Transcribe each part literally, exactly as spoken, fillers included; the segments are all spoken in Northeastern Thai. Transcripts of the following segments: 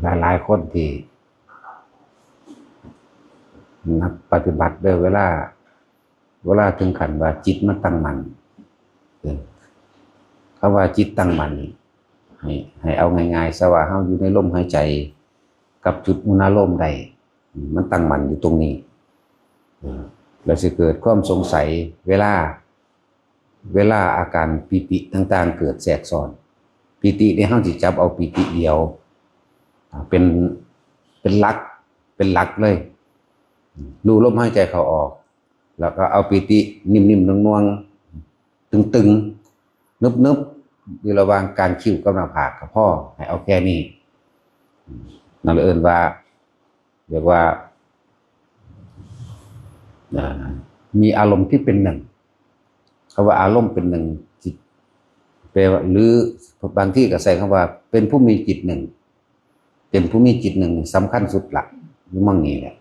หลายๆคนที่นักปฏิบัติเด้อ เวลา เวลาถึงขั้นว่าจิตมันตั้งมั่น เออ คำว่าจิตตั้งมั่นนี่ ให้ ให้เอาง่ายๆซะว่าเฮาอยู่ในลมหายใจ กับจุดอุณาโลมได้ มันตั้งมั่นอยู่ตรงนี้ เออ แล้วสิเกิดความสงสัยเวลา เวลาอาการปีติต่างๆเกิดแทรกซ้อน ปีติเนี่ยเฮาสิจับเอาปีติเดียว อ่า เป็น เป็นหลัก เป็นหลักเลย รู้ลมหายใจเข้าออก แล้วก็เอาปีตินิ่มๆนวลๆ ตึงๆ นึบๆ อยู่ระหว่างกรานคิ้วกับหน้าผากก็พอ ให้เอาแค่นี้ นั่นเอิ้นว่า เรียกว่า อ่า มีอารมณ์ที่เป็นหนึ่ง คำว่าอารมณ์เป็นหนึ่ง จิต แปลว่า หรือบางที่ก็ใช้คำว่าเป็นผู้มีจิตหนึ่ง เป็นผู้มีจิตหนึ่งสำคัญสุดละ อยู่หม่องนี้แหละ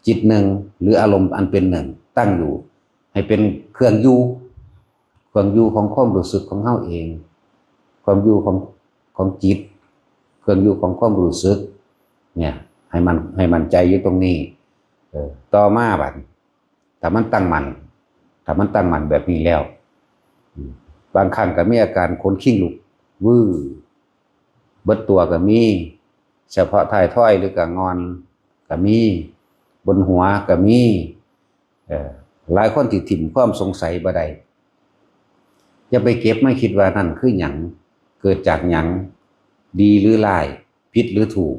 จิตหนึ่ง หรืออารมณ์อันเป็นหนึ่ง ตั้งอยู่ ให้เป็นเครื่องอยู่ เครื่องอยู่ของความรู้สึกของเฮาเอง ความอยู่ของ ของจิต เครื่องอยู่ของความรู้สึก เนี่ย ให้มัน ให้มั่นใจอยู่ตรงนี้ เออ ต่อมาบัด ถ้ามันตั้งมั่น ถ้ามันตั้งมั่นแบบนี้แล้ว อืม บางครั้งก็มีอาการขนคิงลุก วื้อ เบิดตัวก็มี เฉพาะท้ายทอยหรือกะง่อนก็มี บนหัวก็มี เอ่อ หลายคนที่ถิ่มความสงสัยบ่ได้ อย่าไปเก็บมาคิดว่านั่นคือหยัง เกิดจากหยัง ดีหรือร้าย ผิดหรือถูก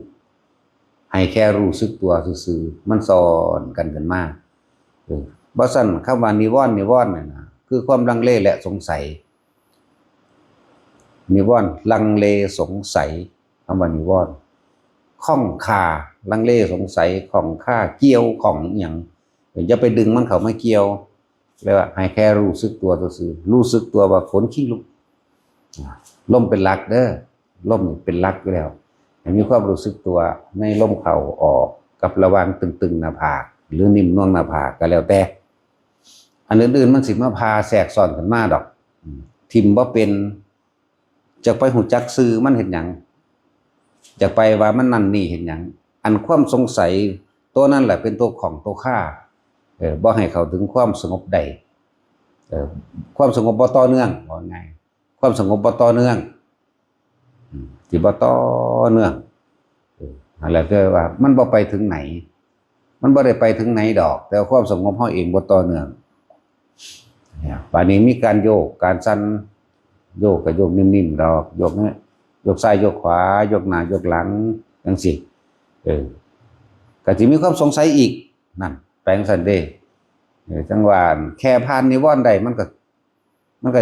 ให้แค่รู้สึกตัวซื่อๆ มันซ้อนกันขึ้นมา เออ บ่ซั้นคำว่านิวรณ์ นิวรณ์เนี่ยนะ คือความลังเลและสงสัย นิวรณ์ ลังเลสงสัย คำว่านิวรณ์ ข้องคา ลังเลสงสัย ข้องคา เกี่ยวข้องอิหยัง อย่าไปดึงมันเข้ามาเกี่ยว เรียกว่าให้แค่รู้สึกตัวซื่อๆ รู้สึกตัวว่าขนคิงลุก อ่า ลมเป็นหลักเด้อ ลมเป็นหลักอยู่แล้ว ให้มีความรู้สึกตัวในลมเข้าออก กับระหว่างตึงๆหน้าผาก หรือนิ่มนวลหน้าผากก็แล้วแต่ อันอื่นๆมันสิมาพาแทรกซ้อนขึ้นมาดอก อืม ถิ่มบ่เป็น จักไปฮู้จักชื่อมันเฮ็ดหยัง จักไปว่ามันนั่นนี่เฮ็ดหยัง อันความสงสัยตัวนั้นแหละเป็นตัวข้องตัวคา เออ บ่ให้เข้าถึงความสงบได้ เออ ความสงบบ่ต่อเนื่อง ว่าง่าย ความสงบบ่ต่อเนื่อง อืม สิบ่ต่อเนื่อง เออ นั่นแหละคือว่ามันบ่ไปถึงไหน มันบ่ได้ไปถึงไหนดอก แต่ความสงบเฮาเองบ่ต่อเนื่อง เนี่ย บาดนี้มีการโยก การสั่น โยกก็โยกนิ่มๆดอก โยกเนี่ย โยกซ้ายโยกขวา โยกหน้าโยกหลัง จังซี้ เออ ก็สิมีความสงสัยอีก นั่น แปลงซั่นเด้ เออ จังว่าแค่ผ่านนิวรณ์ได้ มันก็ มันก็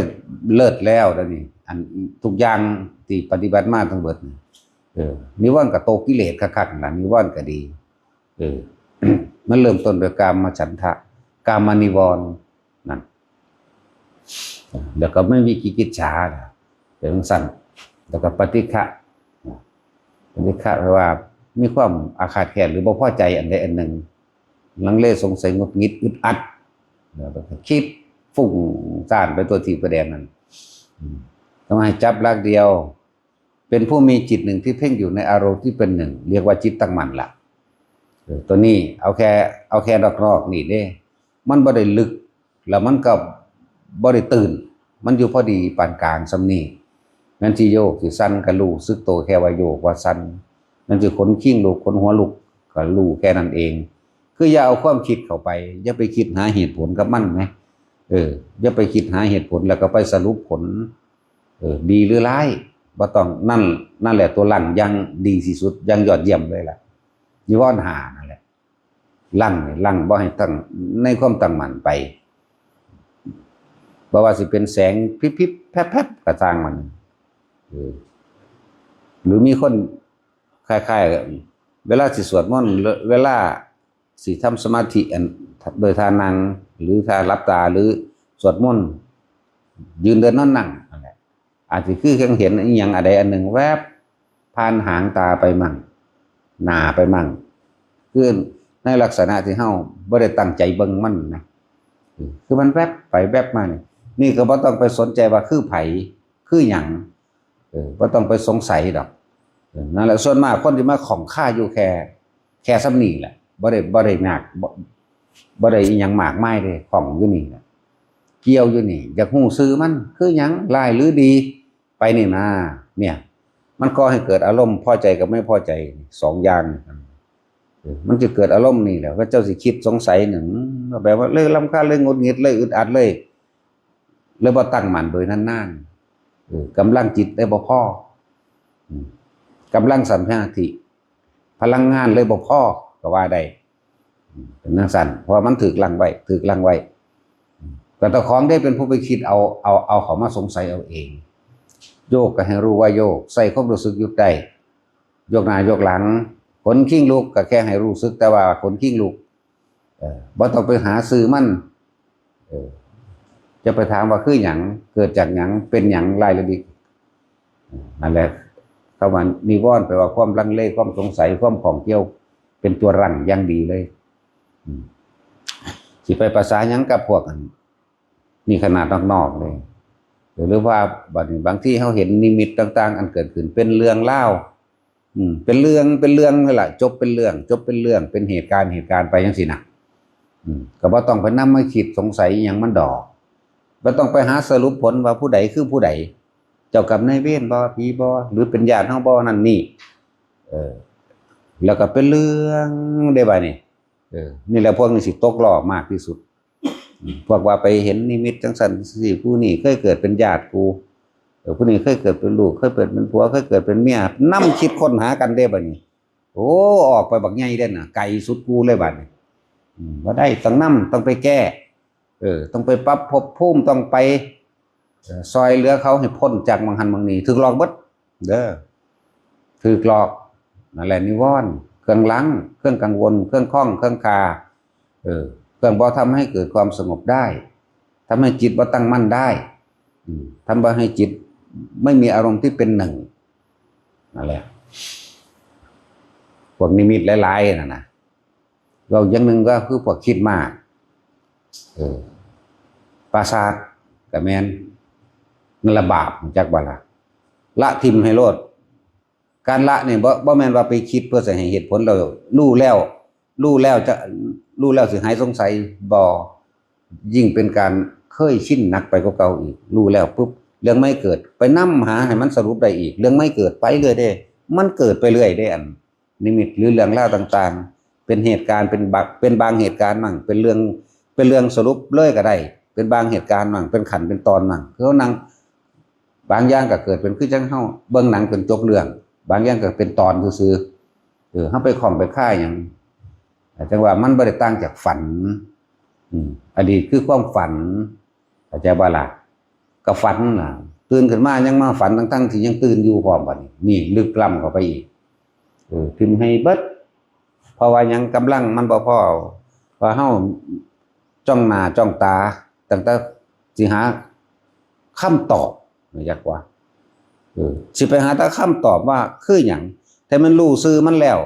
เลิศแล้วเดี๋ยวนี้ อันทุกอย่างที่ปฏิบัติมาทั้งเบิดนี่ เออ นิวรณ์ก็โตกิเลสคักๆนั่นล่ะ นิวรณ์ก็ดี เออ มันเริ่มต้นด้วยกามฉันทะ กามนิวรณ์นั่น แล้วก็ไม่มีกิกิจฉา เป็นจั่งซั่น แล้วก็ปฏิฆะ ปฏิฆะแปลว่ามีความอาฆาตแค้นหรือบ่พอใจอันใดอันหนึ่ง ลังเลสงสัยหงุดหงิดอึดอัด แล้วก็คิดฟุ้งซ่านไปทั่วทีบทั่วแดนนั่น อืม ต้องให้จับหลักเดียว เป็นผู้มีจิตหนึ่งที่เพ่งอยู่ในอารมณ์ที่เป็นหนึ่ง เรียกว่าจิตตั้งมั่นละ เออ ตัวนี้เอาแค่ เอาแค่นอกๆนี่เด้ มันบ่ได้ลึก แล้วมันก็บ่ได้ตื่น มันอยู่พอดีปานกลางส่ำนี้ แม่นสิโยกสิสั่นก็รู้สึกตัวแค่ว่าโยกว่าสั่น แม่นสิขนคิงลุกขนหัวลุกก็รู้แค่นั้นเอง คืออย่าเอาความคิดเข้าไป อย่าไปคิดหาเหตุผลกับมันนะ เออ อย่าไปคิดหาเหตุผลแล้วก็ไปสรุปผล เออ ดีหรือร้าย บ่ต้อง นั่น นั่นแหละตัวลังอย่างดีที่สุด อย่างยอดเยี่ยมเลยล่ะ นิวรณ์ห้านั่นแหละ ลังนี่ ลังบ่ให้ตั้ง ในความตั้งมั่นไป บ่ว่าสิเป็นแสงพริบๆแพรบๆก็ช่างมัน เออ หรือมีคนคล้ายๆ เวลาสิสวดมนต์ เวลาสิทำสมาธิอัน โดยท่านั่ง หรือท่าหลับตา หรือสวดมนต์ ยืนเดินนอนนั่งนั่นแหละ อาจจะคือยังเห็นอิหยังอะไรอันหนึ่งแวบ ผ่านหางตาไปมั่ง หน้าไปมั่ง คือในลักษณะที่เฮาบ่ได้ตั้งใจเบิ่งมันนะ เออ คือมันแวบไปแวบมานี่ นี่ก็บ่ต้องไปสนใจว่าคือไผ คือหยัง เออ บ่ต้องไปสงสัยดอก นั่นแหละ ส่วนมากคนที่มาข้องคาอยู่แค่ แค่ส่ำนี้แหละ บ่ได้บ่ได้มากบ่บ่ได้อีหยังมากมายเลย ข้องอยู่นี่แหละ เกี่ยวอยู่นี่ อยากฮู้ซื่อมันคือหยัง ร้ายหรือดี ไปนี่นะ เนี่ย มันก่อให้เกิดอารมณ์พอใจกับไม่พอใจ สองอย่าง เออ มันจะเกิดอารมณ์นี่แหละ ว่าเจ้าสิคิดสงสัยหนึ่ง แบบว่าเลยรำคาญ เลยหงุดหงิด เลยอึดอัด เลย เลยบ่ตั้งมั่นโดยนานๆ เออ กำลังจิตได้บ่พอ อืม กำลังสมาธิ พลังงานเลยบ่พอ ก็ว่าได้ อืม เป็นจั่งซั้น เพราะว่ามันถูกลังไว้ ถูกลังไว้ อืม ก็เจ้าของได้เป็นผู้ไปคิดเอา เอา เอาเขามาสงสัยเอาเอง โยกก็ให้รู้ว่าโยก ใส่ความรู้สึกหยุดได้ ยกหน้ายกหลัง ขนคิงลุกก็แค่ให้รู้สึกแต่ว่าขนคิงลุก เออ บ่ต้องไปหาซื่อมัน เออ จะไปถามว่าคือหยัง เกิดจากหยัง เป็นหยัง รายละเอียด เออ นั่นแหละ คำว่านิวรณ์แปลว่าความลังเล ความสงสัย ความข้องเกี่ยว เป็นตัวรั้งอย่างดีเลย อืม สิไปประสาหยังกับพวกอัน นี่ขนาดนอกๆเลย หรือว่าบาง บางทีเราเห็นนิมิตต่างๆ อันเกิดขึ้นเป็นเรื่องราว อืม เป็นเรื่อง เป็นเรื่องนั่นแหละ จบเป็นเรื่อง จบเป็นเรื่อง เป็นเหตุการณ์ เหตุการณ์ไปจั่งซี้นะ อืม ก็บ่ต้องไปนำมาคิดสงสัยอิหยังมันดอก บ่ต้องไปหาสรุปผลว่าผู้ใดคือผู้ใด เจ้ากรรมนายเวรบ่ ผีบ่ หรือเป็นญาติเราบ่ นั่นนี่ เออ แล้วก็เป็นเรื่องได้บ่านี่ เออ นี่แหละพวกนี้สิตกล้อมากที่สุด อืม พวกว่าไปเห็นนิมิตจั่งซั้นจั่งซี้ ผู้นี้เคยเกิดเป็นญาติกู เออ ผู้นี้เคยเกิดเป็นลูก เคยเกิดเป็นผัว เคยเกิดเป็นเมีย นำคิดค้นหากันเด้บัดนี้ โอ้ ออกไปบักใหญ่เด้น่ะ ไกลสุดกูเลยบัดนี้ อืม บ่ได้ ต้องนำ ต้องไปแก้ เออ ต้องไปปรับภพภูมิ ต้องไป เอ่อ ซอยเหลือเขาให้พ้นจากหม่องหั้นหม่องนี้ ถูกหลอกเบิด เด้อ ถูกหลอก นั่นแหละนิวรณ์ เครื่องรั้ง เครื่องกังวล เครื่องข้อง เครื่องคา เออ เครื่องบ่ทำให้เกิดความสงบได้ ทำให้จิตบ่ตั้งมั่นได้ อืม ทำบ่ให้จิตไม่มีอารมณ์ที่เป็นหนึ่ง นั่นแหละ พวกนิมิตหลายๆ นั่นนะ เว้าอย่างหนึ่งก็คือพวกคิดมาก เออ ประสาทก็แม่น นั่นละบาป รู้จักบ่ล่ะ ละถิ่มให้โลด การละนี่บ่ บ่แม่นว่าไปคิดเพื่อสิให้เหตุผล แล้วรู้แล้ว รู้แล้วจะ รู้แล้วสิหายสงสัย บ่ ยิ่งเป็นการเคยชินหนักไปกว่าเก่าอีก รู้แล้วปุ๊บ เรื่องไม่เกิด ไปนำหาให้มันสรุปได้อีก เรื่องไม่เกิดไปเรื่อยเด้ มันเกิดไปเรื่อยเด้ อันนิมิตหรือเรื่องราวต่างๆ เป็นเหตุการณ์ เป็นบาง เป็นบางเหตุการณ์มั่ง เป็นเรื่อง เป็นเรื่องสรุปเลยก็ได้ เป็นบางเหตุการณ์มั่ง เป็นขั้นเป็นตอนมั่ง คือเฮานั่ง บางอย่างก็เกิดเป็นคือจั่งเฮาเบิ่งหนังเป็นจบเรื่อง บางอย่างก็เป็นตอนซื่อๆ เออ เฮาไปข้องไปคาหยัง จั่งว่ามันบ่ได้ต่างจากฝัน อืม อดีตคือความฝัน เข้าใจบ่ล่ะ ก็ฝันน่ะ ตื่นขึ้นมายังมาฝัน ทั้งๆ ที่ยังตื่นอยู่พร้อมบัดนี้ นี่ลึกล้ำเข้าไปอีก เออ ถิ่มให้เบิด เพราะว่าหยัง กำลังมันบ่พอ ว่าเฮาจ้องหน้าจ้องตา ตั้งแต่สิหาคำตอบ อยากว่า เออ สิไปหาแต่คำตอบว่าคือหยัง แต่มันรู้ซื่อมันแล้ว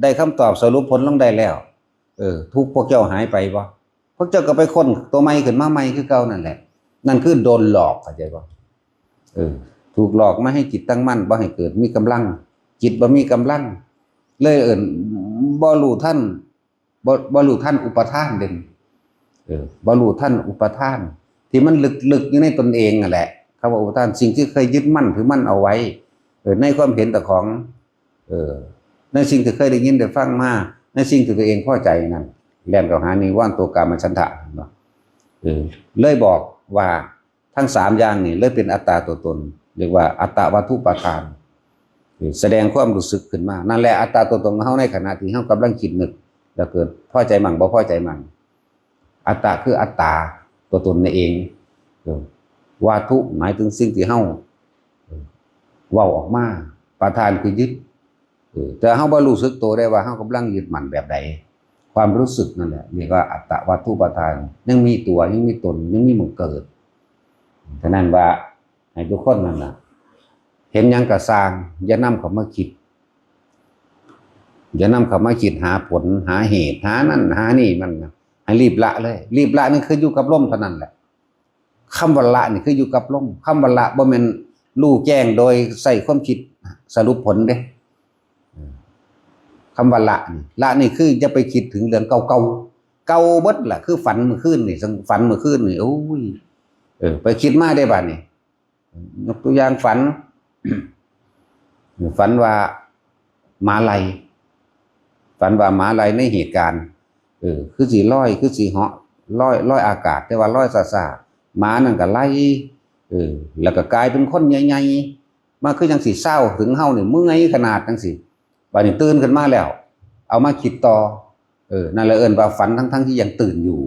ได้คำตอบสรุปผลลงได้แล้ว เออ ทุกข์พวกเจ้าหายไปบ่ พวกเจ้าก็ไปค้นตัวใหม่ขึ้นมาใหม่คือเก่านั่นแหละ นั่นคือโดนหลอก เข้าใจบ่ เออ ถูกหลอกมาให้จิตตั้งมั่น บ่ให้เกิดมีกำลัง จิตบ่มีกำลัง เลยเอิ้นบ่รู้ทัน บ่ บ่รู้ทันอุปาทานเด่น เออ บ่รู้ทันอุปาทาน ที่มันลึกๆ อยู่ในตนเองนั่นแหละ คำว่าอุปาทาน สิ่งที่เคยยึดมั่นถือมั่นเอาไว้ เออ ในความเห็นเจ้าของ เออ ในสิ่งที่เคยได้ยินได้ฟังมา ในสิ่งที่ตัวเองพอใจนั่น แล่นเข้าหานิวรณ์ตัวกามฉันทะเนาะ เออ เลยบอกว่าทั้งสามอย่างนี่เลยเป็นอัตตาตัวตน เรียกว่าอัตตวัตถุปาทาน เออ แสดงความรู้สึกขึ้นมา นั่นแหละอัตตาตัวตนของเฮาในขณะที่เฮากำลังคิดนึก แล้วเกิดพอใจมั่งบ่พอใจมั่ง อัตตะคืออัตตาตัวตนนั่นเอง เออ วัตถุหมายถึงสิ่งที่เฮา เออ เว้าออกมา ปาทานคือยึด เออ แต่เฮาบ่รู้สึกตัวได้ว่าเฮากำลังยึดมั่นแบบใด ความรู้สึกนั่นแหละเรียกว่าอัตตวัตถุปาทาน ยังมีตัว ยังมีตน ยังมีหม่องเกิด ฉะนั้นว่าให้ทุกคนนั่นน่ะ เห็นหยังก็ซ่าง อย่านำเข้ามาคิด อย่านำเข้ามาคิดหาผล หาเหตุ หานั่นหานี่มันนะ ให้รีบละเลย รีบละนี่คืออยู่กับลมเท่านั้นแหละ คำว่าละนี่คืออยู่กับลม คำว่าละบ่แม่นรู้แจ้งโดยใช้ความคิดสรุปผลเด้ คำว่าละนี่ ละนี่คืออย่าไปคิดถึงเรื่องเก่าๆ เก่าเบิดล่ะ คือฝันเมื่อคืนนี่ ฝันเมื่อคืนนี่ โอ้ย เออ ไปคิดมาได้บาดนี่ ยกตัวอย่างฝัน ฝันว่าหมาไล่ ฝันว่าหมาไล่ในเหตุการณ์ เออ คือสิลอย คือสิเหาะ ลอย ลอยอากาศ แต่ว่าลอยซ่าๆ หมานั่นก็ไล่ เออ แล้วก็กลายเป็นคนใหญ่ๆ มาคือจังสิเศร้าถึงเฮานี่ เมื่อยขนาดจังสิ บาดนี้ตื่นขึ้นมาแล้ว เอามาคิดต่อ เออ นั่นแหละเอิ้นว่าฝันทั้งๆที่ยังตื่นอยู่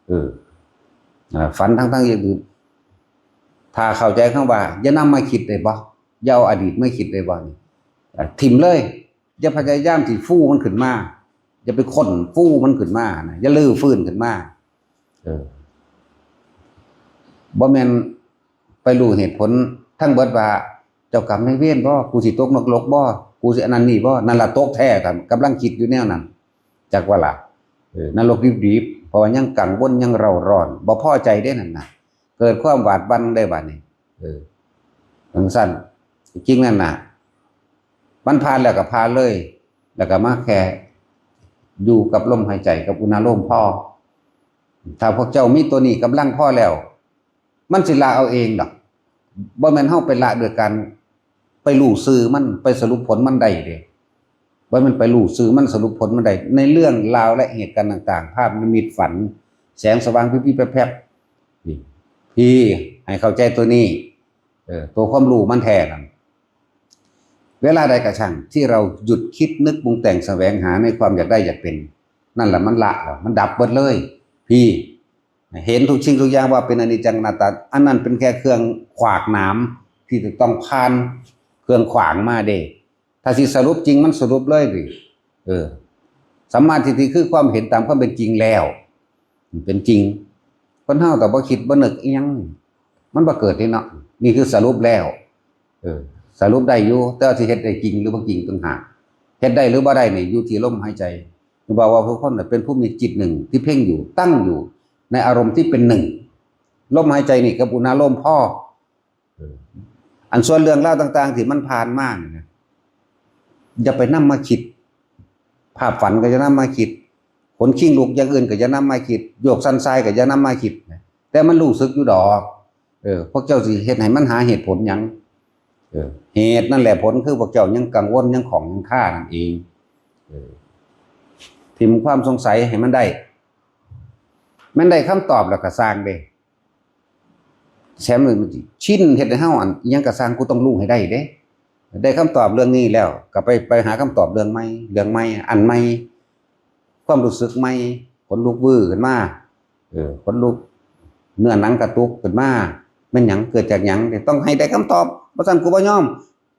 เออ อ่า ฝันทั้งๆที่ยังตื่น ถ้าเข้าใจคำว่า อย่านำมาคิดได้บ่ อย่าเอาอดีตมาคิดได้บ่นี่ อ่า ถิ่มเลย อย่าพยายามสิฟูมันขึ้นมา อย่าไปค้นฟูมันขึ้นมานะ อย่ารื้อฟื้นขึ้นมา เออ บ่แม่นไปรู้เหตุผลทั้งเบิดว่า เจ้ากรรมนายเวรบ่ กูสิตกนรกบ่ กูสิอันนั้นนี่บ่ นั่นล่ะตกแท้ ถ้ากำลังคิดอยู่แนวนั้น จักว่าล่ะ เออ นรกดิบๆ เพราะว่ายังกังวล ยังเร่าร้อน บ่พอใจเด้นั่นน่ะ เกิดความหวาดหวั่นได้บาดนี้ เออ จังซั่น จริงนั่นน่ะ มันผ่านแล้วก็ผ่านเลย แล้วก็มาแค่อยู่กับลมหายใจกับอุณาโลมพอ ถ้าพวกเจ้ามีตัวนี้กำลังพอแล้ว มันสิละเอาเองดอก บ่แม่นเฮาไปละโดยการไปรู้ซื่อมัน ไปสรุปผลมันได้เด้ บ่แม่นไปรู้ซื่อมัน สรุปผลมันได้ ในเรื่องราวและเหตุการณ์ต่างๆ ภาพนิมิตฝัน แสงสว่างพิบๆแพรบๆ นี่ พี่ให้เข้าใจตัวนี้ เออ ตัวความรู้มันแท้นั่น เวลาใดก็ช่างที่เราหยุดคิดนึกปรุงแต่งแสวงหาในความอยากได้อยากเป็น นั่นแหละมันละแล้ว มันดับเบิดเลย พี่ เห็นทุกสิ่งทุกอย่างว่าเป็นอนิจจังอนัตตา อันนั้นเป็นแค่เครื่องขวากหนามที่จะต้องผ่านเครื่องขวางมาเด้ ถ้าสิสรุปจริงมันสรุปเลยดิ เออ สัมมาทิฏฐิคือความเห็นตามความเป็นจริงแล้ว เป็นจริง คนเฮาแต่บ่คิดบ่นึกอิหยัง มันบ่เกิดนี่เนาะ นี่คือสรุปแล้ว เออ สรุปได้อยู่ แต่ว่าสิเฮ็ดได้จริงหรือบ่จริงต่างหาก เฮ็ดได้หรือบ่ได้นี่อยู่ที่ลมหายใจ คือบอกว่าผู้คนน่ะเป็นผู้มีจิตหนึ่งที่เพ่งอยู่ ตั้งอยู่ในอารมณ์ที่เป็นหนึ่ง ลมหายใจนี่กับอุณาโลมพอ เออ อันส่วนเรื่องราวต่างๆที่มันผ่านมานี่นะ อย่าไปนำมาคิด ภาพฝันก็อย่านำมาคิด ขนคิงลุกอย่างอื่นก็อย่านำมาคิด โยกสั่นทรายก็อย่านำมาคิดนะ แต่มันรู้สึกอยู่ดอก เออ พวกเจ้าสิเฮ็ดให้มันหาเหตุผลหยัง เออ เหตุนั่นแหละผลคือพวกเจ้ายังกังวลยังข้องยังคานั่นเอง เออ ถิ่มความสงสัยให้มันได้ แม่นได้คำตอบแล้วก็ซ่างเด้ แถมมันสิชินเฮ็ดให้เฮาอันอิหยังก็ซ่าง กูต้องรู้ให้ได้เด้ ได้คำตอบเรื่องนี้แล้ว ก็ไป ไปหาคำตอบเรื่องใหม่ เรื่องใหม่ อันใหม่ ความรู้สึกใหม่ ขนลุกวื้อขึ้นมา เออ ขนลุก เนื้อหนังกระตุกขึ้นมา แม่นหยัง เกิดจากหยัง ต้องให้ได้คำตอบ บ่ซั้นกูบ่ยอม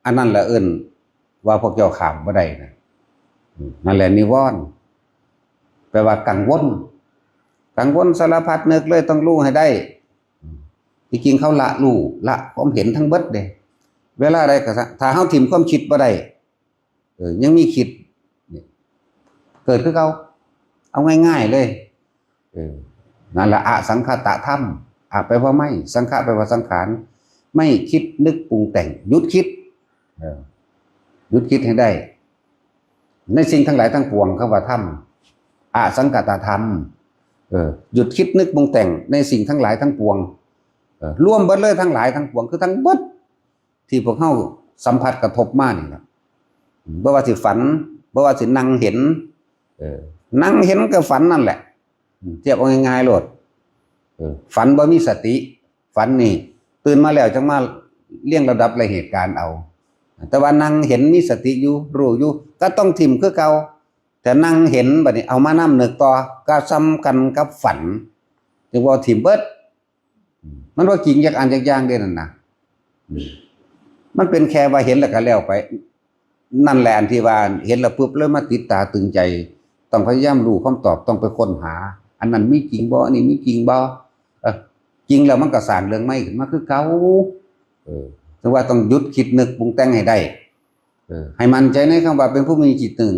อันนั้นแหละเอิ้นว่าพวกเจ้าข้ามบ่ได้นะ อืม นั่นแหละนิวรณ์ แปลว่ากังวล กังวลสารพัดนึกเลยต้องรู้ให้ได้ อืม ที่จริงเขาละรู้ ละความเห็นทั้งเบิดเด้ เวลาใดก็ซะ ถ้าเฮาถิ่มความคิดบ่ได้ เออ ยังมีคิด เนี่ย เกิดคือเก่า เอาง่ายๆเลย เออ นั่นละอสังขตธรรม อะแปลว่าไม่ สังขะแปลว่าสังขาร ไม่คิดนึกปรุงแต่ง หยุดคิด เออ หยุดคิดให้ได้ ในสิ่งทั้งหลายทั้งปวง คำว่าธรรม อสังขตธรรม เออ หยุดคิดนึกปรุงแต่งในสิ่งทั้งหลายทั้งปวง เออ รวมเบิดเลยทั้งหลายทั้งปวง คือทั้งเบิด ที่พวกเฮาสัมผัสกระทบมานี่ล่ะ บ่ว่าสิฝัน บ่ว่าสินั่งเห็น เออ นั่งเห็นกับฝันนั่นแหละ อืม เทียบเอาง่ายๆโลด เออ ฝันบ่มีสติ ฝันนี่ ตื่นมาแล้วจังมาเรียงลำดับและเหตุการณ์เอา แต่ว่านั่งเห็นมีสติอยู่ รู้อยู่ ก็ต้องถิ่มคือเก่า แต่นั่งเห็นบัดนี้เอามานำนึกต่อ ก็ส่ำกันกับฝัน จึงว่าถิ่มเบิด มันบ่จริงจักอันจักอย่างเด้นั่นนะ อืม มันเป็นแค่ว่าเห็นแล้วก็แล้วไป นั่นแหละอันที่ว่าเห็นแล้วปุ๊บเลยมาติดตาตึงใจ ต้องพยายามรู้คำตอบ ต้องไปค้นหา อันนั้นมีจริงบ่ อันนี้มีจริงบ่ เออ จริงแล้วมันก็สร้างเรื่องใหม่ขึ้นมาคือเก่า เออ ถึงว่าต้องหยุดคิดนึกปรุงแต่งให้ได้ เออ ให้มั่นใจในคำว่าเป็นผู้มีจิตหนึ่ง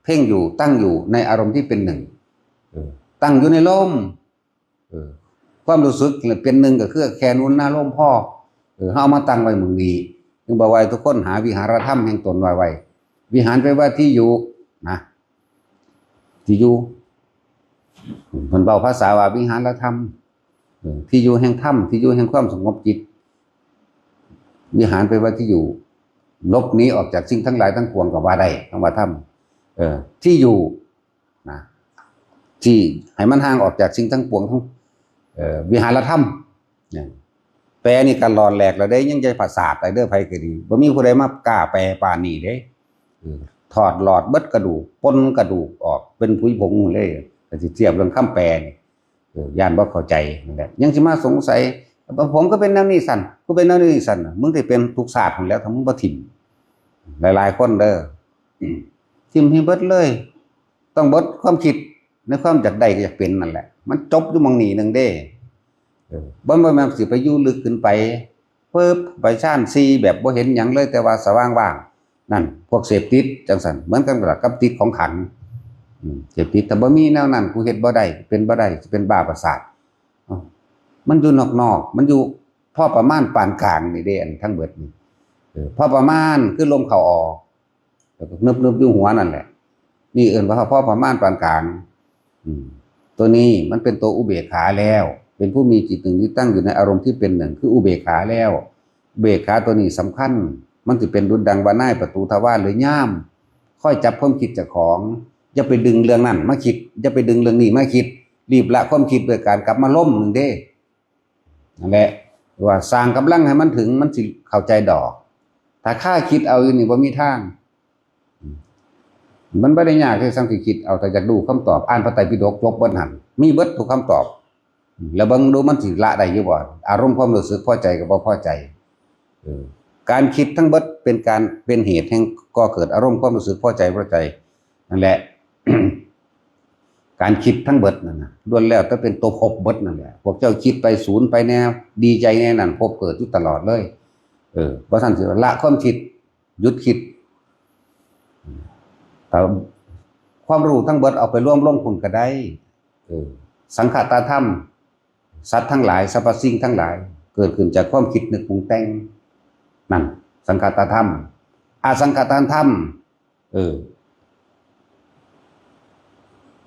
เพ่งอยู่ ตั้งอยู่ในอารมณ์ที่เป็นหนึ่ง เออ ตั้งอยู่ในลม เออ ความรู้สึกเป็นหนึ่งก็คือแค่อุณาโลมพอ เออ เฮาเอามาตั้งไว้หม่องนี้ จึงบอกว่าให้ทุกคนหาวิหารธรรมแห่งตนไว้ไว้ วิหารแปลว่าที่อยู่ นะ ที่อยู่ เพิ่นเว้าภาษาว่าวิหารธรรม เออ ที่อยู่แห่งธรรม ที่อยู่แห่งความสงบจิต วิหารแปลว่าที่อยู่ หลบหนีออกจากสิ่งทั้งหลายทั้งปวงก็ว่าได้ คำว่าธรรม เออ ที่อยู่ นะ ที่ให้มันห่างออกจากสิ่งทั้งปวงทั้ง เอ่อ วิหารธรรม เนี่ย แปลนี่ก็หลอนแหลกแล้วเด้ ยังจะประสาทไปเด้อ ไผก็ดี บ่มีผู้ใดมากล้าแปลปานนี้เด้ เออ ถอดหลอดเบิดกระดูก ปนกระดูกออก เป็นผุยผงเลย ก็สิเทียบเรื่องคำแปลนี่ เออ ย่านบ่เข้าใจนั่นแหละ ยังสิมาสงสัย ผมก็เป็นแนวนี้สั่น กูเป็นแนวนี้สั่นน่ะ มึงได้เป็นทุกชาติหั้นแหล้ว ถ้ามึงบ่ถิ่ม หลายๆ คนเด้อ อืม ถิ่มให้เบิดเลย ต้องเบิดความคิดในความอยากได้ก็อยากเป็นนั่นแหละ มันจบอยู่หม่องนี้หนึ่งเด้ เออ บ่ บ่แม่นสิไปอยู่ลึกขึ้นไป ปึ๊บ ไปฌานสี่แบบบ่เห็นหยังเลย แต่ว่าสว่างว่าง นั่น พวกเสพติดจังซั่น เหมือนกันกับติดของขัง อืม เสพติด ถ้าบ่มีแนวนั้น กูเฮ็ดบ่ได้ เป็นบ่ได้ สิเป็นบ้าประสาท เอ้า มันอยู่นอกๆ มันอยู่พอประมาณปานกลางนี่เด้ อันทั้งเบิดนี่ เออ พอประมาณคือลมเข้าออก แล้วก็นึบๆ อยู่หัวนั่นแหละ นี่เอิ้นว่าพอประมาณปานกลาง อืม ตัวนี้มันเป็นตัวอุเบกขาแล้ว เป็นผู้มีจิตหนึ่งที่ตั้งอยู่ในอารมณ์ที่เป็นหนึ่ง คืออุเบกขาแล้ว อุเบกขาตัวนี้สำคัญ มันสิเป็นดุจดังว่านายประตูทวารหรือย่าม คอยจับความคิดเจ้าของ อย่าไปดึงเรื่องนั้นมาคิด อย่าไปดึงเรื่องนี้มาคิด รีบละความคิดด้วยการกลับมาลมหนึ่งเด้ นั่นแหละ ว่าสร้างกำลังให้มันถึง มันสิเข้าใจดอก ถ้าคาคิดเอาอยู่นี่บ่มีทาง มันบ่ได้ยากเลย สั่งสิคิดเอา แต่อยากรู้คำตอบ อ่านพระไตรปิฎกจบเบิดหั่น มีเบิดทุกคำตอบ แล้วเบิ่งดูมันสิละได้อยู่บ่ อารมณ์ความรู้สึกพอใจกับบ่พอใจ เออ การคิดทั้งเบิดเป็นการ เป็นเหตุแห่งก่อเกิดอารมณ์ความรู้สึกพอใจบ่พอใจ นั่นแหละ การคิดทั้งเบิดนั่นน่ะ ล้วนแล้วแต่เป็นตัวภพเบิดนั่นแหละ พวกเจ้าคิดไปสูญไปแน่ ดีใจแน่นั่น ภพเกิดอยู่ตลอดเลย เออ เพราะฉะนั้นสิละความคิด หยุดคิด แต่ความรู้ทั้งเบิดเอาไปรวมลงพุ้นก็ได้ เออ สังคตธรรม สัตว์ทั้งหลาย สรรพสิ่งทั้งหลาย เกิดขึ้นจากความคิดนึกปรุงแต่ง นั่น สังคตธรรม อสังคตธรรม เออ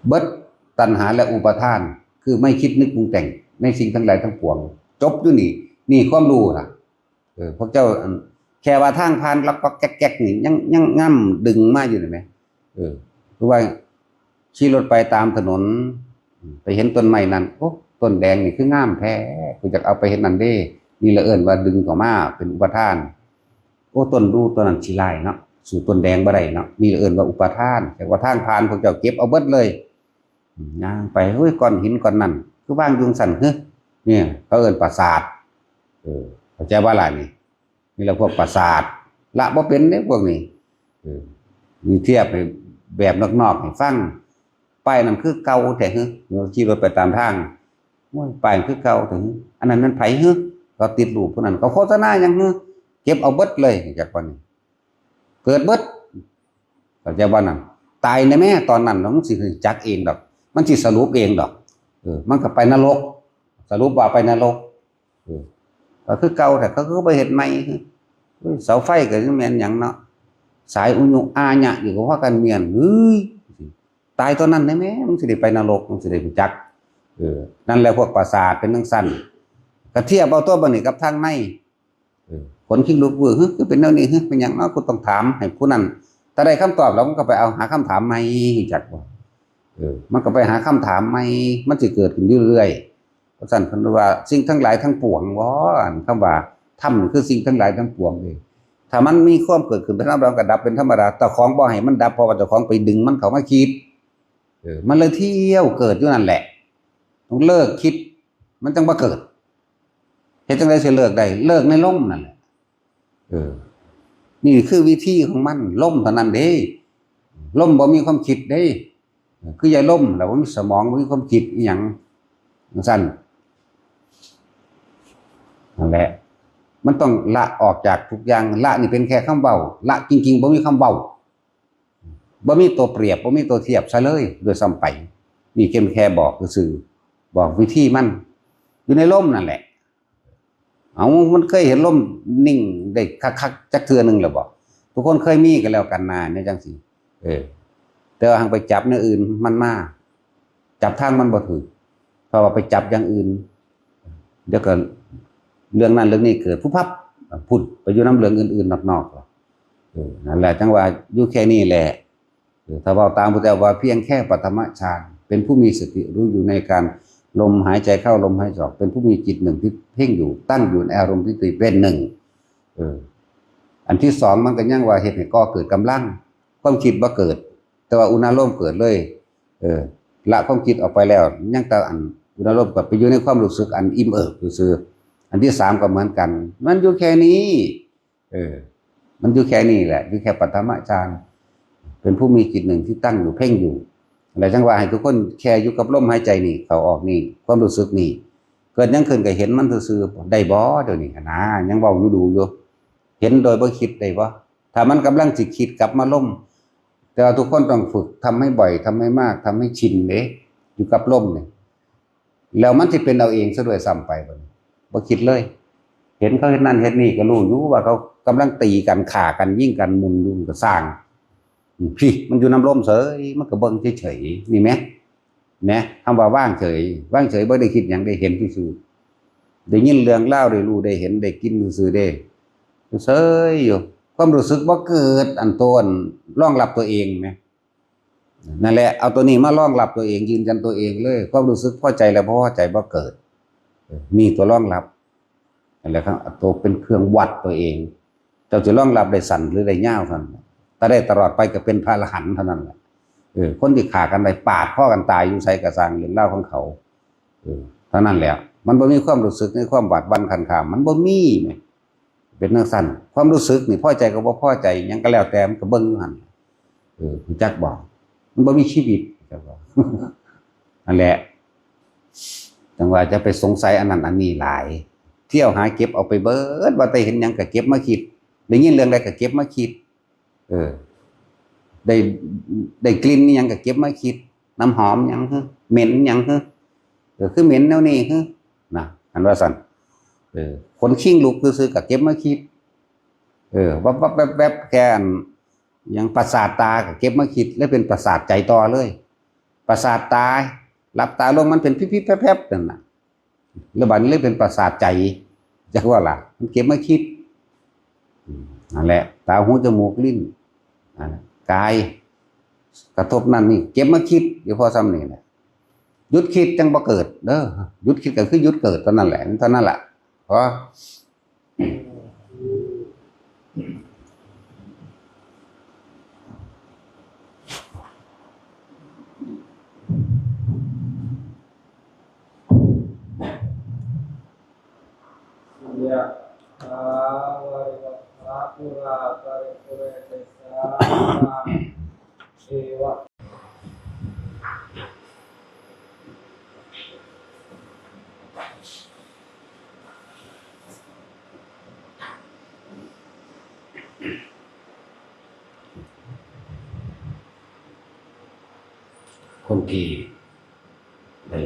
เบิดตัณหาและอุปาทาน คือไม่คิดนึกปรุงแต่งในสิ่งทั้งหลายทั้งปวง จบอยู่นี่ นี่ความรู้ล่ะ เออ พวกเจ้า อัน แค่ว่าทางผ่านลักปักแก๊กๆ นี่ ยัง ยังง่ำดึงมาอยู่นี่แหม เออ คือว่าขี่รถไปตามถนน ไปเห็นต้นไม้นั่น โอ้ ต้นแดงนี่คืองามแท้ กูอยากเอาไปเฮ็ดนั่นเด้ นี่ละเอิ้นว่าดึงเข้ามาเป็นอุปาทาน โอ้ ต้นดูต้นนั้นขี้ร้ายเนาะ สู้ต้นแดงบ่ได้เนาะ นี่ละเอิ้นว่าอุปาทาน แต่ว่าทางผ่านพวกเจ้าเก็บเอาเบิดเลย ย่างไป เฮ้ย ก้อนหินก้อนนั่น คือวางอยู่จั่งซั่น เฮ้ย เนี่ย เขาเอิ้นประสาท เออ เข้าใจบ่ล่ะนี่ นี่ละพวกประสาท ละบ่เป็นเด้พวกนี้ เออ นี่เทียบให้แบบนอกๆ ให้ฟัง ป้ายนั่นคือเก่าแท้ เฮ้ย ขี่รถไปตามทาง โอ้ย ป้ายคือเก่าแท้ เฮ้ย อันนั้นมันไผ เฮ้ย เขาติดรูปผู้นั้น เขาโฆษณาหยัง เฮ้ย เก็บเอาเบิดเลย จักปานนี้ เกิดเบิด เข้าใจบ่นั่น ตายแน่แม่ตอนนั้น มันสิรู้จักเองดอก มันสิสรุปเองดอก เออ มันก็ไปนรก สรุปว่าไปนรก เออ ก็คือเก่า แต่เขาก็ไปเฮ็ดใหม่ เฮ้ย เสาไฟก็ยังแม่นหยังเนาะ สายอุญุอาญะอยู่ก็ว่ากันเมียน เฮ้ย ตายตอนนั้นแน่แม่ มันสิได้ไปนรก มันสิได้รู้จัก เออ นั่นแหละพวกประสาทเป็นจั่งซั่น ก็เทียบเอาตัวบัดนี้กับทางใน เออ ขนคิงลุกเว้ย เฮ้ย คือเป็นแนวนี้ เฮ้ย เป็นหยังเนาะ กูต้องถามให้ผู้นั้น ถ้าได้คำตอบแล้วมันก็ไปเอาหาคำถามใหม่ จักบ่ เออ มันก็ไปหาคำถามใหม่ มันสิเกิดขึ้นอยู่เรื่อย เพราะฉะนั้นเพิ่นว่าสิ่งทั้งหลายทั้งปวง ว่า อันคำว่าธรรมนี่คือสิ่งทั้งหลายทั้งปวงเลย ถ้ามันมีความเกิดขึ้นเป็นธรรมดา ก็ดับเป็นธรรมดา เจ้าของบ่ให้มันดับ เพราะว่าเจ้าของไปดึงมันเข้ามาคิด เออ มันเลยเที่ยวเกิดอยู่นั่นแหละ ต้องเลิกคิด มันจั่งบ่เกิด เฮ็ดจั่งใดสิเลิกได้ เลิกในลมนั่นแหละ เออ นี่คือวิธีของมัน ลมเท่านั้นเด้ ลมบ่มีความคิดเด้ เออ คือยาลม แล้วบ่มีสมอง บ่มีความคิดอิหยังจั่งซั่น นั่นแหละ มันต้องละออกจากทุกอย่าง ละนี่เป็นแค่คำเว้า ละจริงๆ บ่มีคำเว้า บ่มีตัวเปรียบ บ่มีตัวเทียบซะเลยด้วยซ้ำไป นี่เพียงแค่บอกซื่อๆ บอกวิธีมัน อยู่ในลมนั่นแหละ เอา มันเคยเห็นลมนิ่งได้คักๆ จักเทื่อหนึ่งแล้วบ่ ทุกคนเคยมีกันแล้วกันนาเนี่ยจังซี่ เออ แต่ว่าหั้งไปจับแนวอื่นมันมา จับทางมันบ่ถืก เพราะว่าไปจับอย่างอื่น เดี๋ยวก็เรื่องนั้นเรื่องนี้เกิด พุบพับ พุ้นไปอยู่นำเรื่องอื่นๆนอกๆ เออ นั่นแหละ จั่งว่าอยู่แค่นี้แหละ เออ ถ้าเว้าตามพุทธเจ้าว่าเพียงแค่ปฐมฌาน เป็นผู้มีสติรู้อยู่ในการลมหายใจเข้าลมหายใจออก เป็นผู้มีจิตหนึ่งที่เพ่งอยู่ ตั้งอยู่ในอารมณ์ที่เป็นหนึ่ง เออ อันที่สองมันก็ยังว่าเฮ็ดให้ก่อเกิดกำลัง ความคิดบ่เกิด แต่ว่าอุณาโลมเกิดเลย เออ ละความคิดออกไปแล้ว ยังแต่อันอุณาโลมก็ไปอยู่ในความรู้สึกอันอิ่มเอิบซื่อๆ อันที่สามก็เหมือนกัน มันอยู่แค่นี้ เออ มันอยู่แค่นี้แหละ อยู่แค่ปฐมฌาน เป็นผู้มีจิตหนึ่งที่ตั้งอยู่เพ่งอยู่ แล้วจั่งว่าให้ทุกคนแค่อยู่กับลมหายใจนี่ เข้าออกนี่ ความรู้สึกนี่ เกิดหยังขึ้นก็เห็นมันซื่อๆ ได้บ่ เดี๋ยวนี้หั้นนะ ยังเว้าอยู่ดูอยู่ เห็นโดยบ่คิดได้บ่ ถ้ามันกำลังสิคิดกลับมาลม แต่ว่าทุกคนต้องฝึกทำให้บ่อย ทำให้มาก ทำให้ชินเด้ อยู่กับลมเนี่ย แล้วมันสิเป็นเอาเองซะด้วยซ้ำไปบัดนี้ บ่คิดเลย เห็นเขาเฮ็ดนั่นเฮ็ดนี่ก็รู้อยู่ว่าเขากำลังตีกัน ฆ่ากัน ยิงกัน หมุนอยู่ก็ซ่าง อืม พี่ มันอยู่นำลมเฉย มันก็เบิ่งเฉยๆ นี่แหม แหม คำว่าวางเฉย วางเฉยบ่ได้คิดหยัง ได้เห็นซื่อๆ ได้ยินเรื่องราว ได้รู้ ได้เห็น ได้กินซื่อๆ เด้ เฉยอยู่ ความรู้สึกบ่เกิด อันโตนรองรับตัวเองแหม นั่นแหละ เอาตัวนี้มารองรับตัวเอง ยืนยันตัวเองเลย ความรู้สึกพอใจและบ่พอใจบ่เกิด เออ นี่ตัวรองรับ นั่นแหละครับ ตัวเป็นเครื่องวัดตัวเอง เจ้าจะรองรับได้สั้นหรือได้ยาวเท่านั้น ถ้าได้ตลอดไปก็เป็นพระอรหันต์เท่านั้นแหละ เออ คนที่ฆ่ากันได้ปาดคอกันตายอยู่ไสก็ซ่าง เรื่องราวของเขา เออ เท่านั้นแหละ มันบ่มีความรู้สึกในความบาดหวั่นขันข้าม มันบ่มีแหม เป็นจั่งซั้น ความรู้สึกนี่พอใจก็บ่พอใจ หยังก็แล้วแต่ มันก็เบิ่งอยู่หั่น เออ รู้จักบ่ มันบ่มีชีวิต จักบ่ นั่นแหละ จั่งว่าจะไปสงสัยอันนั้นอันนี้หลาย เที่ยวหาเก็บเอาไปเบิด ว่าแต่เห็นหยังก็เก็บมาคิด ได้ยินเรื่องใดก็เก็บมาคิด เออ ได้ ได้กลิ่นอิหยังก็เก็บมาคิด น้ำหอมหยังหึ เหม็นหยังหึ เออ คือเหม็นแนวนี้หึ นะ อันว่าซั่น เออ ขนคิงลุกซื่อๆก็เก็บมาคิด เออ วับๆแวบๆ แค่อัน อย่างประสาทตาก็เก็บมาคิด แล้วเป็นประสาทใจต่อเลย ประสาทตา หลับตาลงมันเป็นพิบๆแพรบๆนั่นน่ะ แล้วบัดนี้เลยเป็นประสาทใจ จักว่าล่ะ มันเก็บมาคิด อืม นั่นแหละ ตา หู จมูก ลิ้น อ่า กาย กระทบนั่นนี่ เก็บมาคิด อยู่พอส่ำนี่แหละ หยุดคิดจั่งบ่เกิดเด้อ หยุดคิดก็คือหยุดเกิดเท่านั้นแหละ เท่านั้นล่ะ พอ ยะถาวาริวะหาปูราปะริปูเรนติสาคารัง เอวะ คนที่ได้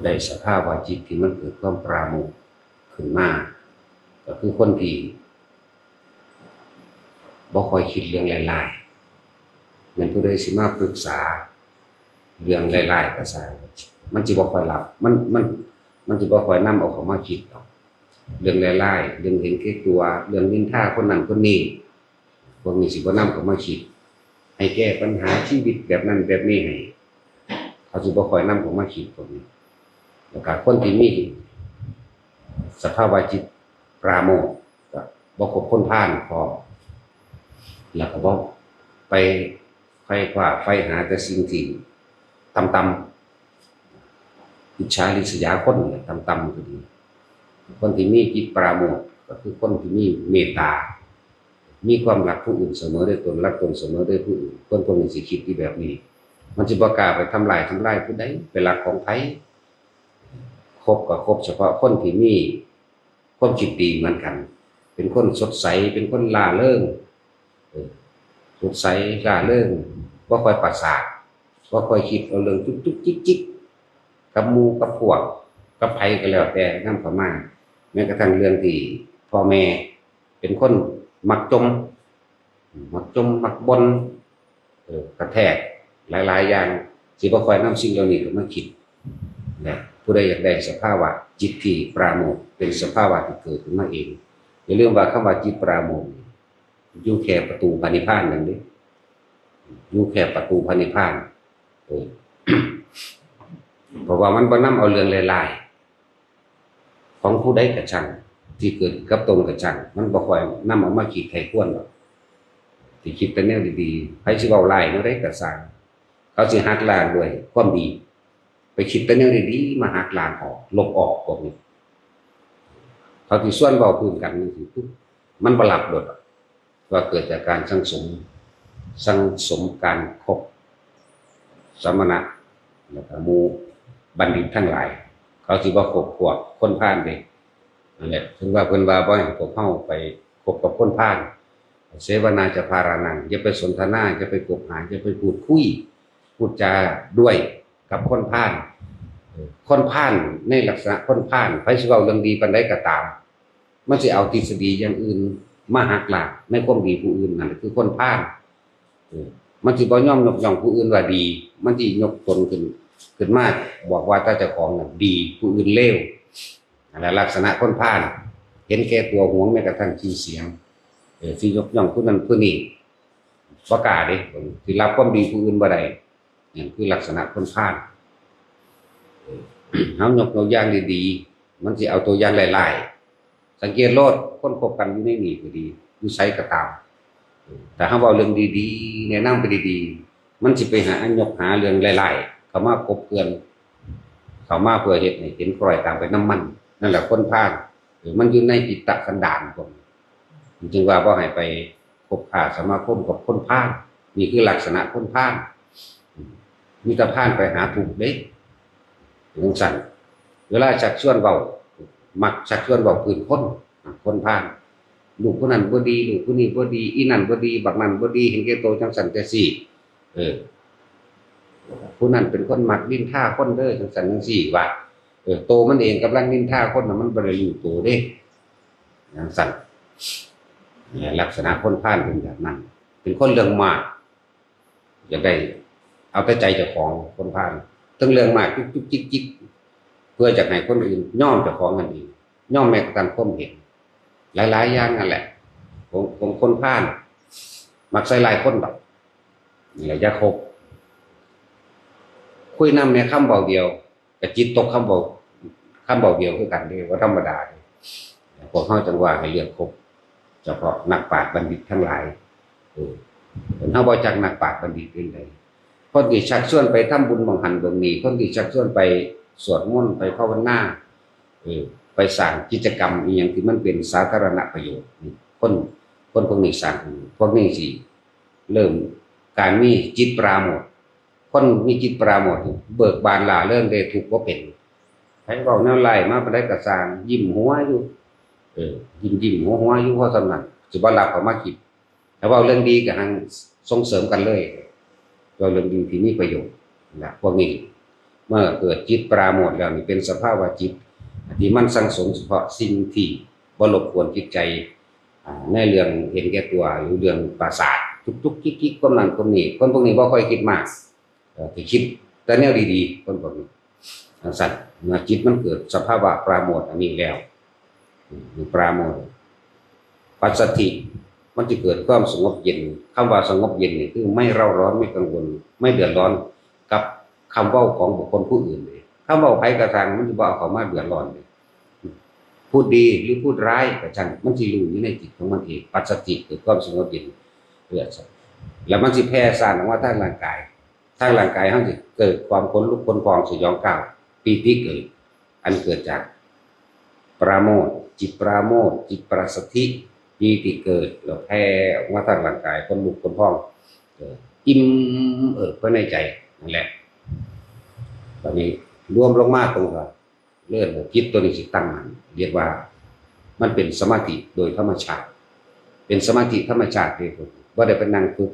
ได้สภาวะจิตที่มันเกิดความปราโมทย์ขึ้นมา ก็คือคนที่บ่ค่อยคิดเรื่องร้ายๆ แม่นผู้ใดสิมาปรึกษาเรื่องร้ายๆก็ซ่าง มันสิบ่ค่อยรับ มัน มัน มันสิบ่ค่อยนำเอาเข้ามาคิดดอก เรื่องร้ายๆ เรื่องเห็นแก่ตัว เรื่องนินทาคนนั้นคนนี้ พวกนี้สิบ่นำเข้ามาคิด ให้แก้ปัญหาชีวิตแบบนั้นแบบนี้ให้ เขาสิบ่ค่อยนำเข้ามาคิดพวกนี้ แล้วก็คนที่มีสภาวะจิตปราโมทย์ ก็บ่คบคนพาลพร้อม แล้วก็บ่ไปไขว่คว้าใฝ่หาแต่สิ่งที่ต่ำๆ อิจฉาริษยาคนนี่แหละ ต่ำๆก็ดี คนที่มีจิตปราโมทย์ก็คือคนที่มีเมตตา มีความรักผู้อื่นเสมอด้วยตน รักตนเสมอด้วยผู้อื่น คนพวกนี้สิคิดอยู่แบบนี้ มันสิบ่กล้าไปทำลาย ทำลายผู้ใด ไปลักของไผ คบก็คบเฉพาะคนที่มีความคิดดีเหมือนกัน เป็นคนสดใส เป็นคนร่าเริง เออ สดใส ร่าเริง บ่ค่อยประสาท บ่ค่อยคิดเอาเรื่องจุกจุกจิกจิก กับหมู่กับพวก กับไผก็แล้วแต่นำเข้ามา แม้กระทั่งเรื่องที่พ่อแม่เป็นคนมักจ่ม มักจ่ม มักบ่น เออ กระแทก หลายๆอย่าง สิบ่ค่อยนำสิ่งเหล่านี้เข้ามาคิดนะ ผู้ใดอยากได้สภาวะจิตที่ปราโมทย์ เป็นสภาวะที่เกิดขึ้นมาเอง อย่าลืมว่าคำว่าจิตปราโมทย์นี่อยู่แค่ประตูพระนิพพานนั่นเด้ อยู่แค่ประตูพระนิพพาน เออ เพราะว่ามันบ่นำเอาเรื่องหลายๆ ของผู้ใดกะช่าง ที่เกิดกับตนกะช่าง มันบ่ค่อยนำเอามาคิดไขควรดอก สิคิดแต่แนวดีๆ ไผสิเว้าร้ายแนวใดกะซ่าง เขาสิหักล้างด้วยความดี ไปคิดแต่แนวดีๆ มาหักล้างออก ลบออกพวกนี้ เขาสิชวนเว้าพื้นกันจั่งซี้ปุ๊บ มันบ่รับโลดดอก ว่าเกิดจากการสั่งสม สั่งสมการคบสมณะ แล้วก็หมู่บัณฑิตทั้งหลาย เขาสิบ่คบพวกคนพาลเด้ นั่นแหละ ถึงว่าเพิ่นว่าบ่ให้พวกเฮาไปคบกับคนพาล เสวนาจะพารานัง อย่าไปสนทนา อย่าไปคบหา อย่าไปพูดคุย พูดจาด้วยกับคนพาล เออ คนพาลในลักษณะคนพาล ไผสิเว้าเรื่องดีปานใดก็ตาม มันสิเอาทฤษฎีอย่างอื่นมาหักล้างในความดีผู้อื่น นั่นคือคนพาล เออ มันสิบ่ยอมยกย่องผู้อื่นว่าดี มันสิยกตนขึ้น ขึ้นมาบอกว่าแต่เจ้าของน่ะดี ผู้อื่นเลว นั่นแหละลักษณะคนพาล เห็นแก่ตัว หวงแม้กระทั่งชื่อเสียง เออ สิยกย่องผู้นั้นผู้นี้ บ่กล้าเด้ สิรับความดีผู้อื่นบ่ได้ นั่นคือลักษณะคนพาล เออ เฮายกตัวอย่างดีๆ มันสิเอาตัวอย่างร้ายๆ สังเกตโลด คนคบกันอยู่ในนี่ก็ดี อยู่ไสก็ตาม เออ ถ้าเฮาเว้าเรื่องดีๆ แนะนำไปดีๆ มันสิไปหายกหาเรื่องร้ายๆ เข้ามาปนเปื้อน เข้ามาเพื่อเฮ็ดให้เห็นคล้อยตามไปนำมัน นั่นแหละคนพาล เออ มันอยู่ในจิตสันดานพวกนี้ มันจึงว่าบ่ให้ไปคบค้าสมาคมกับคนพาล นี่คือลักษณะคนพาล อืม มีแต่พาลไปหาทุกข์เด้ จั่งซั้น เวลาชักชวนเว้า มักชักชวนเว้าพื้นคน คนพาล ลูกผู้นั้นบ่ดี ลูกผู้นี้บ่ดี อีนั่นบ่ดี บักนั่นบ่ดี เห็นแก่โตจั่งซั้นจั่งซี้ เออ ผู้นั้นเป็นคนมักนินทาคนเด้อ จั่งซั้นจั่งซี้ ว่า เออ โตมันเองกำลังนินทาคนน่ะ มันบ่ได้รู้โตเด้ จั่งซั้น เนี่ย ลักษณะคนพาลเป็นแบบนั้น เป็นคนเรื่องมาก อยากได้เอาแต่ใจเจ้าของ คนพาล ทั้งเรื่องมากจุกจุกจิกจิก เพื่อจะให้คนอื่นยอมเจ้าของนั่นเอง ยอมแม้กระทั่งความเห็น หลายๆอย่างนั่นแหละ ของ ของคนพาล มักใส่ร้ายคนดอก นี่แหละอย่าคบ คุยนำแม่คำเว้าเดียว กะจิตตกคำเว้า คำเว้าเดียวคือกันเด้ บ่ธรรมดาเด้ พวกเฮาจั่งว่าให้เลือกคบ เฉพาะนักปราชญ์บัณฑิตทั้งหลาย เออ เฮาบ่จักนักปราชญ์บัณฑิตเป็นใด คนที่ชักชวนไปทำบุญหม่องหั้นหม่องนี้ คนที่ชักชวนไปสวดมนต์ ไปภาวนา เออ ไปสร้างกิจกรรมอิหยังที่มันเป็นสาธารณประโยชน์ คน คนพวกนี้สร้าง พวกนี้สิเริ่มการมีจิตปราโมทย์ คนมีจิตปราโมทย์ เบิกบานร่าเริงเด้ ทุกข์บ่เป็น ไผเว้าแนวร้ายมาปานใดก็ซ่าง ยิ้มหัวอยู่ เออ ยิ้มๆ หัวๆ อยู่ เพราะฉะนั้นสิบ่รับเข้ามาคิด ถ้าเว้าเรื่องดีก็หังส่งเสริมกันเลย เว้าเรื่องดีที่มีประโยชน์นะ พวกนี้ เมื่อเกิดจิตปราโมทย์แล้วนี่เป็นสภาวะจิตที่มันสั่งสมเฉพาะสิ่งที่บ่รบกวนจิตใจ อ่า ในเรื่องเห็นแก่ตัว หรือเรื่องประสาท จุกๆ จิกๆ ความนั้นความนี้ คนพวกนี้บ่ค่อยคิดมาก เอ่อ ที่คิดแต่แนวดีๆ คนพวกนี้ จั่งซั้น เมื่อจิตมันเกิดสภาวะปราโมทย์อันนี้แล้ว อืม ปราโมทย์ ปัสสัทธิ มันจะเกิดความสงบเย็น คำว่าสงบเย็นนี่คือไม่เร่าร้อน ไม่กังวล ไม่เดือดร้อนกับคำเว้าของบุคคลผู้อื่นเลย คำเว้าไผกะซ่าง มันสิบ่เอาเข้ามาเดือดร้อนเลย พูดดีหรือพูดร้ายกะซ่าง มันสิรู้อยู่ในจิตของมันเอง ปัสสัทธิ เกิดความสงบเย็น เลือด แล้วมันสิแผ่ซ่านออกมาทางร่างกาย ทางร่างกายเฮาสิเกิดความขนลุกขนพองสยองกล้าว ปีติเกิด อันเกิดจากปราโมทย์ จิตปราโมทย์ จิตปราสาทธิ ปีติเกิด แล้วแผ่ออกมาทางร่างกาย ขนลุกขนพอง เออ อิ่มเอิบภายในใจ นั่นแหละ บัดนี้รวมลงมาตรงว่า เริ่มจิตตัวนี้สิตั้งมั่น เรียกว่ามันเป็นสมาธิโดยธรรมชาติ เป็นสมาธิธรรมชาติเด้ บ่ได้ไปนั่งฝึก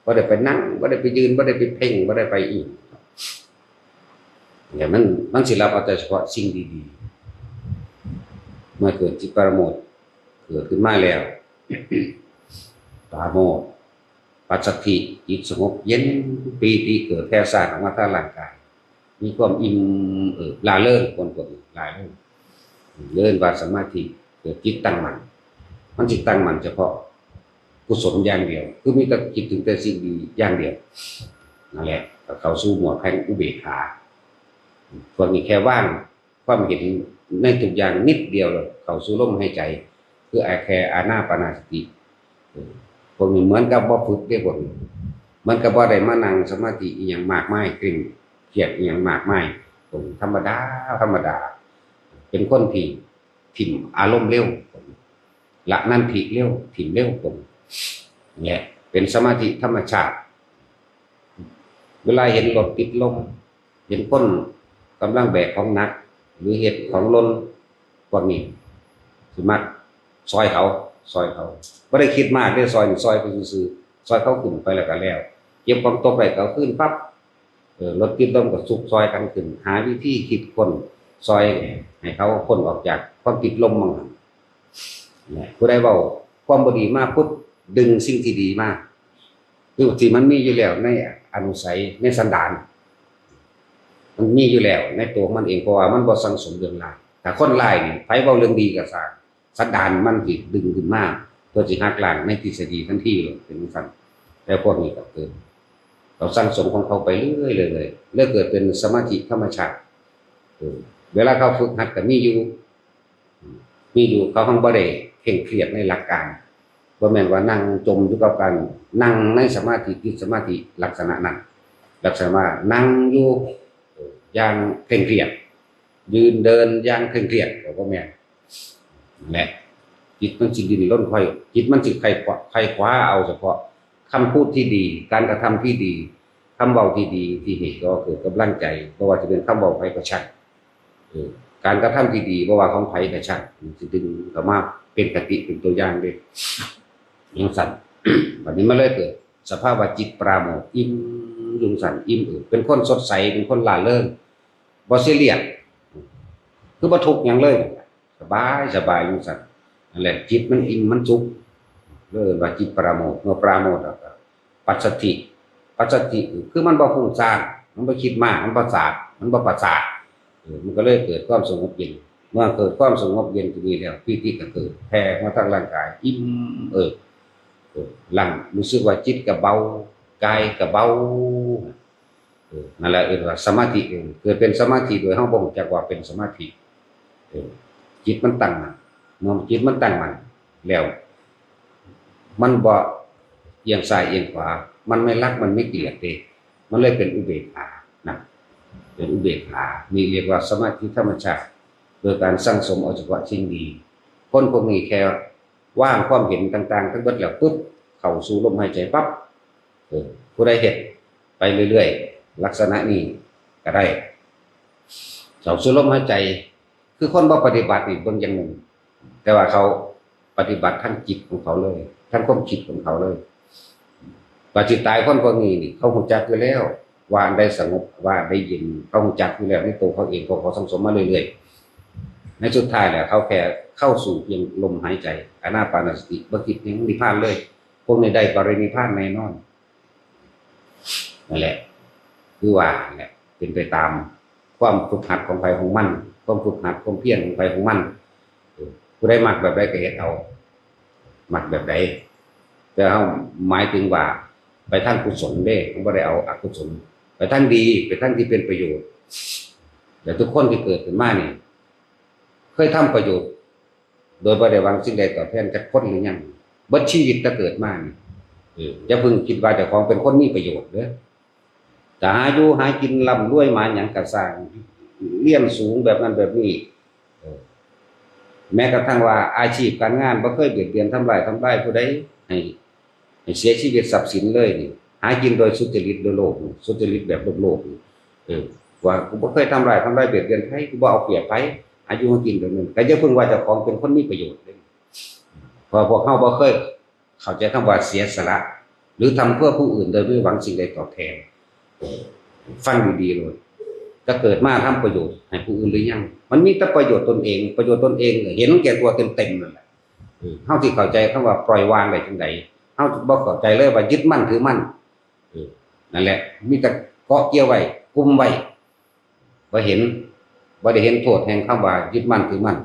บ่ได้ไปนั่ง บ่ได้ไปยืน บ่ได้ไปเพ่ง บ่ได้ไปอิหยัง แต่มัน มันสิรับเอาแต่เฉพาะสิ่งดีๆ เมื่อเกิดจิตปราโมทย์เกิดขึ้นมาแล้ว ปราโมทย์ ปัสสัทธิ จิตสงบเย็น ปีติเกิดแผ่ซ่านออกมาทางร่างกาย มีความอิ่มเอิบร่าเริง คนพวกนี้ร่าเริง เรียกว่าสมาธิ เกิดจิตตั้งมั่น มันสิตั้งมั่นเฉพาะกุศลอย่างเดียว คือมีแต่คิดถึงแต่สิ่งดีอย่างเดียว นั่นแหละ ก็เข้าสู่หมวดแห่งอุเบกขา พวกนี้แค่วางความเห็นในทุกอย่างนิดเดียว เข้าสู่ลมหายใจ คือแค่อานาปานสติ เออ พวกนี้เหมือนกับบ่ฝึกเด้ พวกนี้ เหมือนกับบ่ได้มานั่งสมาธิอีหยังมากมาย เคร่งเครียดอีหยังมากมาย พวกนี้ธรรมดา ธรรมดา เป็นคนที่ถิ่มอารมณ์เร็ว พวกนี้ ละนันทิเร็ว ถิ่มเร็ว พวกนี้ และเป็นสมาธิธรรมชาติ เวลาเห็นรถติดลม เห็นคนกำลังแบกของหนัก หรือเฮ็ดของหล่น พวกนี้สิมักซอยเขา ซอยเขา บ่ได้คิดมากเด้ ซอยนี่ซอยไปซื่อๆ ซอยเขาขึ้นไปแล้วก็แล้ว เก็บของตกได้ก็เอาคืนปั๊บ เออ รถติดลมก็ซุกซอยกันขึ้น หาวิธีคิดค้นซอยให้เขาพ้นออกจากความติดลมบางหั้น เนี่ย ผู้ใดเว้าความบ่ดีมาปุ๊บ ดึงสิ่งที่ดีมา คือที่มันมีอยู่แล้วในอนุสัย ในสันดาน มันมีอยู่แล้วในตัวมันเอง เพราะว่ามันบ่สั่งสมเรื่องร้าย ถ้าคนร้ายนี่ ไผเว้าเรื่องดีก็ซ่าง สันดานมันสิดึงขึ้นมา เพื่อสิหักล้างในทฤษฎีทันทีเลย เป็นจั่งซั้น แล้วพวกนี้ก็เกิด เขาสั่งสมของเขาไปเรื่อยๆ เลย เลยเกิดเป็นสมาธิธรรมชาติ เออ เวลาเขาฝึกหัดก็มีอยู่ มีอยู่ เขาหั้งบ่ได้เคร่งเครียดในหลักการ บ่แม่นว่านั่งจมอยู่กับการนั่งในสมาธิ ติดสมาธิลักษณะนั้น ลักษณะว่านั่งอยู่ เออ อย่างเคร่งเครียด ยืนเดินอย่างเคร่งเครียด ก็บ่แม่น นั่นแหละ จิตมันสิดิ้นรนไขว่ จิตมันสิไขว่คว้า ไขว่คว้าเอาเฉพาะคำพูดที่ดี การกระทำที่ดี คำเว้าที่ดี ที่เฮ็ดให้เกิดกำลังใจ บ่ว่าสิเป็นคำเว้าไผก็ช่าง เออ การกระทำที่ดี บ่ว่าของไผก็ช่าง มันสิดึงเข้ามาเป็นคติ เป็นตัวอย่างเด้ จั่งซั้น บัดนี้มันเลยเกิดสภาวะจิตปราโมทย์ อิ่มอยู่จั่งซั้น อิ่มเอิบ เป็นคนสดใส เป็นคนร่าเริง บ่ซีเรียส คือบ่ทุกข์หยังเลย สบาย สบายอยู่จั่งซั้น นั่นแหละ จิตมันอิ่ม มันสุข เลยว่าจิตปราโมทย์ เมื่อปราโมทย์แล้วก็ปัสสัทธิ ปัสสัทธิ คือมันบ่ฟุ้งซ่าน มันบ่คิดมาก มันบ่สาด มันบ่ประสาท เออ มันก็เลยเกิดความสงบเย็น เมื่อเกิดความสงบเย็นที่นี่แล้ว ปีติก็เกิด แผ่มาทางร่างกาย อิ่มเอิบ เออ ร่าง รู้สึกว่าจิตก็เบา กายก็เบา เออ นั่นแหละเอิ้นว่าสมาธิ เออ เกิดเป็นสมาธิโดยเฮาบ่รู้จักว่าเป็นสมาธิ เออ จิตมันตั้งมั่น เมื่อจิตมันตั้งมั่นแล้ว มันบ่เอียงซ้ายเอียงขวา มันไม่รัก มันไม่เกลียดเด้ มันเลยเป็นอุเบกขานะ เป็นอุเบกขา นี่เรียกว่าสมาธิธรรมชาติ โดยการสั่งสมเอาเฉพาะสิ่งดี คนพวกนี้แค่วางความเห็นต่างๆ ทั้งเบิดแล้วปุ๊บ เข้าสู่ลมหายใจปั๊บ เออ ผู้ใดเฮ็ดไปเรื่อยๆ ลักษณะนี้ก็ได้ เข้าสู่ลมหายใจ คือคนบ่ปฏิบัตินี่เบิ่งอย่างหนึ่ง แต่ว่าเขาปฏิบัติทั้งจิตของเขาเลย ทั้งความคิดของเขาเลย ว่าสิตายคนพวกนี้นี่ เขารู้จักอยู่แล้ว ว่าอันใดสงบ ว่าอันใดเย็น เขารู้จักอยู่แล้วในตัวเขาเอง เพราะเขาสั่งสมมาเรื่อยๆ ในสุดท้ายแล้ว เขาแค่เข้าสู่เพียงลมหายใจ อานาปานสติ บ่คิดถึงนิพพานเลย พวกนี้ได้ปรินิพพานแน่นอน นั่นแหละ คือว่านั่นแหละ เป็นไปตามความฝึกหัดของไผของมัน ความฝึกหัด ความเพียรของไผของมัน เออ ผู้ใดมักแบบใดก็เฮ็ดเอา มักแบบใด แต่เฮาหมายถึงว่าไปทางกุศลเด้ เฮาบ่ได้เอาอกุศล ไปทางดี ไปทางที่เป็นประโยชน์ แต่ทุกคนที่เกิดขึ้นมานี่ เคยทำประโยชน์ โดยบ่ได้หวังสิ่งใดตอบแทนจักคนหรือยัง เบิดชีวิตแต่เกิดมานี่ เออ อย่าเพิ่งคิดว่าเจ้าของเป็นคนมีประโยชน์เด้อ ถ้าหาอยู่หากินร่ำรวยมาหยังก็ซ่าง เรียนสูงแบบนั้นแบบนี้ เออ แม้กระทั่งว่าอาชีพการงานบ่เคยเบียดเบียนทำร้ายทำลายผู้ใด ให้ ให้เสียชีวิตทรัพย์สินเลยนี่ หากินโดยสุจริตโดยโลกนี่ สุจริตแบบโลกๆนี่ เออ ว่ากูบ่เคยทำร้ายทำลายเบียดเบียนไผ กูบ่เอาเปรียบไผ หาอยู่หากินแบบนั้น ก็อย่าเพิ่งว่าเจ้าของเป็นคนมีประโยชน์เด้ เพราะพวกเฮาบ่เคยเข้าใจคำว่าเสียสละ หรือทำเพื่อผู้อื่นโดยไม่หวังสิ่งใดตอบแทน ฟังดีๆ เลย ก็เกิดมาทำประโยชน์ให้ผู้อื่นหรือยัง มันมีแต่ประโยชน์ตนเอง ประโยชน์ตนเอง เห็นแก่ตัวเต็มๆ นั่นแหละ เออ เฮาสิเข้าใจคำว่าปล่อยวางได้จั่งใด เฮาบ่เข้าใจเลยว่ายึดมั่นถือมั่น เออ นั่นแหละ มีแต่เกาะเกี่ยวไว้ กุมไว้ บ่เห็น บ่ได้เห็นโทษแห่งคำว่ายึดมั่นถือมั่น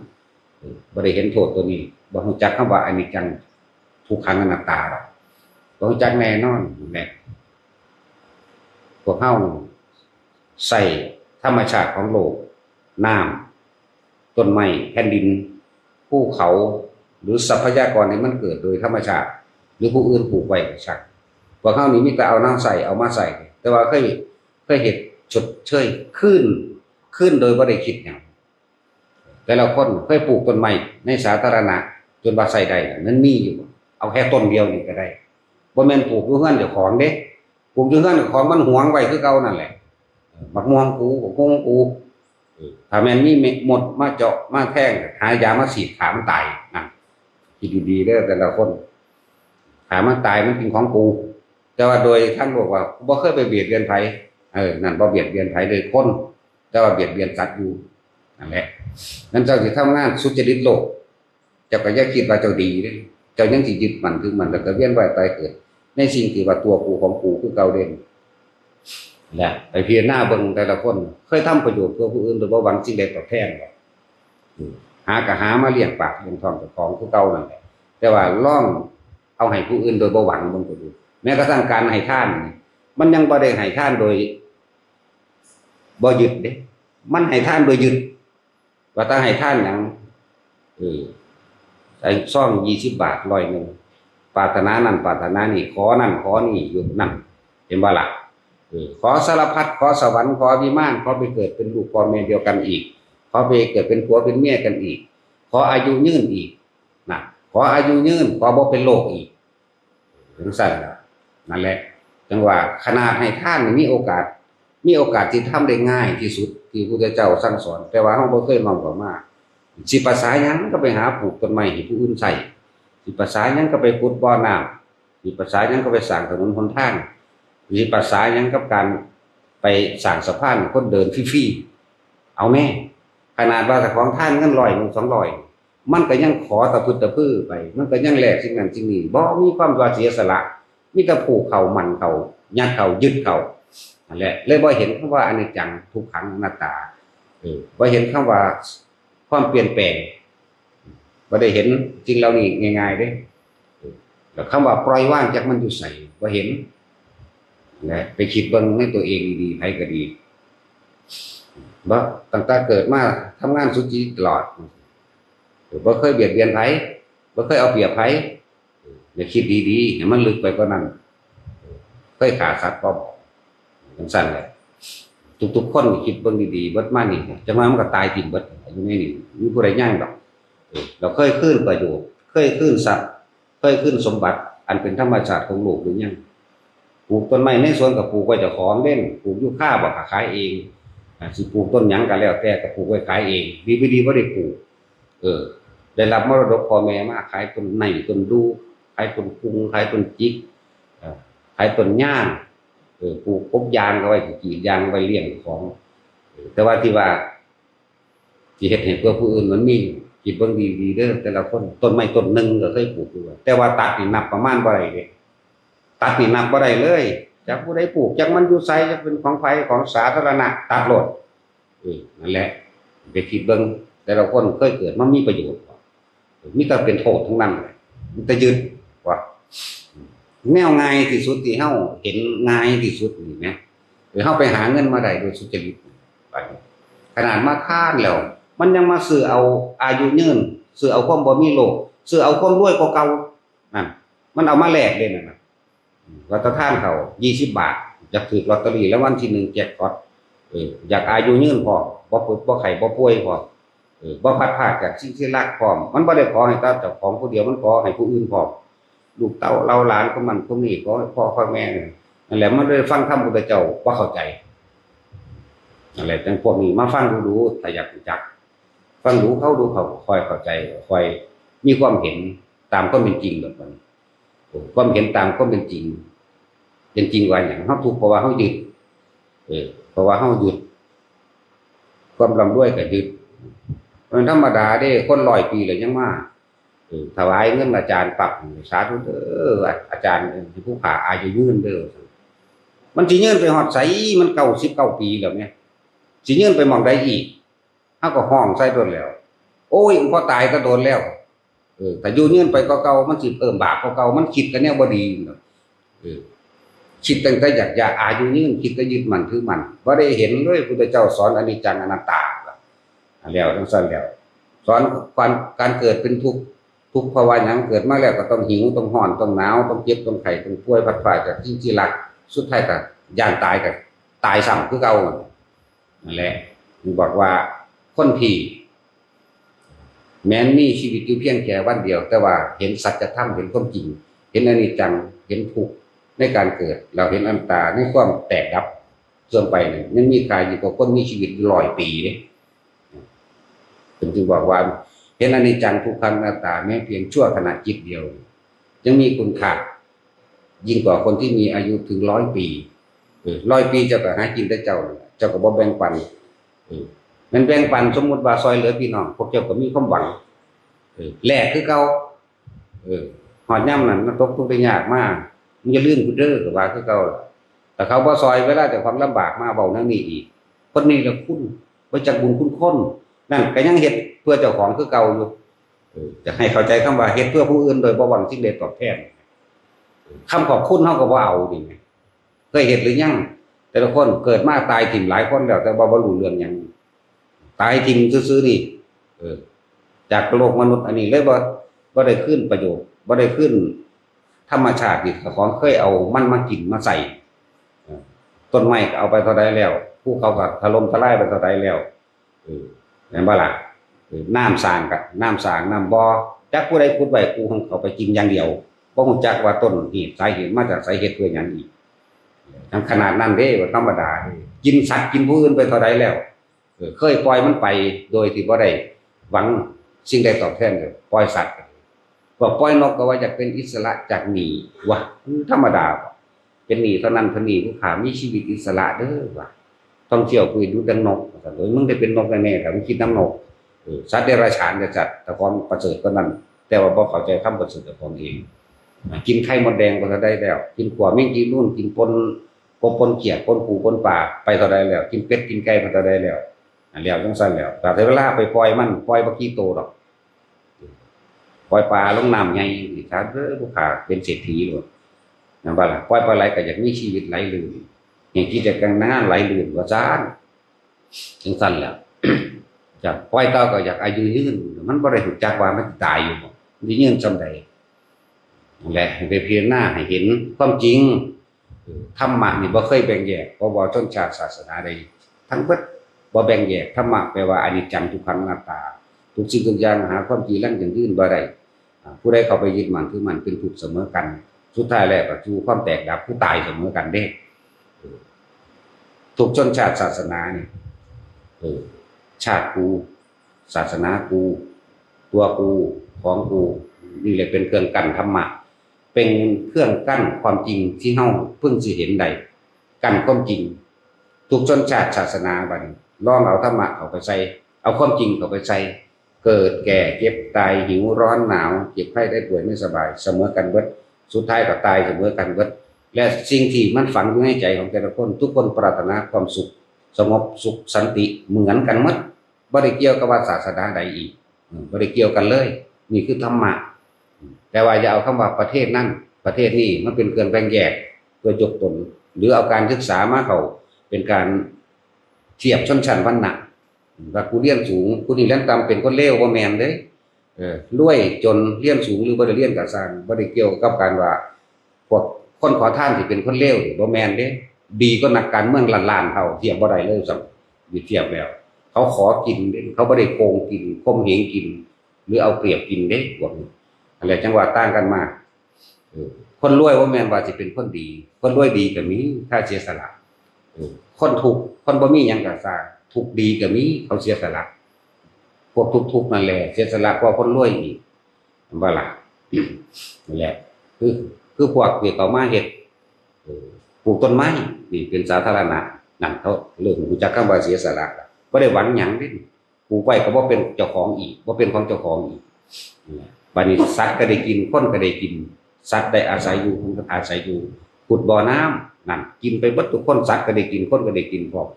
เออ บ่ได้เห็นโทษตัวนี้ บ่รู้จักคำว่าอนิจจัง ทุกขัง อนัตตาดอก บ่รู้จักแน่นอน นั่นแหละ พวกเฮาใช้ธรรมชาติของโลก น้ำ ต้นไม้ แผ่นดิน ภูเขา หรือทรัพยากรที่มันเกิดโดยธรรมชาติ หรือผู้อื่นปลูกไว้ก็ช่าง พวกเฮานี่มีแต่เอาน้ำใส่ เอามาใส่ แต่ว่าเคย เคยเฮ็ดชดเชยคืน คืนโดยบ่ได้คิดหยัง แต่ละคนเคยปลูกต้นไม้ในสาธารณะ จนว่าใช้ได้น่ะ มันมีอยู่ เอาแค่ต้นเดียวนี่ก็ได้ บ่แม่นปลูกอยู่เฮือนเจ้าของเด้ ปลูกอยู่เฮือนเจ้าของมันหวงไว้คือเก่านั่นแหละ เออ บักม่วงกู บักม่วงกู เออ ถ้าแม่นมีมดมาเจาะมาแทง หายามาฉีดฆ่ามันตาย นั่น คิดดีๆเด้อแต่ละคน ฆ่ามันตายมันเป็นของกู แต่ว่าโดยทางโลกว่า บ่เคยไปเบียดเบียนไผ เออ นั่นบ่เบียดเบียนไผเลยคน แต่ว่าเบียดเบียนสัตว์อยู่ นั่นแหละ นั้นเจ้าสิทำงานสุจริตโลก เจ้าก็อย่าคิดว่าเจ้าดีเด้ เจ้ายังสิยึดมั่นถือมั่น แล้วก็เวียนว่ายตายเกิด ในสิ่งที่ว่าตัวกูของกูคือเก่าเด่น และไปพิจารณาเบิ่งแต่ละคน เคยทำประโยชน์เพื่อผู้อื่นโดยบ่หวังสิ่งใดตอบแทนบ่ อืม หาก็หามาเลี้ยงปากเลี้ยงท้องเจ้าของคือเก่านั่นแหละ แต่ว่าลองเอาให้ผู้อื่นโดยบ่หวังเบิ่งก็ดู แม้กระทั่งการให้ทานนี่ มันยังบ่ได้ให้ทานโดยบ่ยึดเด้ มันให้ทานโดยยึด ว่าแต่ให้ทานหยัง เออ ไอ้ซองยี่สิบบาท ร้อยหนึ่ง ปรารถนานั่นปรารถนานี่ ขอนั่นขอนี่อยู่นั่น เห็นบ่ล่ะ เออ ขอสารพัด ขอสวรรค์ ขอวิมาน ขอไปเกิดเป็นลูกพ่อแม่เดียวกันอีก ขอไปเกิดเป็นผัวเป็นเมียกันอีก ขออายุยืนอีก นะ ขออายุยืน ขอบ่เป็นโรคอีก จั่งซั้นล่ะ นั่นแหละ จั่งว่าขนาดให้ทานนี่มีโอกาส มีโอกาสที่ทำได้ง่ายที่สุดที่พระพุทธเจ้าสั่งสอน แต่ว่าเฮาบ่เคยน้อมเข้ามา สิประสาหยังก็ไปหาปลูกต้นไม้ให้ผู้อื่นใช้ สิประสาหยังก็ไปขุดบ่อน้ำ สิประสาหยังก็ไปสร้างถนนหนทาง สิประสาหยังกับการไปสร้างสะพานให้คนเดินฟรีๆ เอาแม่ ขนาดว่าเจ้าของทานเงินร้อยหนึ่ง สองร้อย มันก็ยังขอตะพึดตะพือไป มันก็ยังแลกสิ่งนั้นสิ่งนี้ บ่มีความว่าเสียสละ มีแต่ผูกเข้า มั่นเข้า ยัดเข้า ยึดเข้า นั่นแหละ เลยบ่เห็นคำว่าอนิจจัง ทุกขัง อนัตตา เออ บ่เห็นคำว่าความเปลี่ยนแปลง บ่ได้เห็นสิ่งเหล่านี้ง่ายๆเด้ เออ แล้วคำว่าปล่อยวางจักมันอยู่ไส บ่เห็น และไปคิดเบิ่งในตัวเองดีๆ ไผก็ดี บ่ ตั้งแต่เกิดมาทำงานสุจริตตลอด เออ บ่เคยเบียดเบียนไผ บ่เคยเอาเปรียบไผ เออ อย่าคิดดีๆ ให้มันลึกไปกว่านั้น เออ เคยฆ่าสัตว์บ่ จั่งซั้นแหละ ทุกๆคนคิดเบิ่งดีๆ เบิดมานี่ จั่งว่ามันก็ตายทิ่มเบิด อยู่ในนี่ มีผู้ใดยังดอก เออ เราเคยคืนประโยชน์ เคยคืนทรัพย์ เคยคืนสมบัติ อันเป็นธรรมชาติของโลกหรือยัง ปลูกต้นไม้ในสวนก็ปลูกไว้เจ้าของเด้ ปลูกยูคาบ่ก็ขายเอง อ่า สิปลูกต้นหยังก็แล้วแต่ก็ปลูกไว้ขายเอง ดีบ่ดีบ่ได้ปลูก เออ ได้รับมรดกพ่อแม่มา ขายต้นไม้ต้นดู ขายต้นพุง ขายต้นจิก เออ ขายต้นยาง เออ ปลูกกกยางก็ไว้กรีดยางไว้เลี้ยงของ เออ แต่ว่าที่ว่า สิเฮ็ดให้เพื่อผู้อื่นมันมี คิดเบิ่งดีๆเด้อ แต่ละคน ต้นไม้ต้นหนึ่งก็เคยปลูกอยู่ แต่ว่าตัดนี่นับประมาณบ่ได้เด้ ตัดนี่นับบ่ได้เลย จักผู้ใดปลูก จักมันอยู่ไส จักเป็นของไผ ของสาธารณะ ตัดโลด เออ นั่นแหละ ไปคิดเบิ่ง แต่ละคนเคยเกิดมามีประโยชน์บ่ มีแต่เป็นโทษทั้งนั้นเลย มีแต่ยึดว่า แนวง่ายที่สุดที่เฮาเห็นง่ายที่สุดนี่นะ คือเฮาไปหาเงินมาได้โดยสุจริต ขนาดมาทานแล้ว มันยังมาซื้อเอาอายุยืน ซื้อเอาความบ่มีโรค ซื้อเอาความรวยกว่าเก่า นั่น มันเอามาแลกเด้นั่นน่ะ ว่าแต่ทานเขายี่สิบบาท อยากถืกลอตเตอรี่รางวัลที่หนึ่งแจ็คพอต เออ อยากอายุยืนพร้อม บ่เจ็บบ่ไข้บ่ป่วยพร้อม เออ บ่พลัดพรากจากสิ่งที่รักพร้อม มันบ่ได้ขอให้แต่เจ้าของผู้เดียว มันขอให้ผู้อื่นพร้อม ลูกเต้าเหล่าหลานคนนั้นคนนี้ ขอให้พ่อขอให้แม่ นั่นแหละ มันได้ฟังธรรมพุทธเจ้าบ่เข้าใจ นั่นแหละ จั่งพวกนี้มาฟังดูๆ ถ้าอยากรู้จัก ฟังดูเขาดูเขาก็ค่อยเข้าใจ ค่อยมีความเห็นตามความเป็นจริงแบบนั้น ความเห็นตามความเป็นจริง เป็นจริงว่าหยัง เฮาทุกข์เพราะว่าเฮายึด เออ เพราะว่าเฮายึด ความร่ำรวยก็ยึด มันธรรมดาเด้ คนร้อยปีแล้วยังมา เออ ถวายเงินอาจารย์ปั๊บ สาธุเด้อ อาจารย์ เออ ผู้ขาอายุยืนเด้อ มันสิยืนไปฮอดไส มันเก้าสิบเก้าปีแล้วแหม สิยืนไปหม่องใดอีก เฮาก็ฮ้องใส่โดนแล้ว โอ้ย มันพอตายก็โดนแล้ว เออ ถ้าอยู่ยืนไปก็เก่า มันสิเพิ่มบาปก็เก่า มันคิดกันแนวบ่ดีเนาะ เออ คิดตั้งแต่อยากจะอายุยืน คิดแต่ยึดมั่นถือมั่น บ่ได้เห็นเลยพุทธเจ้าสอนอนิจจังอนัตตา แล้วจังซั่นแล้ว สอนการ การเกิดเป็นทุกข์ ทุกข์เพราะว่าหยัง เกิดมาแล้วก็ต้องหิว ต้องร้อน ต้องหนาว ต้องเจ็บ ต้องไข้ ต้องป่วย พลัดพรากจากสิ่งที่รัก สุดท้ายก็ย้านตาย ก็ตายซ้ำคือเก่า นั่นแหละ บอกว่าคนที่แม้นมีชีวิตอยู่เพียงแค่วันเดียว แต่ว่าเห็นสัจธรรม เห็นความจริง เห็นอนิจจัง เห็นทุกข์ในการเกิด เราเห็นอนัตตาในความแตกดับ ส่วนไปเนี่ยยังมีค่ายิ่งกว่าคนมีชีวิตอยู่ร้อยปีเด้ เพิ่นจึงบอกว่า เห็นอนิจจังทุกขังอนัตตาแม้เพียงชั่วขณะจิตเดียว ยังมีคุณค่า ยิ่งกว่าคนที่มีอายุถึงร้อยปี เออ ร้อยปีเจ้าก็หากินแต่เจ้านั่นแหละ เจ้าก็บ่แบ่งปัน เออ แม่นแบ่งปัน สมมุติว่าซอยเหลือพี่น้อง พวกเจ้าก็มีความหวัง เออ แลกคือเก่า เออ ฮอดยามนั้นมันตกทุกข์ได้ยากมา มึงอย่าลืมกูเด้อ ก็ว่าคือเก่าล่ะ แต่เขาบ่ซอย เวลาเจ้าของลำบากมา เว้าแนวนี้อีก คนนี้ละคุณ บ่จักบุญคุณคน นั่นก็ยังเฮ็ดเพื่อเจ้าของคือเก่าอยู่ เออ จะให้เข้าใจคำว่าเฮ็ดเพื่อผู้อื่นโดยบ่หวังสิ่งใดตอบแทน คำขอบคุณเฮาก็บ่เอานี่ไง เคยเฮ็ดหรือยัง แต่ละคนเกิดมาตายถิ่มหลายคนแล้ว แต่ว่าบ่รู้เรื่องหยัง ตายถิ่มซื่อๆนี่ เออ จากโลกมนุษย์อันนี้เลยบ่ บ่ได้คืนประโยชน์ บ่ได้คืนธรรมชาติที่เจ้าของเคยเอามันมากินมาใส่ เออ ต้นไม้ก็เอาไปเท่าใดแล้ว ภูเขาก็ถล่มทลายไปเท่าใดแล้ว เออ แม่นบ่ล่ะ เออ น้ำสร้างก็ น้ำสร้างน้ำบ่อ จักผู้ใดขุดไว้ กูของเขาไปกินอย่างเดียว บ่ฮู้จักว่าต้นเหตุสาเหตุมาจากไส เฮ็ดเพื่อหยังอีก ทั้งขนาดนั้นเด้ บ่ธรรมดาเด้ กินสัตว์กินผู้อื่นไปเท่าใดแล้ว เออ เคยปล่อยมันไปโดยที่บ่ได้หวังสิ่งใดตอบแทนเลย ปล่อยสัตว์ พวกปล่อยนกก็ว่าอยากเป็นอิสระจากหนี้ วะ มันธรรมดาบ่ เป็นหนี้เท่านั้นเท่านี้ ผู้ข้ามีชีวิตอิสระเด้อ วะ ท่องเที่ยวคุยดูดังนก ว่าซั่น โอ้ย มึงได้เป็นนกแน่ๆ ถ้ามึงคิดนำนก เออ สัตว์เดรัจฉานกับสัตว์ แต่ความประเสริฐกว่านั้น แต่ว่าบ่เข้าใจคำประเสริฐของเอง กินไข่มดแดงก็เท่าใดแล้ว กินขั่วแมงจีนูน กินปนกบปนเขียด ปนปูปนปลา ไปเท่าใดแล้ว กินเป็ดกินไก่ไปเท่าใดแล้ว อันแล้วจังซั่นแล้ว แต่เวลาไปปล่อยมัน ปล่อยบ่กี่โตดอก ปล่อยปลาลงน้ำใหญ่นี่ ถ้าเด้อ ผู้ข้าเป็นเศรษฐีโลด นั่นบ่ล่ะ ปล่อยปลาไหลก็อยากมีชีวิตไหลลื่น อย่างกิจการงานไหลลื่นว่าซั่น จังซั่นแหละ อยากปล่อยเต่าก็อยากอายุยืน มันบ่ได้รู้จักว่ามันสิตายอยู่บ่ มันสิยืนส่ำใด นั่นแหละ ให้ไปพิจารณาให้เห็นความจริง เออ ธรรมะนี่บ่เคยแบ่งแยก บ่ว่าชนชาติศาสนาใด ทั้งเบิด บ่แบ่งแยก ธรรมะแปลว่าอนิจจังทุกขังอนัตตา ทุกสิ่งทุกอย่างหาความจีรังยั่งยืนบ่ได้ อ่า ผู้ใดเข้าไปยึดมั่นถือมั่นเป็นทุกข์เสมอกัน สุดท้ายแล้วก็สู่ความแตกดับ คือตายเสมอกันเด้ เออ ทุกชนชาติศาสนานี่ เออ ชาติกู ศาสนากู ตัวกู ของกู นี่แหละเป็นเครื่องกั้นธรรมะ เป็นเครื่องกั้นความจริงที่เฮาเพิ่งสิเห็นได้ กั้นความจริง ทุกชนชาติศาสนาบัดนี้ ลองเอาธรรมะเข้าไปใส่ เอาความจริงเข้าไปใส่ เกิดแก่เจ็บตาย หิวร้อนหนาว เจ็บไข้ได้ป่วยไม่สบาย เสมอกันเบิด สุดท้ายก็ตายเสมอกันเบิด และสิ่งที่มันฝังอยู่ในใจของแต่ละคน ทุกคนปรารถนาความสุข สงบสุขสันติเหมือนกันหมด บ่ได้เกี่ยวกับว่าศาสนาใดอีก อืม บ่ได้เกี่ยวกันเลย นี่คือธรรมะ แต่ว่าอย่าเอาคำว่าประเทศนั้น ประเทศนี้ มันเป็นเครื่องแบ่งแยก เพื่อยกตน หรือเอาการศึกษามาเข้าเป็นการเทียบชนชั้นวรรณะ ว่ากูเรียนสูง กูนี่เรียนต่ำ เป็นคนเลว บ่แม่นเด้ เออ รวยจน เรียนสูงหรือบ่ได้เรียนก็ซ่าง บ่ได้เกี่ยวกับการว่า พวกคนขอทานที่เป็นคนเลวนี่ บ่แม่นเด้ ดีกว่านักการเมืองล้านๆเท่า เทียบบ่ได้เลยซ้ำ เทียบแล้ว เขาขอกินเด้ เขาบ่ได้โกงกิน ข่มเหงกิน หรือเอาเปรียบกินเด้ พวกนี้ อันแหละจังว่าต่างกันมา เออ คนรวยบ่แม่นว่าสิเป็นคนดี คนรวยดีก็มี ถ้าเสียสละ เออ คนทุกข์ คนบ่มีหยังก็ซ่าง ทุกข์ดีก็มี เขาเสียสละ พวกทุกข์ๆนั่นแหละ เสียสละกว่าคนรวยอีก เห็นบ่ล่ะ นั่นแหละ คือ คือพวกที่เขามาเฮ็ด เออ ปลูกต้นไม้ นี่เป็นสาธารณะ นั่นเขาเริ่มรู้จักคำว่าเสียสละละ บ่ได้หวังหยังเด้ ปลูกไว้ก็บ่เป็นเจ้าของอีก บ่เป็นของเจ้าของอีก นั่นแหละ บัดนี้สัตว์ก็ได้กิน คนก็ได้กิน สัตว์ได้อาศัยอยู่ คนก็อาศัยอยู่ ขุดบ่อน้ำ นั่น กินไปเบิดทุกคน สัตว์ก็ได้กิน คนก็ได้กินพร้อม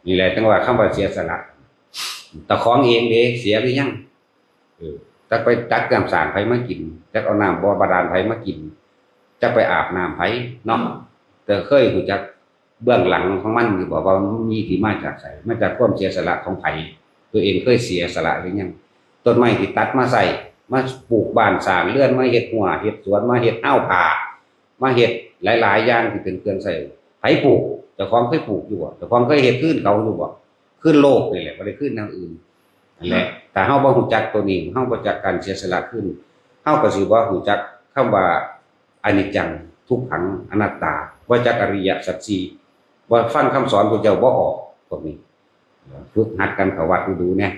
นี่แหละจั่งว่าคำว่าเสียสละ เจ้าของเองเด้ เสียหรือยัง เออ จักไปตักน้ำสร้างไผมากิน จักเอาน้ำบ่อบาดาลไผมากิน จักไปอาบน้ำไผเนาะ แต่เคยรู้จักเบื้องหลังของมันอยู่บ่ ว่ามันมีที่มาจากไส มาจากความเสียสละของไผ ตัวเองเคยเสียสละหรือยัง ต้นไม้ที่ตัดมาใช้ มาปลูกบ้านสร้างเรือน มาเฮ็ดรั้ว เฮ็ดสวน มาเฮ็ดฮาวผ้า มาเฮ็ดหลายๆอย่างที่เป็นเครื่องใช้ ไผปลูก เจ้าของเคยปลูกอยู่บ่ เจ้าของเคยเฮ็ดคืนเขาอยู่บ่ คืนโลกนี่แหละ บ่ได้คืนแนวอื่น นั่นแหละ ถ้าเฮาบ่รู้จักตัวนี้ เฮาบ่จักการเสียสละคืน เฮาก็สิบ่รู้จักคำว่าอนิจจัง ทุกขัง อนัตตา บ่จักอริยสัจสี่ บ่ฟังคำสอนพระเจ้าบ่ออก พวกนี้ ฝึกหัดกันเข้าวัดดูๆ แหน่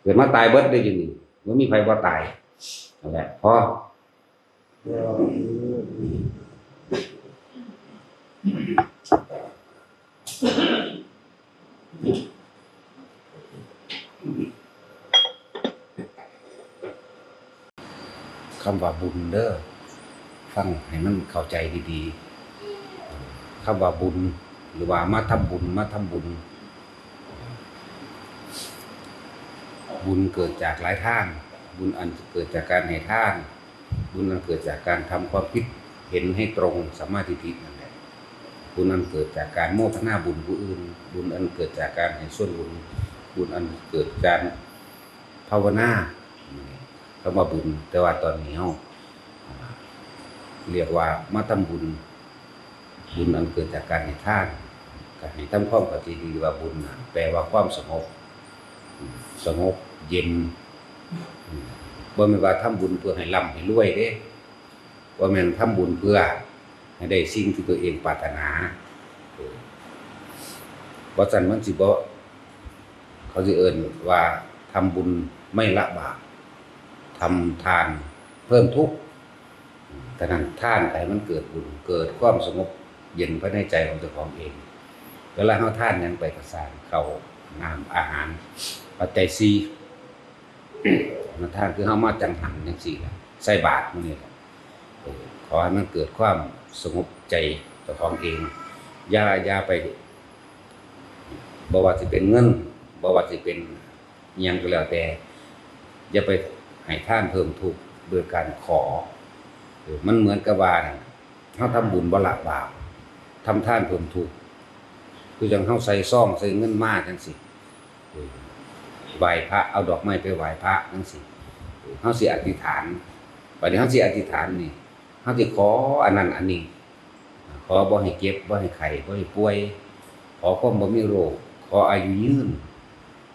เกิดมาตายเบิดเด้อยู่นี่ บ่มีไผบ่ตาย นั่นแหละ พอ คำว่าบุญเด้อ ฟังให้มันเข้าใจดีๆ คำว่าบุญ หรือว่ามาทำบุญ มาทำบุญ บุญเกิดจากหลายทาง บุญอันเกิดจากการให้ทาน บุญอันเกิดจากการทำความคิดเห็นให้ตรงสัมมาทิฏฐินั่นแหละ บุญอันเกิดจากการโมทนาบุญผู้อื่น บุญอันเกิดจากการให้ส่วนบุญ บุญอันเกิดจากการภาวนา คำว่าบุญ แต่ว่าตอนนี้เฮา อ่า เรียกว่ามาทำบุญ บุญอันเกิดจากการให้ทาน ก็ให้ทำความเข้าใจดีว่าบุญน่ะ แปลว่าความสงบ สงบเย็น บ่แม่นว่าทำบุญเพื่อให้ร่ำให้รวยเด้ บ่แม่นทำบุญเพื่อให้ได้สิ่งที่ตัวเองปรารถนา เออ บ่ซั้นมันสิบ่ เขาสิเอิ้นว่าทำบุญไม่ละบาป ทำทานเพิ่มทุกข์ ฉะนั้นทานให้มันเกิดบุญ เกิดความสงบเย็นภายในใจของเจ้าของเอง เวลาเฮาทานหยังไปก็ซ่าง ข้าว น้ำ อาหาร ปัจจัยสี่ มาทานคือเฮามาจังหันจังซี่ล่ะ ใส่บาตรมื้อนี้ล่ะ เออ ขอให้มันเกิดความสงบใจเจ้าของเอง อย่า อย่าไป บ่ว่าสิเป็นเงิน บ่ว่าสิเป็นอิหยังก็แล้วแต่ อย่าไปให้ทานเพิ่มทุกข์โดยการขอ เออ มันเหมือนกับว่านั่น เฮาทำบุญบ่ละบาป ทำทานเพิ่มทุกข์ คือจั่งเฮาใส่ซองใส่เงินมาจั่งซี้ เออ ไหว้พระ เอาดอกไม้ไปไหว้พระจั่งซี้ เออ เฮาสิอธิษฐาน บัดนี้เฮาสิอธิษฐานนี่ เฮาสิขออันนั้นอันนี้ ขอบ่ให้เจ็บ บ่ให้ไข้ บ่ให้ป่วย ขอความบ่มีโรค ขออายุยืน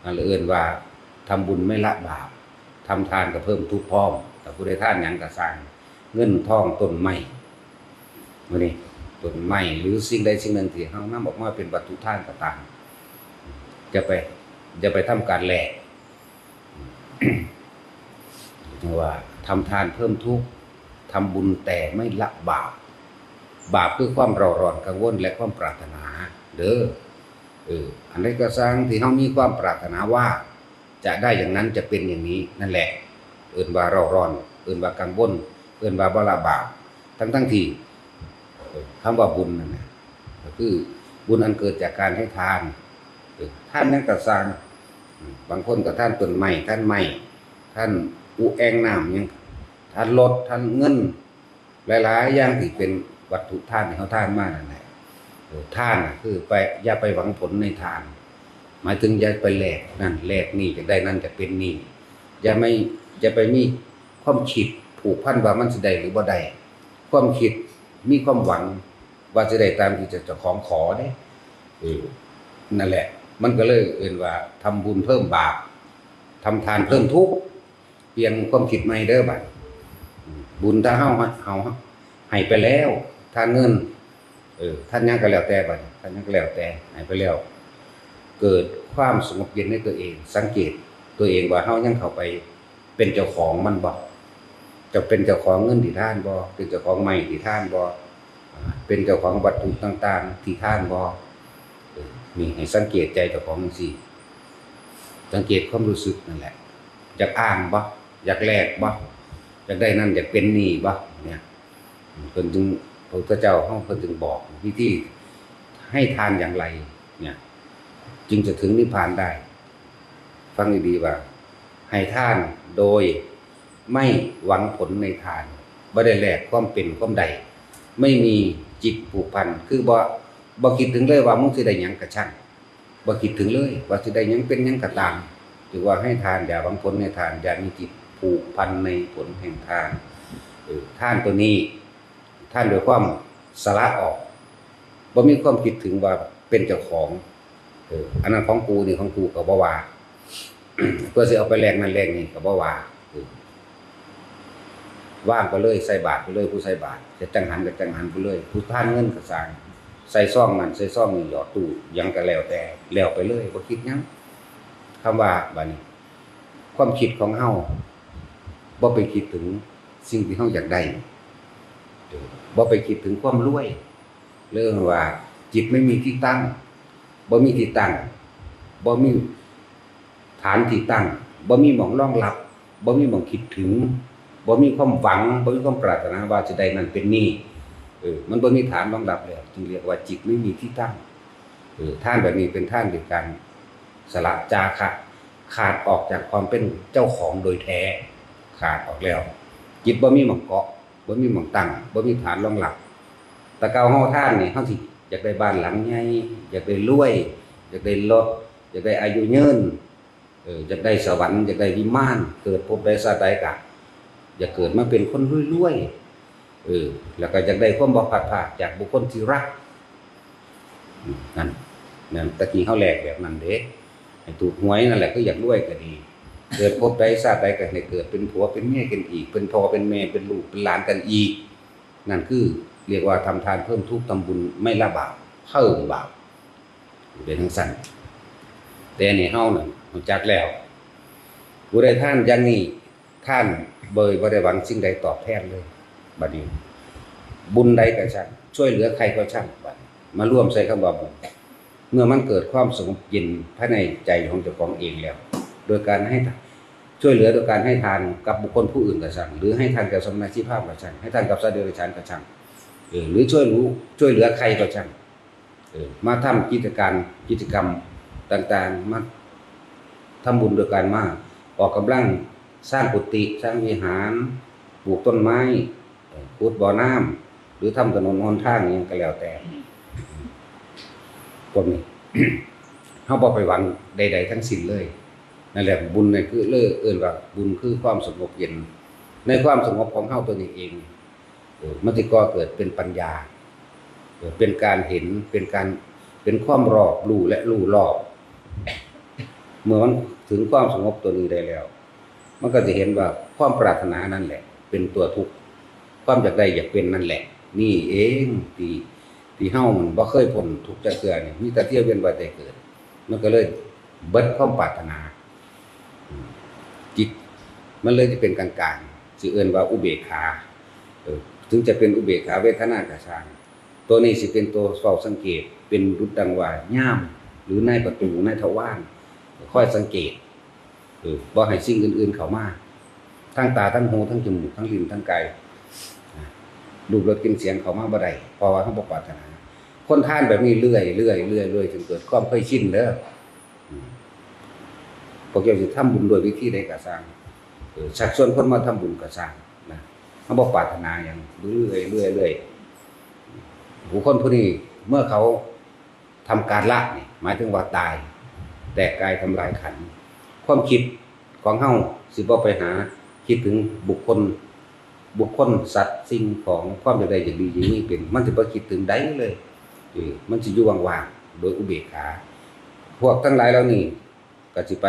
นั่นเอิ้นว่าทำบุญไม่ละบาป ทำทานก็เพิ่มทุกข์พร้อม ถ้าผู้ใดทานหยังก็ซ่าง เงินทองต้นไม้ มื้อนี้ ต้นไม้หรือสิ่งใดสิ่งหนึ่งที่เฮานำออกมาเป็นวัตถุทานก็ตาม อย่าไป อย่าไปทำการแลก เรียกว่าทำทานเพิ่มทุกข์ ทำบุญแต่ไม่ละบาป บาปคือความเร่าร้อนกังวลและความปรารถนาเด้อ เออ อันใดก็ซ่างที่เฮามีความปรารถนาว่า จะได้อย่างนั้น จะเป็นอย่างนี้ นั่นแหละ เอิ้นว่าเร่าร้อน เอิ้นว่ากังวล เอิ้นว่าบ่ละบาป ทั้งๆ ที่ เออ คำว่าบุญนั่นน่ะ ก็คือบุญอันเกิดจากการให้ทาน เออ ทานหยังก็ซ่าง อืม บางคนก็ทานต้นไม้ ทานไม้ ทานอุแอ่งน้ำหยัง ทานรถ ทานเงิน หลายๆ อย่างที่เป็นวัตถุทานที่เฮาทานมานั่นแหละ เออ ทานน่ะคือไป อย่าไปหวังผลในทาน หมายถึงอย่าไปแลกนั่นแลกนี่ อยากได้นั่นอยากเป็นนี่ อย่าไม่ อย่าไปมีความคิดผูกพันว่ามันสิได้หรือบ่ได้ ความคิดมีความหวังว่าสิได้ตามที่เจ้าของขอเด้ เออ นั่นแหละ มันก็เลยเอิ้นว่าทำบุญเพิ่มบาป ทำทานเพิ่มทุกข์ เปลี่ยนความคิดใหม่เด้อบัด บุญถ้าเฮา เฮาให้ไปแล้ว ทานเงิน เออ ทานหยังก็แล้วแต่บัด ทานหยังก็แล้วแต่ ให้ไปแล้ว เกิดความสงบเย็นในตัวเอง สังเกตตัวเองว่าเฮายังเข้าไปเป็นเจ้าของมันบ่ จะเป็นเจ้าของเงินที่ทานบ่ เป็นเจ้าของไม้ที่ทานบ่ อ่า เป็นเจ้าของวัตถุต่างๆ ที่ทานบ่ เออ นี่ให้สังเกตใจเจ้าของจั่งซี้ สังเกตความรู้สึกนั่นแหละ อยากอ้างบ่ อยากแลกบ่ อยากได้นั่นอยากเป็นนี่บ่เนี่ย เพิ่นจึง พระพุทธเจ้าเฮาเพิ่นจึงบอกวิธีให้ทานอย่างไรเนี่ย จึงจะถึงนิพพานได้ ฟังดีๆว่า ให้ทานโดยไม่หวังผลในทาน บ่ได้แลกความเป็นความได้ ไม่มีจิตผูกพัน คือบ่ บ่คิดถึงเลยว่ามึงสิได้หยังกะช่าง บ่คิดถึงเลยว่าสิได้หยังเป็นหยังกะตาม ถือว่าให้ทานอย่าหวังผลในทาน อย่ามีจิตผูกพันในผลแห่งทาน เออ ทานตัวนี้ ทานด้วยความสละออก บ่มีความคิดถึงว่าเป็นเจ้าของ เออ อันนั้นของกู นี่ของกูก็บ่ว่า เพื่อสิเอาไปแลกนั่นแลกนี่ก็บ่ว่า เออ วางไปเลย ใส่บาตรไปเลย ผู้ใส่บาตร เฮ็ดจังหันก็จังหันไปเลย ผู้ทานเงินก็ซ่าง ใส่ซองนั่นใส่ซองนี่ หยอดตู้หยังก็แล้วแต่ แล้วไปเลย บ่คิดหยัง คำว่าบัดนี้ ความคิดของเฮา บ่ไปคิดถึงสิ่งที่เฮาอยากได้ เออ บ่ไปคิดถึงความรวย เรื่องว่าจิตไม่มีที่ตั้ง บ่มีที่ตั้ง บ่มีฐานที่ตั้ง บ่มีหม่องรองรับ บ่มีหม่องคิดถึง บ่มีความหวัง บ่มีความปรารถนาว่าจะได้นั่นเป็นนี่ เออ มันบ่มีฐานรองรับแล้ว จึงเรียกว่าจิตไม่มีที่ตั้ง เออ ทานแบบนี้เป็นทานด้วยการสละจาคะ ขาดออกจากความเป็นเจ้าของโดยแท้ ขาดออกแล้ว จิตบ่มีหม่องเกาะ บ่มีหม่องตั้ง บ่มีฐานรองรับ แต่เก่าเฮาทานนี่ เฮาสิอยากได้บ้านหลังใหญ่ อยากได้รวย อยากได้รถ อยากได้อายุยืน เออ อยากได้สวรรค์ อยากได้วิมาน เกิดภพใดชาติใดกะ อยากเกิดมาเป็นคนรวยๆ เออ แล้วก็อยากได้ความบ่พลัดพรากจากบุคคลที่รัก อืม นั่น นั่น ตะกี้เฮาแลกแบบนั้นเด้ ให้ถูกหวยนั่นแหละ คืออยากรวยก็ดี เกิดภพใดชาติใดก็ให้เกิดเป็นผัวเป็นเมียกันอีก เป็นพ่อเป็นแม่ เป็นลูกเป็นหลานกันอีก นั่นคือเรียกว่าทำทานเพิ่มทุกข์ ทำบุญไม่ละบาป เพิ่มบาป เป็นจั่งซั้น แต่นี่เฮานั่นรู้จักแล้ว ผู้ใดทานอย่างนี้ ทานโดยบ่ได้หวังสิ่งใดตอบแทนเลย บัดนี้ บุญใดก็ช่าง ช่วยเหลือใครก็ช่าง บัดนี้ มาร่วมใส่คำว่าบุญ เมื่อมันเกิดความสงบเย็นภายในใจของเจ้าของเองแล้ว โดยการให้ ช่วยเหลือโดยการให้ทานกับบุคคลผู้อื่นก็ช่าง หรือให้ทานกับสมณชีพราหมณ์ก็ช่าง ให้ทานกับสัตว์เดรัจฉานก็ช่าง เออ หรือช่วยรู้ ช่วยเหลือใครก็ช่าง เออ มาทำกิจการ กิจกรรมต่างๆ มาทำบุญโดยการมาออกกำลังสร้างกุฏิ สร้างวิหาร ปลูกต้นไม้ เอ่อ ขุดบ่อน้ำ หรือทำถนนหนทางอิหยังก็แล้วแต่ พวกนี้ เฮาบ่ไปหวังใดๆทั้งสิ้นเลย นั่นแหละบุญนี่คือ เลยเอิ้นว่าบุญคือความสงบเย็น ในความสงบของเฮาตัวนี้เอง เออ มันสิก่อเกิดเป็นปัญญา เออ เป็นการเห็น เป็นการ เป็นความรอบรู้และรู้รอบ เมื่อมันถึงความสงบตัวนี้ได้แล้ว มันก็จะเห็นว่าความปรารถนานั่นแหละ เป็นตัวทุกข์ ความอยากได้อยากเป็นนั่นแหละ นี่เองที่ ที่เฮามันบ่เคยพ้นทุกข์จักเทื่อนี่ มีแต่เที่ยวเวียนว่ายตายเกิด มันก็เลยเบิดความปรารถนา อืม จิตมันเลยจะเป็นกลางๆ สิเอิ้นว่าอุเบกขา เออ ถึงจะเป็นอุเบกขาเวทนาก็ช่าง ตัวนี้สิเป็นตัวเฝ้าสังเกต เป็นดุจดังว่าย่าม หรือนายประตูนายทวาร คอยสังเกต เออ บ่ให้สิ่งอื่นๆเข้ามา ทั้งตา ทั้งหู ทั้งจมูก ทั้งลิ้น ทั้งกาย อ่ะ รูปรสกลิ่นเสียงเข้ามาบ่ได้ เพราะว่าเฮาบ่ปรารถนา คนทานแบบนี้เรื่อยๆ เรื่อยๆ เรื่อยๆ จนเกิดความเคยชินเด้อ อืม พวกเจ้าสิทำบุญด้วยวิธีใดก็ช่าง เออ ชักชวนคนมาทำบุญก็ช่างนะ เฮาบ่ปรารถนาหยัง เรื่อยๆ เรื่อยๆ บุคคลผู้นี้เมื่อเขา ทำการละนี่ หมายถึงว่าตาย แตกกายทำลายขันธ์ ความคิดของเฮาสิบ่ไปหาคิดถึงบุคคล บุคคล สัตว์ สิ่งของ ความอยากได้อยากดีอยากมีเป็น มันสิบ่คิดถึงใดเลย เออ มันสิอยู่ว่างๆ โดยอุเบกขา พวกทั้งหลายเหล่านี้ก็สิไป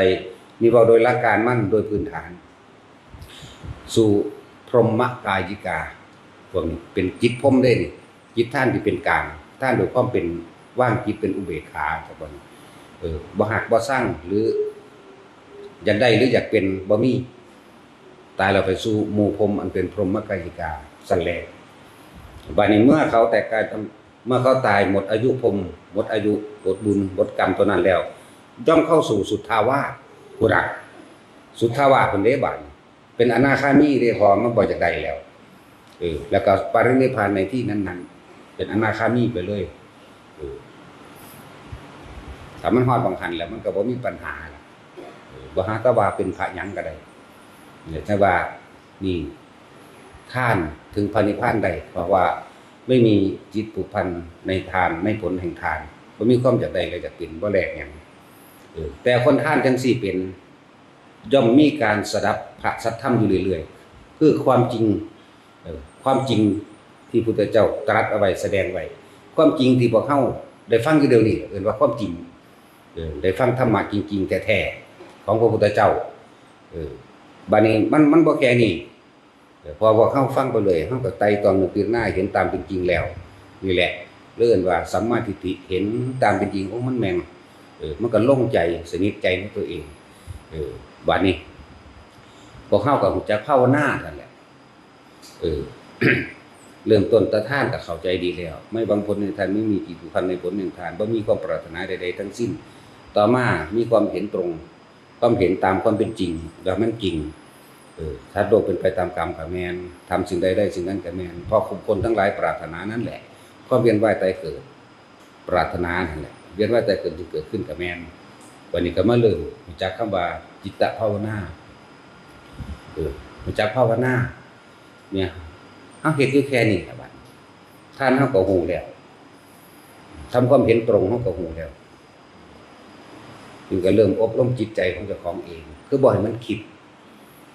นี่เว้าโดยหลักการมัน โดยพื้นฐาน สู่พรหมกายิกา พวกนี้เป็นจิตพรหมเด้นี่ จิตทานที่เป็นกลาง ทานด้วยความเป็น วางจิตเป็นอุเบกขา แต่บ่ เออ บ่ฮักบ่ซัง หรือ อยากได้หรืออยากเป็น บ่มี ตายแล้วไปสู่หมู่พรหมอันเป็นพรหมกายิกา ซั่นแหละ บัดนี้เมื่อเขาแตกกายทำ เมื่อเขาตายหมดอายุพรหม หมดอายุ หมดบุญ หมดกรรมตัวนั้นแล้ว ย่อมเข้าสู่สุทธาวาส พุ้นน่ะ สุทธาวาสพุ้นเด้ บัดนี้ เป็นอนาคามีเด้ เพราะมันบ่อยากได้แล้ว เออ แล้วก็ปรินิพพานในที่นั้นๆ เป็นอนาคามีไปเลย เออ ถ้ามันฮอดบางหั้นแล้วมันก็บ่มีปัญหาล่ะ เออ บ่หาแต่ว่าเป็นพระหยังก็ได้ เนี่ย แต่ว่านี่ ทานถึงพระนิพพานได้ เพราะว่าไม่มีจิตผูกพันในทาน ในผลแห่งทาน บ่มีความอยากได้และอยากเป็น บ่แลกหยัง เออ แต่คนทานจั่งซี้เป็น ย่อมมีการสดับพระสัทธรรมอยู่เรื่อยๆ คือความจริง เออ ความจริงที่พุทธเจ้าตรัสเอาไว้ แสดงไว้ ความจริงที่พวกเฮาได้ฟังอยู่เดี๋ยวนี้ เอิ้นว่าความจริง เออ ได้ฟังธรรมะจริงๆ แท้ๆ ของพระพุทธเจ้า เออ บัดนี้มัน มันบ่แค่นี้ เออ พอพวกเฮาฟังไปเลย เฮาก็ไตร่ตรองนึกพิจารณาเห็นตามเป็นจริงแล้ว นี่แหละ เรียกว่าสัมมาทิฏฐิ เห็นตามเป็นจริง โอ้ มันแม่น เออ มันก็โล่งใจ สนิทใจในตัวเอง เออ บัดนี้ พวกเฮาก็รู้จักภาวนานั่นแหละ เออ เริ่มต้นแต่ทานก็เข้าใจดีแล้ว ไม่หวังผลในทาน ไม่มีจิตผูกพันในผลแห่งทาน บ่มีความปรารถนาใดๆ ทั้งสิ้น ต่อมามีความเห็นตรง ความเห็นตามความเป็นจริง ว่ามันจริง เออ สัตว์โลกเป็นไปตามกรรมก็แม่น ทำสิ่งใดได้สิ่งนั้นก็แม่น เพราะคนทั้งหลายปรารถนานั่นแหละ ความเวียนว่ายตายเกิด ปรารถนานั่นแหละ เวียนว่ายตายเกิดจึงเกิดขึ้นก็แม่น บัดนี้ก็มาเริ่มรู้จักคำว่าจิตตภาวนา เออ รู้จักภาวนา เนี่ย เฮาเฮ็ดอยู่แค่นี้ล่ะบัดนี้ ทานเฮาก็รู้แล้ว ทำความเห็นตรงเฮาก็รู้แล้ว มันก็เริ่มอบรมจิตใจของเจ้าของเอง คือบ่ให้มันคิด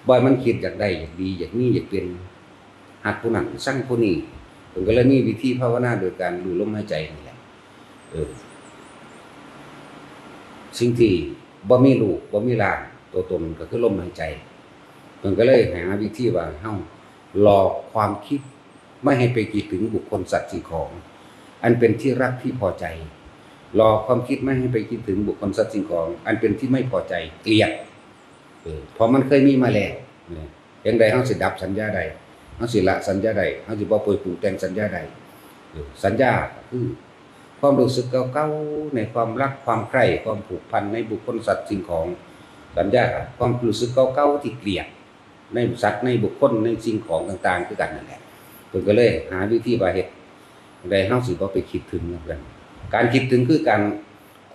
บ่ให้มันคิดอยากได้ อยากดี อยากมี อยากเป็น ฮักผู้นั้น ซังผู้นี้ เพิ่นก็เลยมีวิธีภาวนาโดยการรู้ลมหายใจนี่แหละ เออ สิ่งที่บ่มีรูป บ่มีร่าง ตัวตนก็คือลมหายใจ เพิ่นก็เลยหาวิธีว่า เฮาหลอกความคิดไม่ให้ไปคิดถึงบุคคลสัตว์สิ่งของ อันเป็นที่รักที่พอใจ หลอกความคิดไม่ให้ไปคิดถึงบุคคลสัตว์สิ่งของ อันเป็นที่ไม่พอใจ เกลียด เออ เพราะมันเคยมีมาแล้ว เนี่ย อย่างใดเฮาสิดับสัญญาได้ เฮาสิละสัญญาได้ เฮาสิบ่ไปปรุงแต่งสัญญาได้ เออ สัญญาก็คือ ความรู้สึกเก่าๆ ในความรัก ความใคร่ ความผูกพันในบุคคลสัตว์สิ่งของ สัญญา ความรู้สึกเก่าๆ ที่เกลียด ในสัตว์ ในบุคคล ในสิ่งของต่างๆ คือกันนั่นแหละ เพิ่นก็เลยหาวิธีว่าเฮ็ดจั่งใดเฮาสิบ่ไปคิดถึงนำกัน การคิดถึงคือการ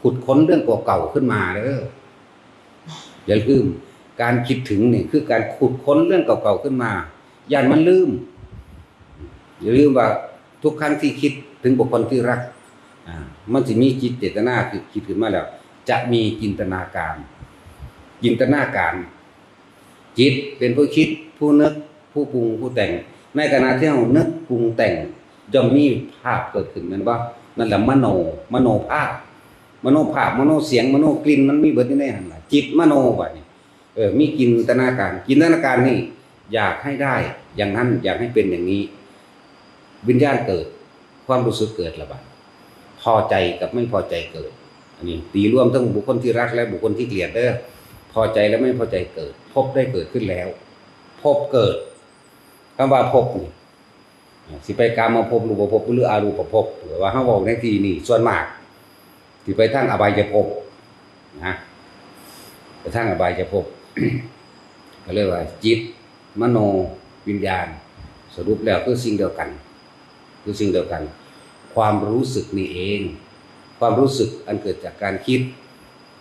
ขุดค้นเรื่องเก่าๆ ขึ้นมาเด้อ อย่าลืม การคิดถึงนี่คือการขุดค้นเรื่องเก่าๆ ขึ้นมา ย้านมันลืม อย่าลืมว่าทุกครั้งที่คิดถึงบุคคลที่รัก อ่า มันสิมีจิตเจตนาคือคิดขึ้นมาแล้ว จะมีจินตนาการ จินตนาการ จิตเป็นผู้คิด ผู้นึก ผู้ปรุง ผู้แต่ง ในขณะที่เฮานึกปรุงแต่ง ย่อมมีภาพเกิดขึ้น แม่นบ่ นั่นแหละมโน มโนภาพ มโนภาพ มโนเสียง มโนกลิ่น มันมีเบิดอยู่ในหั้นล่ะ จิตมโนบัดนี้ เออ มีจินตนาการ จินตนาการนี่อยากให้ได้อย่างนั้น อยากให้เป็นอย่างนี้ วิญญาณเกิด ความรู้สึกเกิดละบัด พอใจกับไม่พอใจเกิด อันนี้ตีรวมทั้งบุคคลที่รักและบุคคลที่เกลียดเด้อ พอใจและไม่พอใจเกิด ภพได้เกิดขึ้นแล้ว ภพเกิด คำว่าภพนี่ อ่า สิไปกามภพ รูปภพ หรืออรูปภพ หรือว่าเฮาเว้าในที่นี้ส่วนมาก สิไปทางอบายภพนะ ไปทางอบายภพ ก็เรียกว่าจิต มโน วิญญาณ สรุปแล้วคือสิ่งเดียวกัน คือสิ่งเดียวกัน ความรู้สึกนี่เอง ความรู้สึกอันเกิดจากการคิด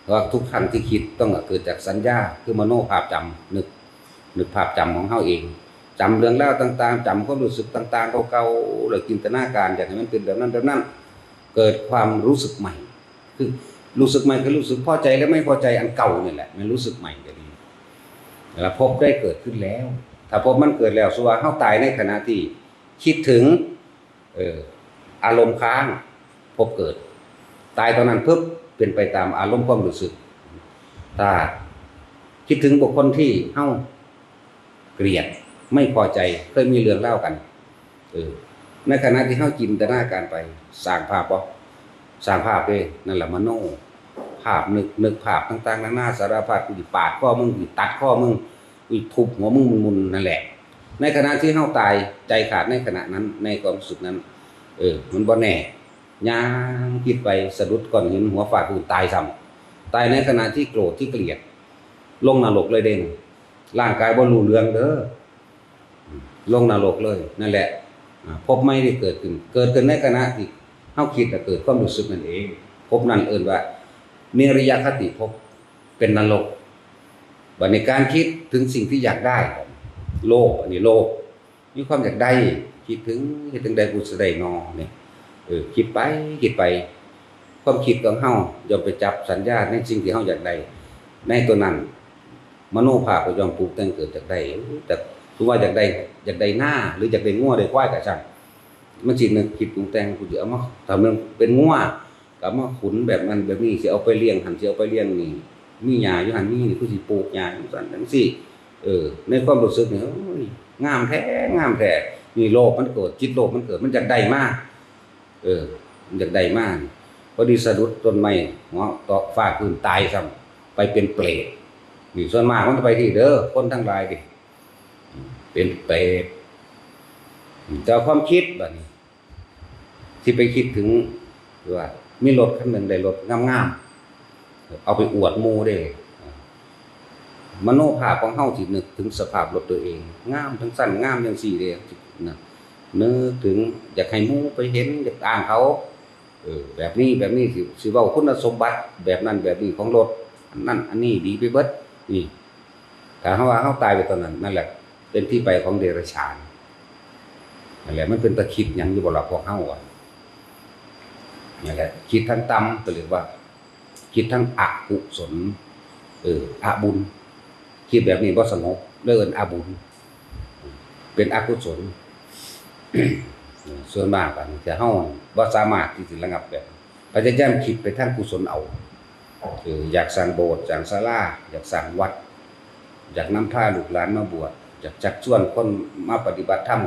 เพราะว่าทุกครั้งที่คิดต้องเกิดจากสัญญา คือมโนภาพจำ นึก นึกภาพจำของเฮาเอง จำเรื่องราวต่างๆ จำความรู้สึกต่างๆ เก่าๆ แล้วจินตนาการอยากให้มันเป็นแบบนั้นแบบนั้น เกิดความรู้สึกใหม่ คือรู้สึกใหม่คือรู้สึกพอใจและไม่พอใจอันเก่านี่แหละ มันรู้สึกใหม่ก็ดี แล้วภพได้เกิดขึ้นแล้ว ถ้าภพมันเกิดแล้ว สมมุติว่าเฮาตายในขณะที่คิดถึง เออ อารมณ์ค้าง ภพเกิด ตายตอนนั้นปุ๊บ เป็นไปตามอารมณ์ความรู้สึก ถ้าคิดถึงบุคคลที่เฮาเกลียด ไม่พอใจ เคยมีเรื่องเล่ากัน เออ ในขณะที่เฮาจินตนาการไป สร้างภาพบ่ สร้างภาพเด้ นั่นแหละมโน ภาพนึก นึกภาพต่างๆ นานาสารพัด กูสิปาดคอมึง กูสิตัดคอมึง กูสิทุบหัวมึงมุนๆ นั่นแหละ ในขณะที่เฮาตาย ใจขาดในขณะนั้น ในความรู้สึกนั้น เออ มันบ่แน่ ย่างคิดไปสะดุดก้อนหินหัวฟาดพื้นตายซ้ำ ตายในขณะที่โกรธที่เกลียด ลงนรกเลยเด้ ร่างกายบ่รู้เรื่องเด้อ ลงนรกเลย นั่นแหละ อ่า ภพใหม่ที่เกิดขึ้น เกิดขึ้นในขณะที่เฮาคิดน่ะ เกิดความรู้สึกนั่นเอง ภพนั้นเอิ้นว่า เนรยคติภพ เป็นนรก บัดนี้การคิดถึงสิ่งที่อยากได้ โลภ อันนี้โลภ มีความอยากได้ คิดถึง เฮ็ดจั่งใดกูสิได้น้อ เนี่ย เออ คิดไป คิดไป ความคิดของเฮาย่อมไปจับสัญญาในสิ่งที่เฮาอยากได้ ในตัวนั้น มโนภาพก็ย่อมปรุงแต่งเกิดอยากได้ แต่สมมุติว่าอยากได้ อยากได้นา หรืออยากได้งัวได้ควายก็ช่าง มันสินึกคิดปรุงแต่ง กูสิเอามา ถ้ามันเป็นงัว ก็เอามาขุนแบบนั้นแบบนี้ สิเอาไปเลี้ยงหั่น สิเอาไปเลี้ยงนี่ มีหญ้าอยู่หั่นมีนี่ กูสิปลูกหญ้าจั่งซั้นจั่งซี้ เออ ในความรู้สึกนี่ โอ้ย งามแท้ งามแท้ นี่โลภมันเกิด จิตโลภมันเกิด มันอยากได้มา เออ มันอยากได้มา พอดีสะดุดต้นไม้ หัวเตาะฟาดพื้นตายซ้ำ ไปเป็นเปรต นี่ส่วนมากมันไปที่เด้อ คนทั้งหลายดิ เป็นเปรต แต่ความคิดบัดนี้ ที่ไปคิดถึงว่ามีรถคันหนึ่งได้รถงามๆ เอาไปอวดหมู่เด้ มโนภาพของเฮาสินึกถึงสภาพรถตัวเอง งามจั่งซั้น งามจั่งซี้เด้ นะ นึกถึงอยากให้หมู่ไปเห็น อยากอ้างเขา เออ แบบนี้ แบบนี้ สิ สิเว้าคุณสมบัติแบบนั้นแบบนี้ของรถ อันนั้นอันนี้ดีไปเบิด นี่ ถ้าเฮาว่าเฮาตายไปตอนนั้น นั่นแหละ เป็นที่ไปของเดรัจฉาน นั่นแหละ มันเป็นตาคิดหยังอยู่บ่ล่ะพวกเฮาอะ นั่นแหละ คิดทางต่ำก็เรียกว่า คิดทางอกุศล เออ อบุญ คิดแบบนี้บ่สงบ เลยเอิ้นอบุญ เป็นอกุศล ส่วนมากอันที่เฮาบ่สามารถที่สิระงับแบบ พยายามคิดไปทางกุศลเอา เออ อยากสร้างโบสถ์ สร้างศาลา อยากสร้างวัด อยากนำพาลูกหลานมาบวช อยากชักชวนคนมาปฏิบัติธรรม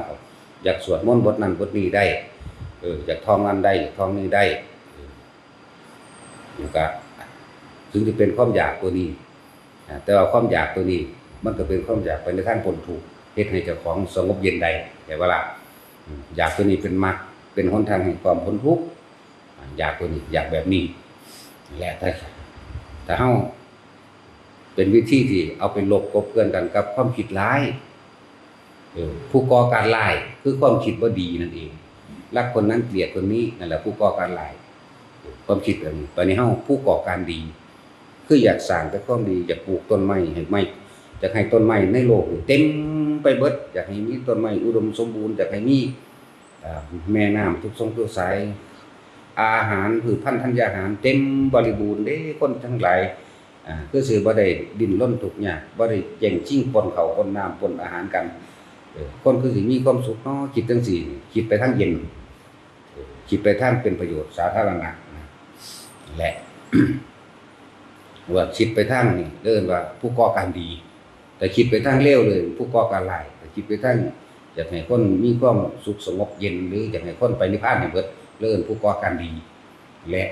อยากสวดมนต์บทนั้นบทนี้ได้ เออ อยากท่องนั้นได้ อยากท่องนี้ได้ เออ แล้วก็ถึงจะเป็นความอยากตัวนี้ อ่า แต่ว่าความอยากตัวนี้ มันก็เป็นความอยากไปในทางพ้นทุกข์ เฮ็ดให้เจ้าของสงบเย็นได้ เข้าใจบ่ล่ะ อืม อยากตัวนี้เป็นมรรค เป็นหนทางแห่งความพ้นทุกข์ อ่า อยากตัวนี้ อยากแบบนี้ และถ้า ถ้าเฮา เป็นวิธีที่เอาไปลบกลบเกลื่อนกันกับความคิดร้าย เออ ผู้ก่อการร้ายคือความคิดบ่ดีนั่นเอง รักคนนั้นเกลียดคนนี้ นั่นแหละผู้ก่อการร้าย เออ ความคิดแบบนี้ บัดนี้เฮาผู้ก่อการดี คืออยากสร้างแต่ความดี อยากปลูกต้นไม้ให้ไม้ อยากให้ต้นไม้ในโลกนี่เต็มไปเบิด อยากให้มีต้นไม้อุดมสมบูรณ์ อยากให้มี อ่า แม่น้ำทุกสงทุกสาย อาหาร พืชพันธุ์ธัญญาหารเต็มบริบูรณ์เด้ คนทั้งหลาย อ่า คือสิบ่ได้ดิ้นรนทุกข์ยาก บ่ได้แย่งชิงปล้นข้าวปล้นน้ำปล้นอาหารกัน เออ คนคือสิมีความสุขเนาะ คิดจั่งซี้ คิดไปทางเย็น เออ คิดไปทางเป็นประโยชน์สาธารณะนะ และ ว่าคิดไปทางนี่ เอิ้นว่าผู้ก่อการดี แต่คิดไปทางเลวเลย ผู้ก่อการร้าย แต่คิดไปทางอยากให้คนมีความสุขสงบเย็น หรืออยากให้คนไปนิพพานนี่เบิด เอิ้นผู้ก่อการดี และ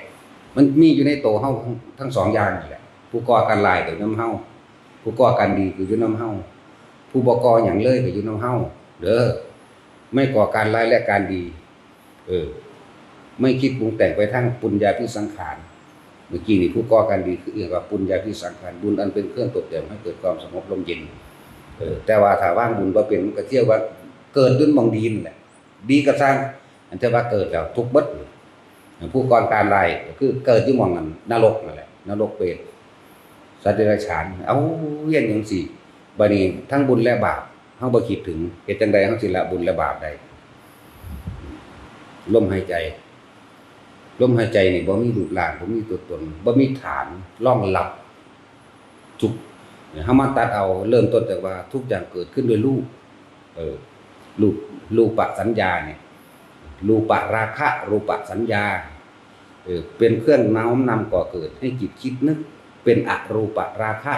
มันมีอยู่ในตัวเฮาทั้ง ทั้งสองอย่างนี่แหละ ผู้ก่อการร้ายก็อยู่นำเฮา ผู้ก่อการดีก็อยู่นำเฮา ผู้บ่ก่อหยังเลยก็อยู่นำเฮา เด้อ ไม่ก่อการร้ายและการดี เออ ไม่คิดปรุงแต่งไปทางปุญญาภิสังขาร เมื่อกี้นี่ผู้ก่อการดีคือเรียกว่าปุญญาภิสังขาร บุญอันเป็นเครื่องตกแต่งให้เกิดความสงบร่มเย็น เออ แต่ว่าถ้าวางบุญบ่เป็น มันก็เที่ยวว่าเกิดอยู่หม่องดีนั่นแหละ ดีก็ซ่าง อันที่ว่าเกิดแล้วทุกข์เบิด ผู้ก่อการร้ายก็คือเกิดอยู่หม่องนั้น นรกนั่นแหละ นรกเปรต สัตว์เดรัจฉาน เอาเวียนอยู่จั่งซี้ บัดนี้ทั้งบุญและบาป เฮาบ่คิดถึง เฮ็ดจั่งใดเฮาสิละบุญและบาปได้ ลมหายใจ ลมหายใจนี่บ่มีรูปร่าง บ่มีตัวตน บ่มีฐานรองรับ ทุก เฮามาตัดเอา เริ่มต้นจากว่าทุกอย่างเกิดขึ้นด้วยรูป เออ รูป รูปะสัญญาเนี่ย รูปะราคะ รูปะสัญญา เออ เป็นเครื่องน้อมนำก่อเกิดให้จิตคิดนึก เป็นอรูปะราคะ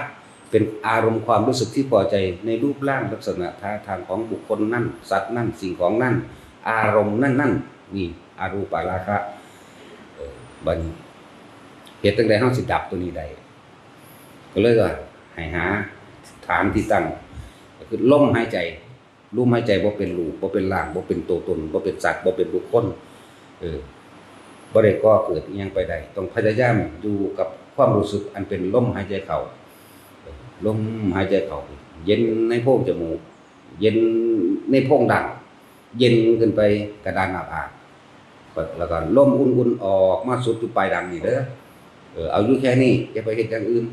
เป็นอารมณ์ความรู้สึกที่พอใจในรูปร่างลักษณะท่าทางของบุคคลนั่น สัตว์นั่น สิ่งของนั่น อารมณ์นั่นนั่น นี่อรูปะราคะ เออ บัดนี้ เฮ็ดจั่งใดเฮาสิดับตัวนี้ได้ ก็เลยว่าให้หาฐานที่ตั้ง ก็คือลมหายใจ ลมหายใจบ่เป็นรูป บ่เป็นร่าง บ่เป็นตัวตน บ่เป็นสัตว์ บ่เป็นบุคคล เออ บ่ได้ก่อเกิดอิหยังไปได้ ต้องพยายามอยู่กับความรู้สึกอันเป็นลมหายใจเข้า เออ ลมหายใจเข้า เย็นในโพรงจมูก เย็นในโพรงดัง เย็นขึ้นไปกระดานหน้าผาก แล้วก็ลมอุ่นๆออกมาสุดอยู่ปลายดังนี่เด้อ เออ เอาอยู่แค่นี้ อย่าไปเฮ็ดอย่างอื่น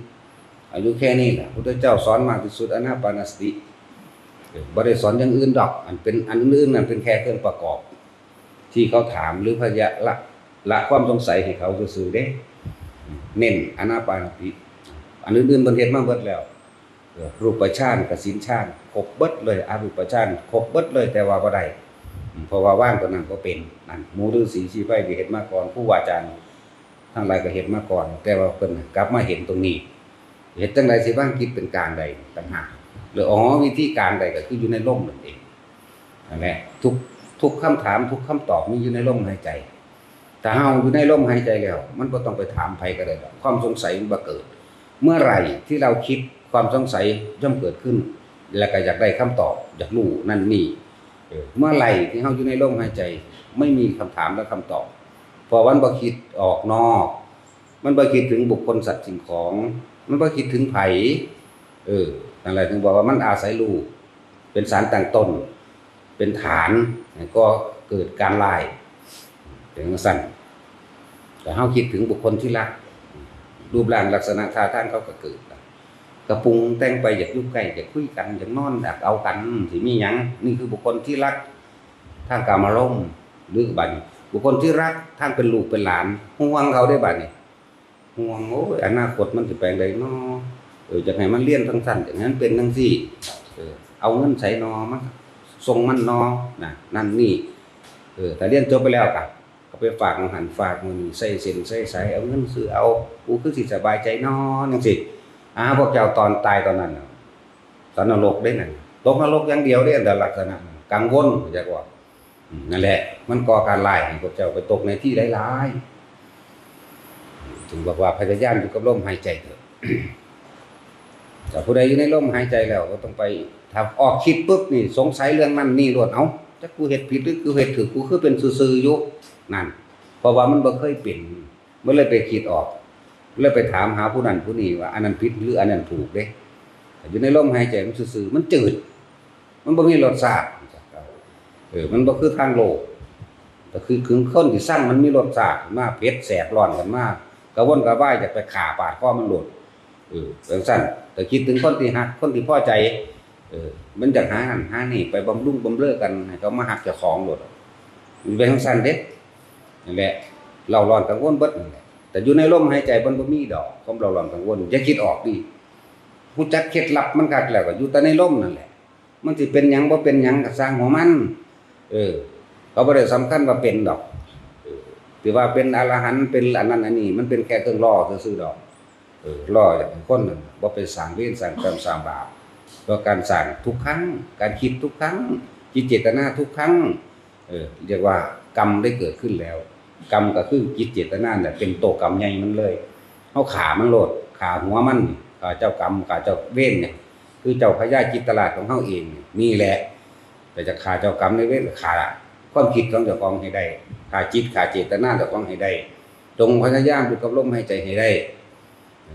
เอาอยู่แค่นี้แหละ พุทธเจ้าสอนมากที่สุด อานาปานสติ เออ บ่ได้สอนอย่างอื่นดอก อันเป็น อันอื่นนั่นเป็นแค่เครื่องประกอบ ที่เขาถามหรือพยะละ ละความสงสัยให้เขาซื่อๆเด้ เน้นอานาปานสติ อันอื่นๆเพิ่นเฮ็ดมาเบิดแล้ว เออ รูปฌานกับศีลฌานครบเบิดเลย อรูปฌานครบเบิดเลย แต่ว่าบ่ได้ อืม เพราะว่าวางตัวนั้นบ่เป็น นั่น หมู่ฤๅษีชีไพรที่เฮ็ดมาก่อน ครูบาอาจารย์ทั้งหลายก็เฮ็ดมาก่อน แต่ว่าเพิ่นกลับมาเห็นตรงนี้ เฮ็ดจั่งใดสิวางจิตเป็นกลางได้ต่างหาก หรือ อ๋อ วิธีกลางได้ก็คืออยู่ในลมนั่นเอง นั่นแหละ ทุก ทุกคำถาม ทุกคำตอบมีอยู่ในลมหายใจ ถ้าเฮาอยู่ในลมหายใจแล้ว มันบ่ต้องไปถามไผก็ได้ดอก ความสงสัยมันบ่เกิด เมื่อไหร่ที่เราคิด ความสงสัยย่อมเกิดขึ้น แล้วก็อยากได้คำตอบ อยากรู้นั่นนี่ เออ เมื่อไหร่ที่เฮาอยู่ในลมหายใจ ไม่มีคำถามและคำตอบ เพราะมันบ่คิดออกนอก มันบ่คิดถึงบุคคลสัตว์สิ่งของ มันบ่คิดถึงไผ เออ นั่นแหละถึงบอกว่ามันอาศัยรูป เป็นสารตั้งต้น เป็นฐาน ก็เกิดการลาย เป็นจั่งซั้น แต่เฮาคิดถึงบุคคลที่รัก รูปร่างลักษณะท่าทางเขาก็เกิดละ ก็ปรุงแต่งไป อยากอยู่ใกล้ อยากคุยกัน อยากนอน อยากเอากัน สิมีหยัง นี่คือบุคคลที่รัก ทางกามารมณ์ หรือบัดนี้ บุคคลที่รัก ทางเป็นลูกเป็นหลาน ห่วงเขาได้บัดนี้ ห่วง โอ้ย อนาคตมันสิไปจั่งใดน้อ เออ อยากให้มันเรียนจั่งซั้น อยากให้มันเป็นจั่งซี้ เออ เอาเงินไสน้อ มาส่งมันน้อ นะ นั่นนี่ เออ ถ้าเรียนจบไปแล้วก็ ก็ไปฝากหม่องหั้นฝากหม่องนี้ ใส่เส้นใส่สาย เอาเงินซื้อเอา กูคือสิสบายใจน้อ จั่งซี้ อ่า พวกเจ้าตอนตายตอนนั้นน่ะ ตอนนรกเด้นั่น ตกนรกอย่างเดียวเด้ อันลักษณะนั้น กังวล อยากว่า อืม นั่นแหละ มันก่อการร้ายให้พวกเจ้าไปตกในที่ร้ายๆ ถึงบอกว่าพยายามอยู่กับลมหายใจเถอะ ถ้าผู้ใดอยู่ในลมหายใจแล้วก็ต้องไป ถ้าออกคิดปุ๊บนี่สงสัยเรื่องนั้นนี่โลด เอ้า จักกูเฮ็ดผิดหรือกูเฮ็ดถูก กูคือเป็นซื่อๆอยู่ นั่น เพราะว่ามันบ่เคยเป็น มันเลยไปคิดออก เลยไปถามหาผู้นั้นผู้นี้ว่าอันนั้นผิดหรืออันนั้นถูกเด้ ถ้าอยู่ในลมหายใจมันซื่อๆ มันจืด มันบ่มีรสชาติ เออ มันบ่คือทางโลก ก็คือ คือคนที่ซังมันมีรสชาติ มาเผ็ดแสบร้อนกันมา กระวนกระวายอยากไปฆ่าปาดคอมันโลด เออ จั่งซั้น แต่คิดถึงคนที่ฮัก คนที่พอใจ เออ มันอยากหานั่นหานี่ ไปบำรุงบำเรอกัน ให้เขามาฮักเจ้าของโลด มันเป็นจั่งซั้นเด้ นั่นแหละ เร่าร้อนกังวลเบิดนั่นแหละ แต่อยู่ในลมหายใจมันบ่มีดอก ความเร่าร้อนกังวล อย่าคิดออกดิ รู้จักเคล็ดลับมันคักแล้วก็อยู่แต่ในลมนั่นแหละ มันสิเป็นหยังบ่เป็นหยังก็ซ่างหัวมัน เออ เขาบ่ได้สำคัญว่าเป็นดอก เออ ที่ว่าเป็นอรหันต์เป็นอันนั้นอันนี้ มันเป็นแค่เครื่องล่อซื่อๆดอก เออ ล่ออยากให้คนนั่นบ่ไปสร้างเวรสร้างกรรมสร้างบาป เพราะการสร้างทุกครั้ง การคิดทุกครั้ง จิตเจตนาทุกครั้ง เออ เรียกว่ากรรมได้เกิดขึ้นแล้ว กรรมก็คือจิตเจตนาเนี่ยเป็นตัวกรรมใหญ่มันเลย เฮาฆ่ามันโลด ฆ่าหัวมัน ฆ่าเจ้ากรรม ฆ่าเจ้าเวรเนี่ย คือเจ้าพญาจิตราชของเฮาเองนี่ นี่แหละ แต่จะฆ่าเจ้ากรรมนายเวรก็ฆ่าความคิดของเจ้าของให้ได้ ฆ่าจิต ฆ่าเจตนาเจ้าของให้ได้ จงพยายามอยู่กับลมหายใจให้ได้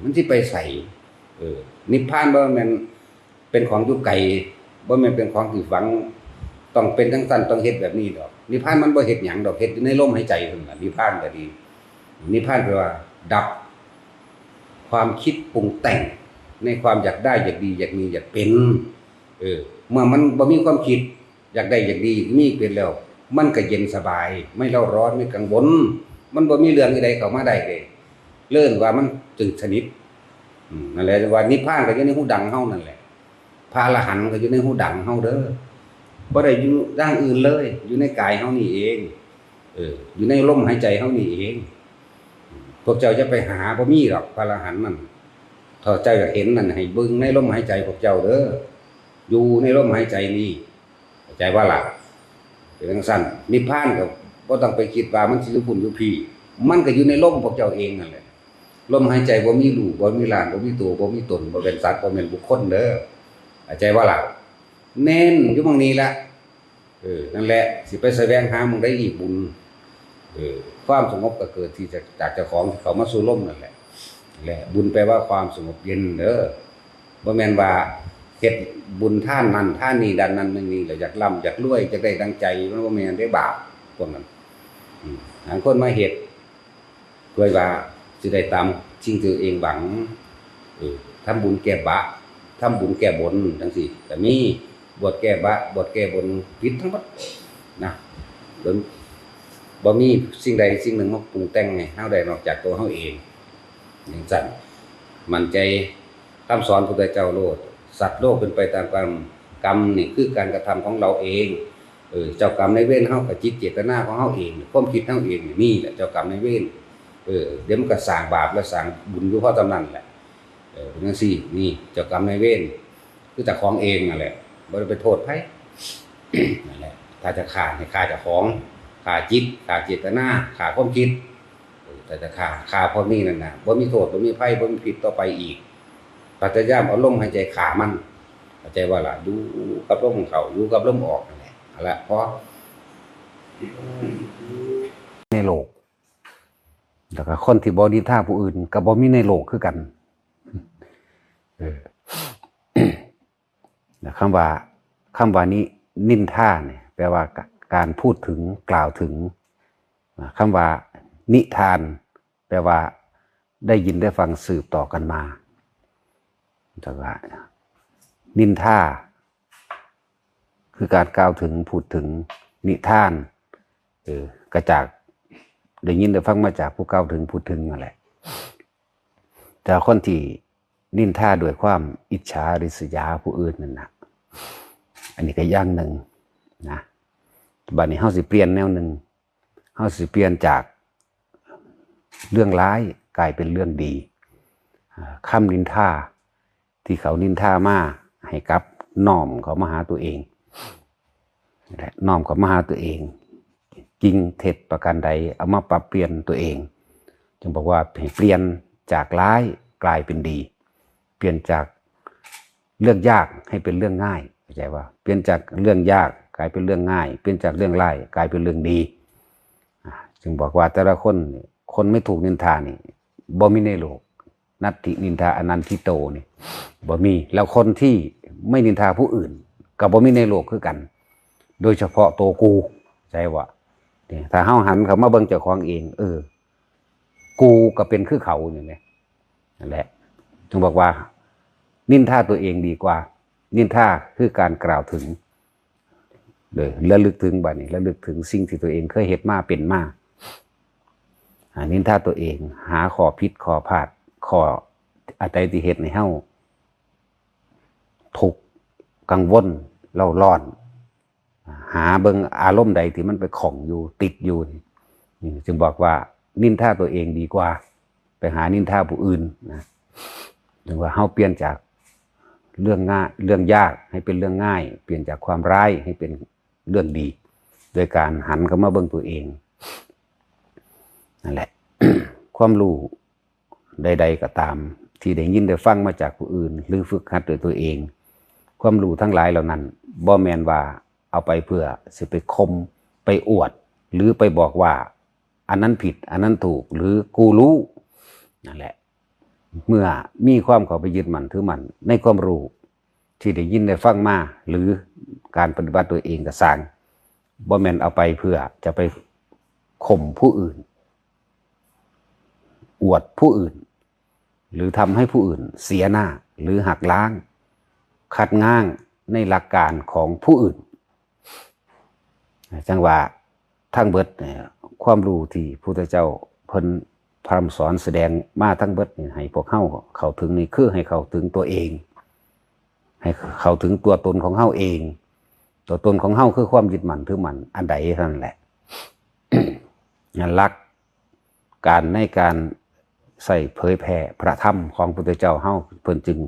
มันสิไปไส เออ นิพพานบ่แม่นเป็นของอยู่ไกล บ่แม่นเป็นของที่หวัง ต้องเป็นจั่งซั้น ต้องเฮ็ดแบบนี้ดอก นิพพานมันบ่เฮ็ดหยังดอก เฮ็ดอยู่ในลมหายใจเท่านั้นล่ะ นิพพานก็ดี นิพพานแปลว่าดับความคิดปรุงแต่งในความอยากได้ อยากดี อยากมี อยากเป็น เออ เมื่อมันบ่มีความคิด อยากได้อยากดี มีเป็นแล้ว มันก็เย็นสบาย ไม่เร่าร้อน ไม่กังวล มันบ่มีเรื่องใดเข้ามาได้เลย เอิ้นว่ามันจืดสนิท อืม นั่นแหละว่านิพพานก็อยู่ในหูดังเฮานั่นแหละ พระอรหันต์ก็อยู่ในหูดังเฮาเด้อ บ่ได้อยู่ทางอื่นเลย อยู่ในกายเฮานี่เอง เออ อยู่ในลมหายใจเฮานี่เอง พวกเจ้าอย่าไปหา บ่มีดอกพระอรหันต์นั่น ถ้าเจ้าอยากเห็นนั่น ให้เบิ่งในลมหายใจพวกเจ้าเด้อ อยู่ในลมหายใจนี่ เข้าใจบ่ล่ะ เป็นจั่งซั้น นิพพานก็บ่ต้องไปคิดว่ามันสิอยู่พุ้นอยู่พี้ มันก็อยู่ในลมพวกเจ้าเองนั่นแหละ ลมหายใจบ่มีรูป บ่มีร่าง บ่มีตัว บ่มีตน บ่เป็นสัตว์ บ่แม่นบุคคลเด้อ เข้าใจบ่ล่ะ เน้นอยู่หม่องนี้ละ เออ นั่นแหละ สิไปแสวงหาหม่องใดอีกบุญ เออ ความสงบก็เกิดที่จะ จากเจ้าของที่เข้ามาสู่ลมนั่นแหละ และบุญแปลว่าความสงบเย็นเด้อ บ่แม่นว่าเฮ็ดบุญทานนั่นทานนี่ด้านนั้นนั่นนี่แล้วอยากร่ำอยากรวยอยากได้ดังใจ มันบ่แม่นเด้ บาปพวกนั้น อืม หางคนมาเฮ็ดด้วยว่าสิได้ตามสิ่งที่ตัวเองหวัง เออ ทำบุญแก้บาป ทำบุญแก้บนจังซี่ก็มี บวชแก้บาป บวชแก้บน ผิดทั้งหมดนะ บ่ บ่มีสิ่งใดสิ่งหนึ่งมาปรุงแต่งให้เฮาได้นอกจากตัวเฮาเอง จังซั่น มั่นใจคำสอนพระพุทธเจ้าโลด สัตว์โลกเป็นไปตามกรรม กรรมนี่คือการกระทำของเราเอง เออ เจ้ากรรมนายเวรเฮาก็จิตเจตนาของเฮาเอง ความคิดเฮาเองนี่แหละเจ้ากรรมนายเวร เออ เดี๋ยวมันก็สร้างบาปและสร้างบุญอยู่พอส่ำนั้นแหละ เออ เป็นจังซี่ นี่เจ้ากรรมนายเวร คือเจ้าของเองนั่นแหละ บ่ได้ไปโทษไผ นั่นแหละ ถ้าจะฆ่าให้ฆ่าเจ้าของ ฆ่าจิต ฆ่าเจตนา ฆ่าความคิด เออ ถ้าจะฆ่า ฆ่าพวกนี้นั่นน่ะ บ่มีโทษ บ่มีภัย บ่มีผิดต่อไปอีก พยายามเอาลมหายใจฆ่ามัน เข้าใจบ่ล่ะ อยู่กับลมเข้า อยู่กับลมออกนั่นแหละ เอาละ พอ ในโลก แล้วก็คนที่บ่นินทาผู้อื่นก็บ่มีในโลกคือกัน เออ แล้วคำว่า คำว่านิ นินทาเนี่ย แปลว่า ก- การพูดถึง กล่าวถึง อ่า คำว่านิทาน แปลว่า ได้ยินได้ฟังสืบต่อกันมา แต่ว่า นินทา คือการกล่าวถึง พูดถึง นิทาน เออ ก็จาก ได้ยินได้ฟังมาจากผู้กล่าวถึง พูดถึงนั่นแหละ แต่คนที่นินทาด้วยความอิจฉาริษยาผู้อื่นนั่นน่ะ อันนี้ก็อย่างหนึ่งนะ บัดนี้เฮาสิเปลี่ยนแนวหนึ่ง เฮาสิเปลี่ยนจากเรื่องร้ายกลายเป็นเรื่องดี อ่า คำนินทาที่เขานินทามา ให้กลับน้อมเข้ามาหาตัวเอง และน้อมเข้ามาหาตัวเอง จริงเท็จประการใด เอามาปรับเปลี่ยนตัวเอง จึงบอกว่าให้เปลี่ยนจากร้ายกลายเป็นดี เปลี่ยนจากเรื่องยากให้เป็นเรื่องง่าย เข้าใจว่า เปลี่ยนจากเรื่องยากกลายเป็นเรื่องง่าย เปลี่ยนจากเรื่องร้ายกลายเป็นเรื่องดี อ่า จึงบอกว่าแต่ละคนนี่ คนไม่ถูกนินทานี่ บ่มีในโลก นัตถินินทาอนันทิโตนี่ บ่มี แล้วคนที่ไม่นินทาผู้อื่น ก็บ่มีในโลกคือกัน โดยเฉพาะตัวกู ใช่วะ นี่ ถ้าเฮาหันเข้ามาเบิ่งเจ้าของเอง เออ กูก็เป็นคือเขานี่แหละ นั่นแหละ จึงบอกว่า นินทาตัวเองดีกว่า นินทาคือการกล่าวถึง เลยระลึกถึงบัดนี้ ระลึกถึงสิ่งที่ตัวเองเคยเฮ็ดมาเป็นมา อ่า นินทาตัวเอง หาข้อผิดข้อพลาด ข้ออันใดที่เฮ็ดให้เฮาทุกข์กังวลเร่าร้อน หาเบิ่งอารมณ์ใดที่มันไปข้องอยู่ติดอยู่นี่ นี่จึงบอกว่านินทาตัวเองดีกว่า ไปหานินทาผู้อื่นนะ จึงว่าเฮาเปลี่ยนจากเรื่องง่าย เรื่องยากให้เป็นเรื่องง่าย เปลี่ยนจากความร้ายให้เป็นเรื่องดี โดยการหันเข้ามาเบิ่งตัวเอง นั่นแหละ ความรู้ใดๆก็ตาม ที่ได้ยินได้ฟังมาจากผู้อื่น หรือฝึกหัดด้วยตัวเอง ความรู้ทั้งหลายเหล่านั้น บ่แม่นว่าเอาไปเพื่อสิไปข่ม ไปอวด หรือไปบอกว่า อันนั้นผิด อันนั้นถูก หรือกูรู้ นั่นแหละ เมื่อมีความเข้าไปยึดมั่นถือมั่นในความรู้ที่ได้ยินได้ฟังมา หรือการปฏิบัติตัวเองก็ซ่าง บ่แม่นเอาไปเพื่อจะไปข่มผู้อื่น อวดผู้อื่น หรือทำให้ผู้อื่นเสียหน้า หรือหักล้าง คัดง้างในหลักการของผู้อื่น จังว่าทั้งเบิดเนี่ย ความรู้ที่พุทธเจ้าเพิ่นพร่ำสอนแสดงมาทั้งเบิดนี่ ให้พวกเฮาเข้าถึงนี่ คือให้เข้าถึงตัวเอง ให้เข้าถึงตัวตนของเฮาเอง ตัวตนของเฮาคือความยึดมั่นถือมั่นอันใดเท่านั้นแหละ หลักการในการใช้เผยแผ่พระธรรมของพุทธเจ้าเฮา เพิ่นจึง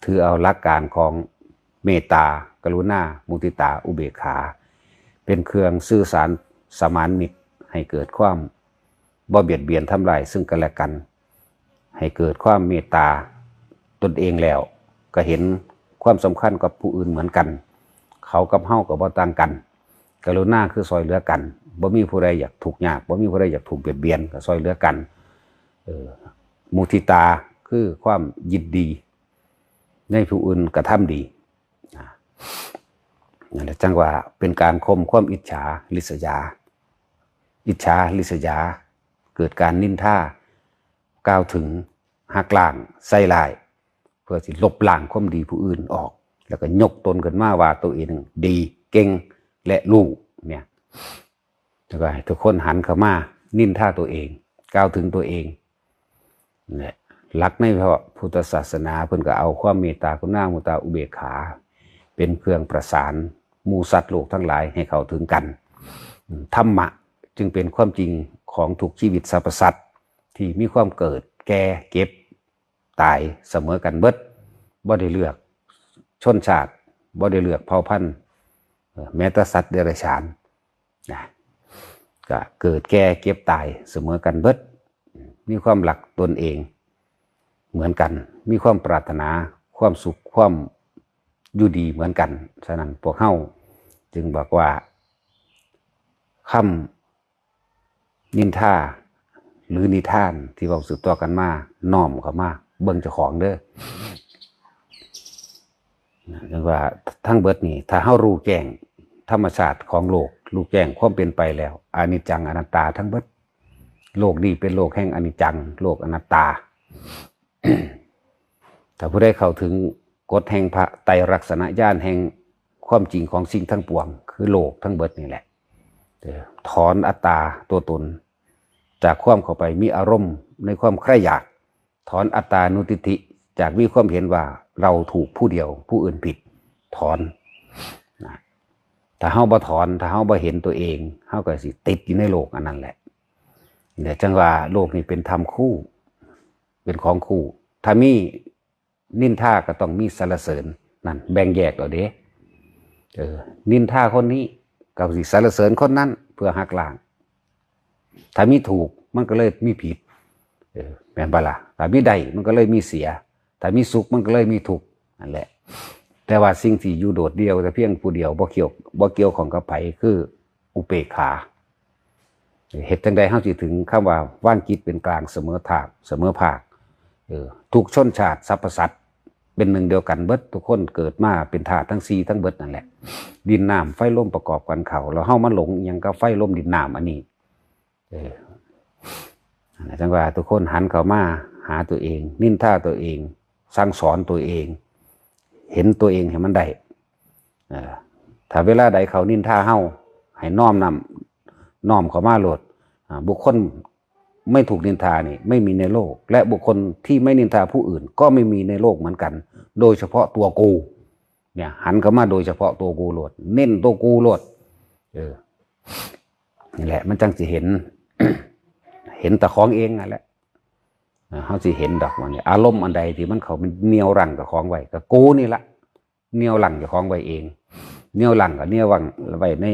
ถือเอาหลักการของเมตตา กรุณา มุทิตา อุเบกขา เป็นเครื่องสื่อสารสมานมิตร ให้เกิดความบ่เบียดเบียนทำลายซึ่งกันและกัน ให้เกิดความเมตตาตนเองแล้ว ก็เห็นความสำคัญกับผู้อื่นเหมือนกัน เขากับเฮาก็บ่ต่างกัน กรุณาคือซ่อยเหลือกัน บ่มีผู้ใดอยากทุกข์ยาก บ่มีผู้ใดอยากถูกเบียดเบียน ก็ซ่อยเหลือกัน เออ มุทิตาคือความยินดี ในผู้อื่นกระทำดี อ่า นั่นแหละจั่งว่าเป็นการข่มความอิจฉาริษยา อิจฉาริษยา เกิดการนินทา กล่าวถึง หักล้าง ใส่ร้าย เพื่อสิลบล้างความดีผู้อื่นออก แล้วก็ยกตนขึ้นมาว่าตัวเองดี เก่ง และรู้เนี่ย แล้วก็ให้ทุกคนหันเข้ามานินทาตัวเอง กล่าวถึงตัวเอง เนี่ย หลักในพระพุทธศาสนาเพิ่นก็เอาความเมตตากรุณามุทิตาอุเบกขา เป็นเครื่องประสานหมู่สัตว์โลกทั้งหลายให้เข้าถึงกัน ธรรมะจึงเป็นความจริงของทุกชีวิตสรรพสัตว์ ที่มีความเกิด แก่ เจ็บ ตายเสมอกันเบิด บ่ได้เลือกชนชาติ บ่ได้เลือกเผ่าพันธุ์ เอ่อ แม้แต่สัตว์เดรัจฉานนะ ก็เกิด แก่ เจ็บ ตายเสมอกันเบิด มีความรักตนเองเหมือนกัน มีความปรารถนา ความสุข ความอยู่ดีเหมือนกัน ฉะนั้นพวกเฮาจึงบอกว่า คำนินทา หรือนิทานที่เว้าสืบต่อกันมา น้อมเข้ามาเบิ่งเจ้าของเด้อ เรียกว่าทั้งเบิดนี่ ถ้าเฮารู้แจ้งธรรมชาติของโลก รู้แจ้งความเป็นไปแล้ว อนิจจังอนัตตาทั้งเบิด โลกนี้เป็นโลกแห่งอนิจจัง โลกอนัตตา ถ้าผู้ใดเข้าถึงกฎแห่งพระไตรลักษณญาณ แห่งความจริงของสิ่งทั้งปวง คือโลกทั้งเบิดนี่แหละ เออ ถอนอัตตาตัวตน จากความเข้าไปมีอารมณ์ในความใคร่อยาก ถอนอัตตานุทิฏฐิ จากมีความเห็นว่าเราถูกผู้เดียว ผู้อื่นผิด ถอนนะ ถ้าเฮาบ่ถอน ถ้าเฮาบ่เห็นตัวเอง เฮาก็สิติดอยู่ในโลกอันนั้นแหละ เนี่ยจั่งว่าโลกนี้เป็นธรรมคู่ เป็นของคู่ ถ้ามีนินทาก็ต้องมีสรรเสริญ นั่นแบ่งแยกเอาเด้ เออ นินทาคนนี้ก็สิสรรเสริญคนนั้นเพื่อหักล้าง ถ้ามีถูกมันก็เลยมีผิด เออ แม่นบ่ล่ะ ถ้ามีได้มันก็เลยมีเสีย ถ้ามีสุขมันก็เลยมีทุกข์ นั่นแหละ แต่ว่าสิ่งที่อยู่โดดเดี่ยวแต่เพียงผู้เดียว บ่เกี่ยว บ่เกี่ยวข้องกับไผ คืออุเปกขา เฮ็ดจั่งใดเฮาสิถึงคำว่าวางจิตเป็นกลางเสมอภาค เสมอภาค เออ ทุกชนชาติสรรพสัตว์เป็นหนึ่งเดียวกันเบิด ทุกคนเกิดมาเป็นธาตุทั้งสี่ทั้งเบิดนั่นแหละ ดินน้ำไฟลมประกอบกันเข้า แล้วเฮามาหลงอิหยังกับไฟลมดินน้ำอันนี้ เออ นั่นแหละจั่งว่าทุกคนหันเข้ามาหาตัวเอง นินทาตัวเอง สั่งสอนตัวเอง เห็นตัวเองให้มันได้ เออ ถ้าเวลาใดเขานินทาเฮา ให้น้อมนำ น้อมเข้ามาโลด อ่า บุคคลไม่ถูกนินทานี่ไม่มีในโลก และบุคคลที่ไม่นินทาผู้อื่นก็ไม่มีในโลกเหมือนกัน โดยเฉพาะตัวกู เนี่ย หันเข้ามาโดยเฉพาะตัวกูโลด เน้นตัวกูโลด เออ นี่แหละ มันจั่งสิเห็น เห็นแต่ของเองนั่นแหละ อ่า เฮาสิเห็นดอกว่านี่ อารมณ์อันใดที่มันเข้ามันเหนี่ยวรั้งกับของไว้ ก็กูนี่ละ เหนี่ยวรั้งเจ้าของไว้เอง เหนี่ยวรั้งก็เหนี่ยวรั้งไว้ใน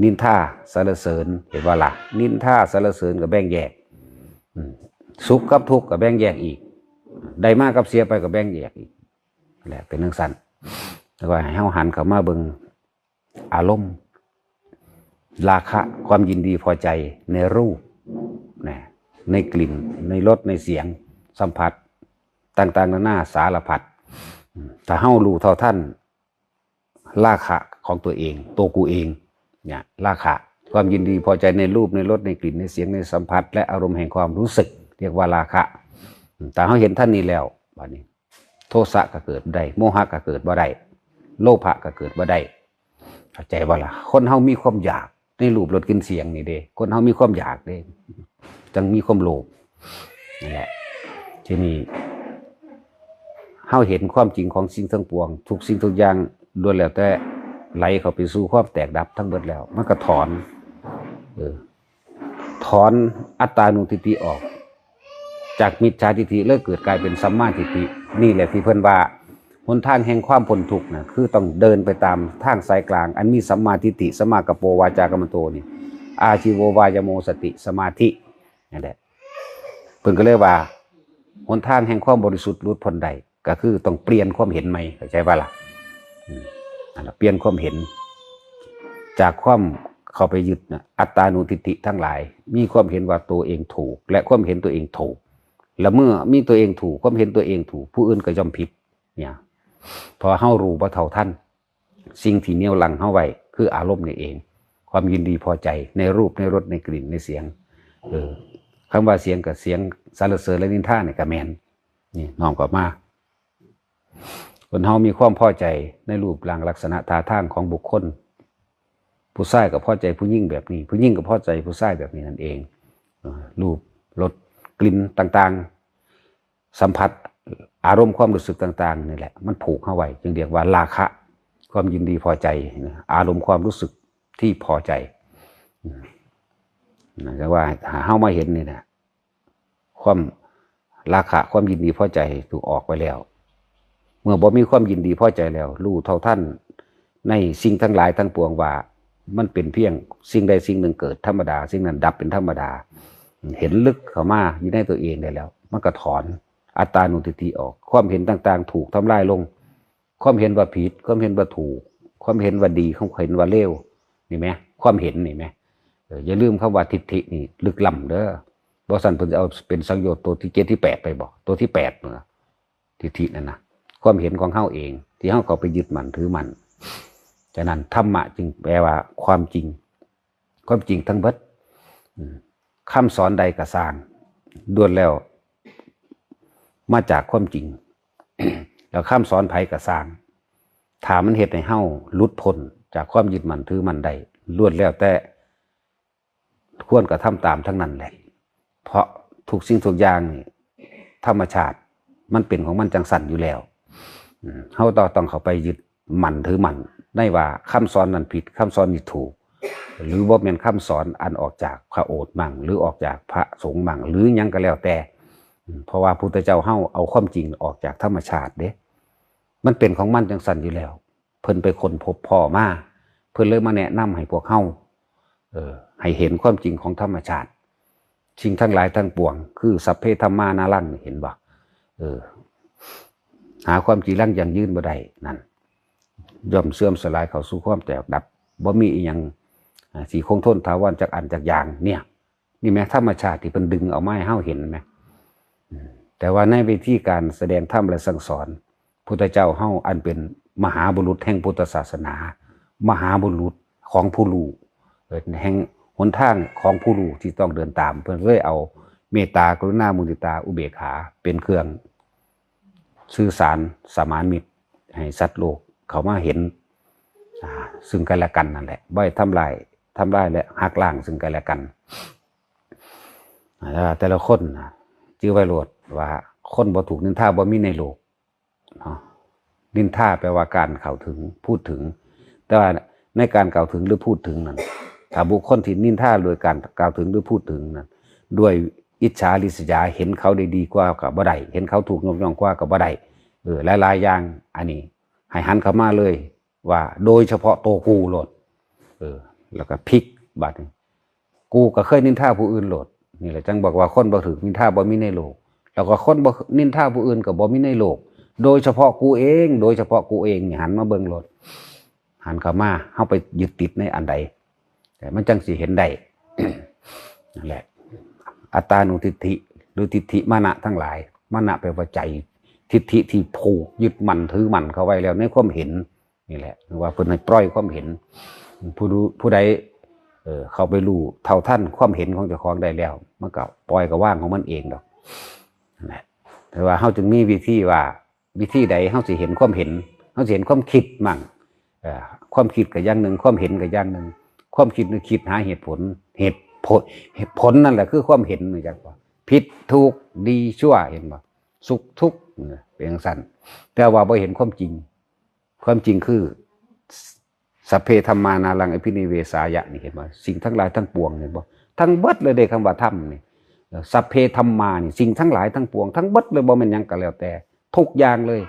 นินทาสรรเสริญ เห็นบ่ล่ะ นินทาสรรเสริญก็แบ่งแยก อืม สุขกับทุกข์ก็แบ่งแยกอีก ได้มากับเสียไปก็แบ่งแยกอีก นั่นแหละ เป็นจั่งซั้น แล้วก็ให้เฮาหันเข้ามาเบิ่งอารมณ์ ราคะ ความยินดีพอใจในรูป นะ ในกลิ่น ในรส ในเสียง สัมผัส ต่างๆ นานาสารพัด อืม ถ้าเฮารู้เท่าทันราคะของตัวเอง ตัวกูเอง เนี่ย ราคะ ความยินดีพอใจในรูป ในรส ในกลิ่น ในเสียง ในสัมผัส และอารมณ์แห่งความรู้สึก เรียกว่าราคะ อืม ถ้าเฮาเห็นทันนี้แล้ว บัดนี้ โทสะก็เกิดบ่ได้ โมหะก็เกิดบ่ได้ โลภะก็เกิดบ่ได้ เข้าใจบ่ล่ะ คนเฮามีความอยากในรูป รส กลิ่น เสียงนี่เด้ คนเฮามีความอยากเด้ จั่งมีความโลภ นั่นแหละ ทีนี้ เฮาเห็นความจริงของสิ่งทั้งปวง ทุกสิ่งทุกอย่างล้วนแล้วแต่ไหลเข้าไปสู่ความแตกดับทั้งเบิดแล้ว มันก็ถอน เออ ถอนอัตตานุทิฏฐิออก จากมิจฉาทิฏฐิเลยเกิดกลายเป็นสัมมาทิฏฐิ นี่แหละที่เพิ่นว่า หนทางแห่งความพ้นทุกข์นะ คือต้องเดินไปตามทางสายกลาง อันมีสัมมาทิฏฐิ สัมมากัปโป วาจากัมมันโตนี่ อาชีโว วายโม สติ สมาธิ นั่นแหละ เพิ่นก็เลยว่า หนทางแห่งความบริสุทธิ์หลุดพ้นได้ ก็คือต้องเปลี่ยนความเห็นใหม่ เข้าใจบ่ล่ะ อืม นั่นล่ะ เปลี่ยนความเห็น จากความเข้าไปยึดนะ อัตตานุทิฏฐิทั้งหลาย มีความเห็นว่าตัวเองถูก และความเห็นตัวเองถูก แล้วเมื่อมีตัวเองถูก ความเห็นตัวเองถูก ผู้อื่นก็ย่อมผิด เนี่ย เพราะเฮารู้บ่เท่าทัน สิ่งที่เหนี่ยวรั้งเฮาไว้ คืออารมณ์นี่เอง ความยินดีพอใจในรูป ในรส ในกลิ่น ในเสียง เออ คำว่าเสียงกับเสียงสรรเสริญและนินทาเนี่ยก็แม่น นี่น้อมกลับมา คนเฮามีความพอใจในรูปร่างลักษณะท่าทางของบุคคล ผู้ชายก็พอใจผู้หญิงแบบนี้ ผู้หญิงก็พอใจผู้ชายแบบนี้นั่นเอง เอ่อ รูป รส กลิ่นต่างๆ สัมผัส อารมณ์ความรู้สึกต่างๆ นี่แหละ มันผูกเฮาไว้ จึงเรียกว่าราคะ ความยินดีพอใจนะ อารมณ์ความรู้สึกที่พอใจ อืม นะ แต่ว่าถ้าเฮามาเห็นนี่นะ ความราคะ ความยินดีพอใจถูกออกไปแล้ว เมื่อบ่มีความยินดีพอใจแล้ว รู้เท่าทันในสิ่งทั้งหลายทั้งปวงว่า มันเป็นเพียงสิ่งใดสิ่งหนึ่งเกิดธรรมดา สิ่งนั้นดับเป็นธรรมดา เห็นลึกเข้ามาอยู่ในตัวเองได้แล้ว มันก็ถอนอัตตานุทิฏฐิออก ความเห็นต่างๆ ถูกทำลายลง ความเห็นว่าผิด ความเห็นว่าถูก ความเห็นว่าดี ความเห็นว่าเลว นี่ไหม ความเห็นนี่ไหม เออ อย่าลืมคำว่าทิฏฐินี่ลึกล้ำเด้อ บ่ซั้นเพิ่นจะเอาเป็นสังโยชน์ตัวที่เจ็ดที่แปดไปบอก ตัวที่แปดเนาะ ทิฏฐินั่นนะ ความเห็นของเฮาเอง ที่เฮาเข้าไปยึดมั่นถือมั่น ฉะนั้นธรรมะจึงแปลว่าความจริง ความจริงทั้งเบิด อืม คำสอนใดก็ซ่าง ล้วนแล้ว มาจากความจริง แล้วคำสอนไผก็ซ่าง ถ้ามันเฮ็ดให้เฮาหลุดพ้นจากความยึดมั่นถือมั่นได้ ล้วนแล้วแต่ ควรกระทำตามทั้งนั้นแหละ เพราะทุกสิ่งทุกอย่างนี่ ธรรมชาติมันเป็นของมันจังซั่นอยู่แล้ว อืม เฮาต้อง ต้องเข้าไปยึดมั่นถือมั่น ในว่าคำสอนนั้นผิด คำสอนนี้ถูก หรือบ่แม่นคำสอนอันออกจากพระโอษฐ์มั่ง หรือออกจากพระสงฆ์มั่ง หรือหยังก็แล้วแต่ อืม เพราะว่าพุทธเจ้าเฮาเอาความจริงออกจากธรรมชาติเด้ มันเป็นของมันจังซั่นอยู่แล้ว เพิ่นไปค้นพบพ้อมา เพิ่นเลยมาแนะนำให้พวกเฮา เออ ให้เห็นความจริงของธรรมชาติ สิ่งทั้งหลายทั้งปวง คือสัพเพธัมมานารัง เห็นบ่ เออ หาความจีรังยั่งยืนบ่ได้ นั่น ย่อมเสื่อมสลายเข้าสู่ความแตกดับ บ่มีอีหยัง อ่า สิคงทนถาวรจักอันจักอย่าง เนี่ย นี่แหมธรรมชาติที่เพิ่นดึงเอามาให้เฮาเห็นแหม อืม แต่ว่าในวิธีการแสดงธรรมและสั่งสอน พุทธเจ้าเฮาอันเป็นมหาบุรุษแห่งพุทธศาสนา มหาบุรุษของผู้รู้ เอ่อ แห่งหนทางของผู้รู้ที่ต้องเดินตาม เพิ่นเลยเอาเมตตา กรุณา มุทิตา อุเบกขา เป็นเครื่อง สื่อสารสมานมิตรให้สัตว์โลกเข้ามาเห็น อ่า ซึ่งกันและกันนั่นแหละ บ่ให้ทำลาย ทำลายและหักล้างซึ่งกันและกัน อ่า แต่ละคนนะ จื่อไว้โลดว่าคนบ่ถูกนินทาบ่มีในโลก เนาะ นินทาแปลว่าการเข้าถึง พูดถึง แต่ว่าในการเข้าถึงหรือพูดถึงนั้น ถ้าบุคคลที่นินทาโดยการกล่าวถึงหรือพูดถึงนั้น ด้วยอิจฉาริษยา เห็นเขาได้ดีกว่าก็บ่ได้ เห็นเขาถูกยกย่องกว่าก็บ่ได้ เออ หลายๆ อย่าง อันนี้ ให้หันเข้ามาเลย ว่าโดยเฉพาะตัวกูโลด เออ แล้วก็พลิกบัดนี้ กูก็เคยนินทาผู้อื่นโลด นี่แหละจั่งบอกว่าคนบ่ถูกนินทาบ่มีในโลก แล้วก็คนบ่นินทาผู้อื่นก็บ่มีในโลก โดยเฉพาะกูเอง โดยเฉพาะกูเองนี่ หันมาเบิ่งโลด หันเข้ามา เฮาไปยึดติดในอันใด แต่มันจั่งสิเห็นได้ นั่นแหละ อัตตานุทิฏฐิ หรือทิฏฐิมานะทั้งหลาย มานะแปลว่าใจ ทิฏฐิที่ผูกยึดมั่นถือมั่นเข้าไว้แล้วในความเห็น นี่แหละ คือว่าเพิ่นให้ปล่อยความเห็น ผู้รู้ ผู้ใด เอ่อ เข้าไปรู้เท่าทันความเห็นของเจ้าของได้แล้ว มันก็ปล่อยก็วางของมันเองดอก นั่นแหละ แต่ว่าเฮาจึงมีวิธีว่า วิธีใดเฮาสิเห็นความเห็น เฮาสิเห็นความคิดมั่ง เอ่อ ความคิดก็อย่างหนึ่ง ความเห็นก็อย่างหนึ่ง ความคิดนี่คิดหาเหตุผล เหตุผล เหตุผลนั่นแหละคือความเห็น รู้จักบ่ ผิดถูก ดีชั่ว เห็นบ่ สุขทุกข์ เนี่ย เป็นจั่งซั่น แต่ว่าบ่เห็นความจริง ความจริงคือ สัพเพธัมมานารังอภินิเวสายะ นี่ เห็นบ่ สิ่งทั้งหลายทั้งปวง เห็นบ่ ทั้งเบิดเลยเด้ คำว่าธรรมนี่ สัพเพธัมมานี่ สิ่งทั้งหลายทั้งปวง ทั้งเบิดเลย บ่แม่นหยังก็แล้วแต่ ทุกอย่างเลย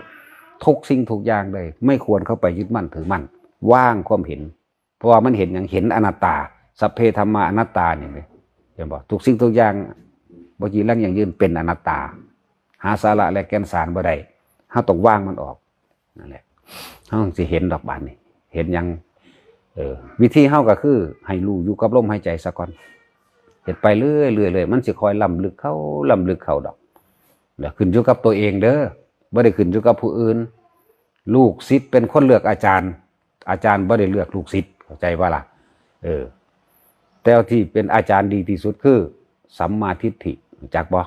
ทุกสิ่งทุกอย่างเลย ไม่ควรเข้าไปยึดมั่นถือมั่น วางความเห็น เพราะว่ามันเห็นหยัง เห็นอนัตตา สัพเพธัมมาอนัตตา นี่เด้ เห็นบ่ ทุกสิ่งทุกอย่าง บ่จีรังยั่งยืน เป็นอนัตตา หาสาระและแก่นสารบ่ได้ เฮาต้องวางมันออก นั่นแหละ เฮาสิเห็นดอกบาดนี้ เห็นหยัง เออ วิธีเฮาก็คือให้รู้อยู่กับลมหายใจซะก่อน เฮ็ดไปเรื่อยๆ เรื่อยๆ มันสิค่อยล้ำลึกเข้า ล้ำลึกเข้าดอก แล้วขึ้นอยู่กับตัวเองเด้อ บ่ได้ขึ้นอยู่กับผู้อื่น ลูกศิษย์เป็นคนเลือกอาจารย์ อาจารย์บ่ได้เลือกลูกศิษย์ เข้าใจบ่ล่ะ เออ แต่ที่เป็นอาจารย์ดีที่สุดคือสัมมาทิฏฐิ รู้จักบ่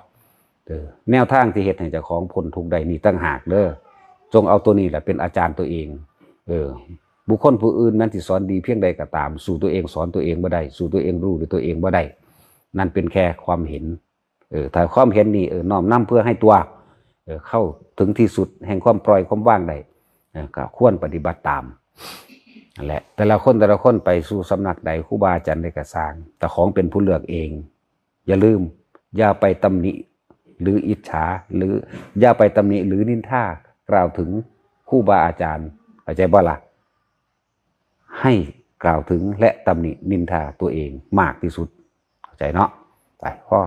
เออ แนวทางที่เฮ็ดให้เจ้าของพ้นทุกข์ได้นี่ต่างหากเด้อ จงเอาตัวนี้แหละเป็นอาจารย์ตัวเอง เออ บุคคลผู้อื่นแม้นสิสอนดีเพียงใดก็ตาม สู้ตัวเองสอนตัวเองบ่ได้ สู้ตัวเองรู้ด้วยตัวเองบ่ได้ นั่นเป็นแค่ความเห็น เออ ถ้าความเห็นนี่ เออ น้อมนำเพื่อให้ตัว เออ เข้าถึงที่สุดแห่งความปล่อยความวางได้ เออ ก็ควรปฏิบัติตาม นั่นแหละ แต่ละคนแต่ละคนไปสู่สำนักใด ครูบาอาจารย์ใดก็ซ่าง เจ้าของเป็นผู้เลือกเอง อย่าลืม อย่าไปตำหนิ หรืออิจฉา หรืออย่าไปตำหนิหรือนินทากล่าวถึงครูบาอาจารย์ เข้าใจบ่ล่ะ ให้กล่าวถึงและตำหนินินทาตัวเองมากที่สุด เข้าใจเนาะ ไป พอ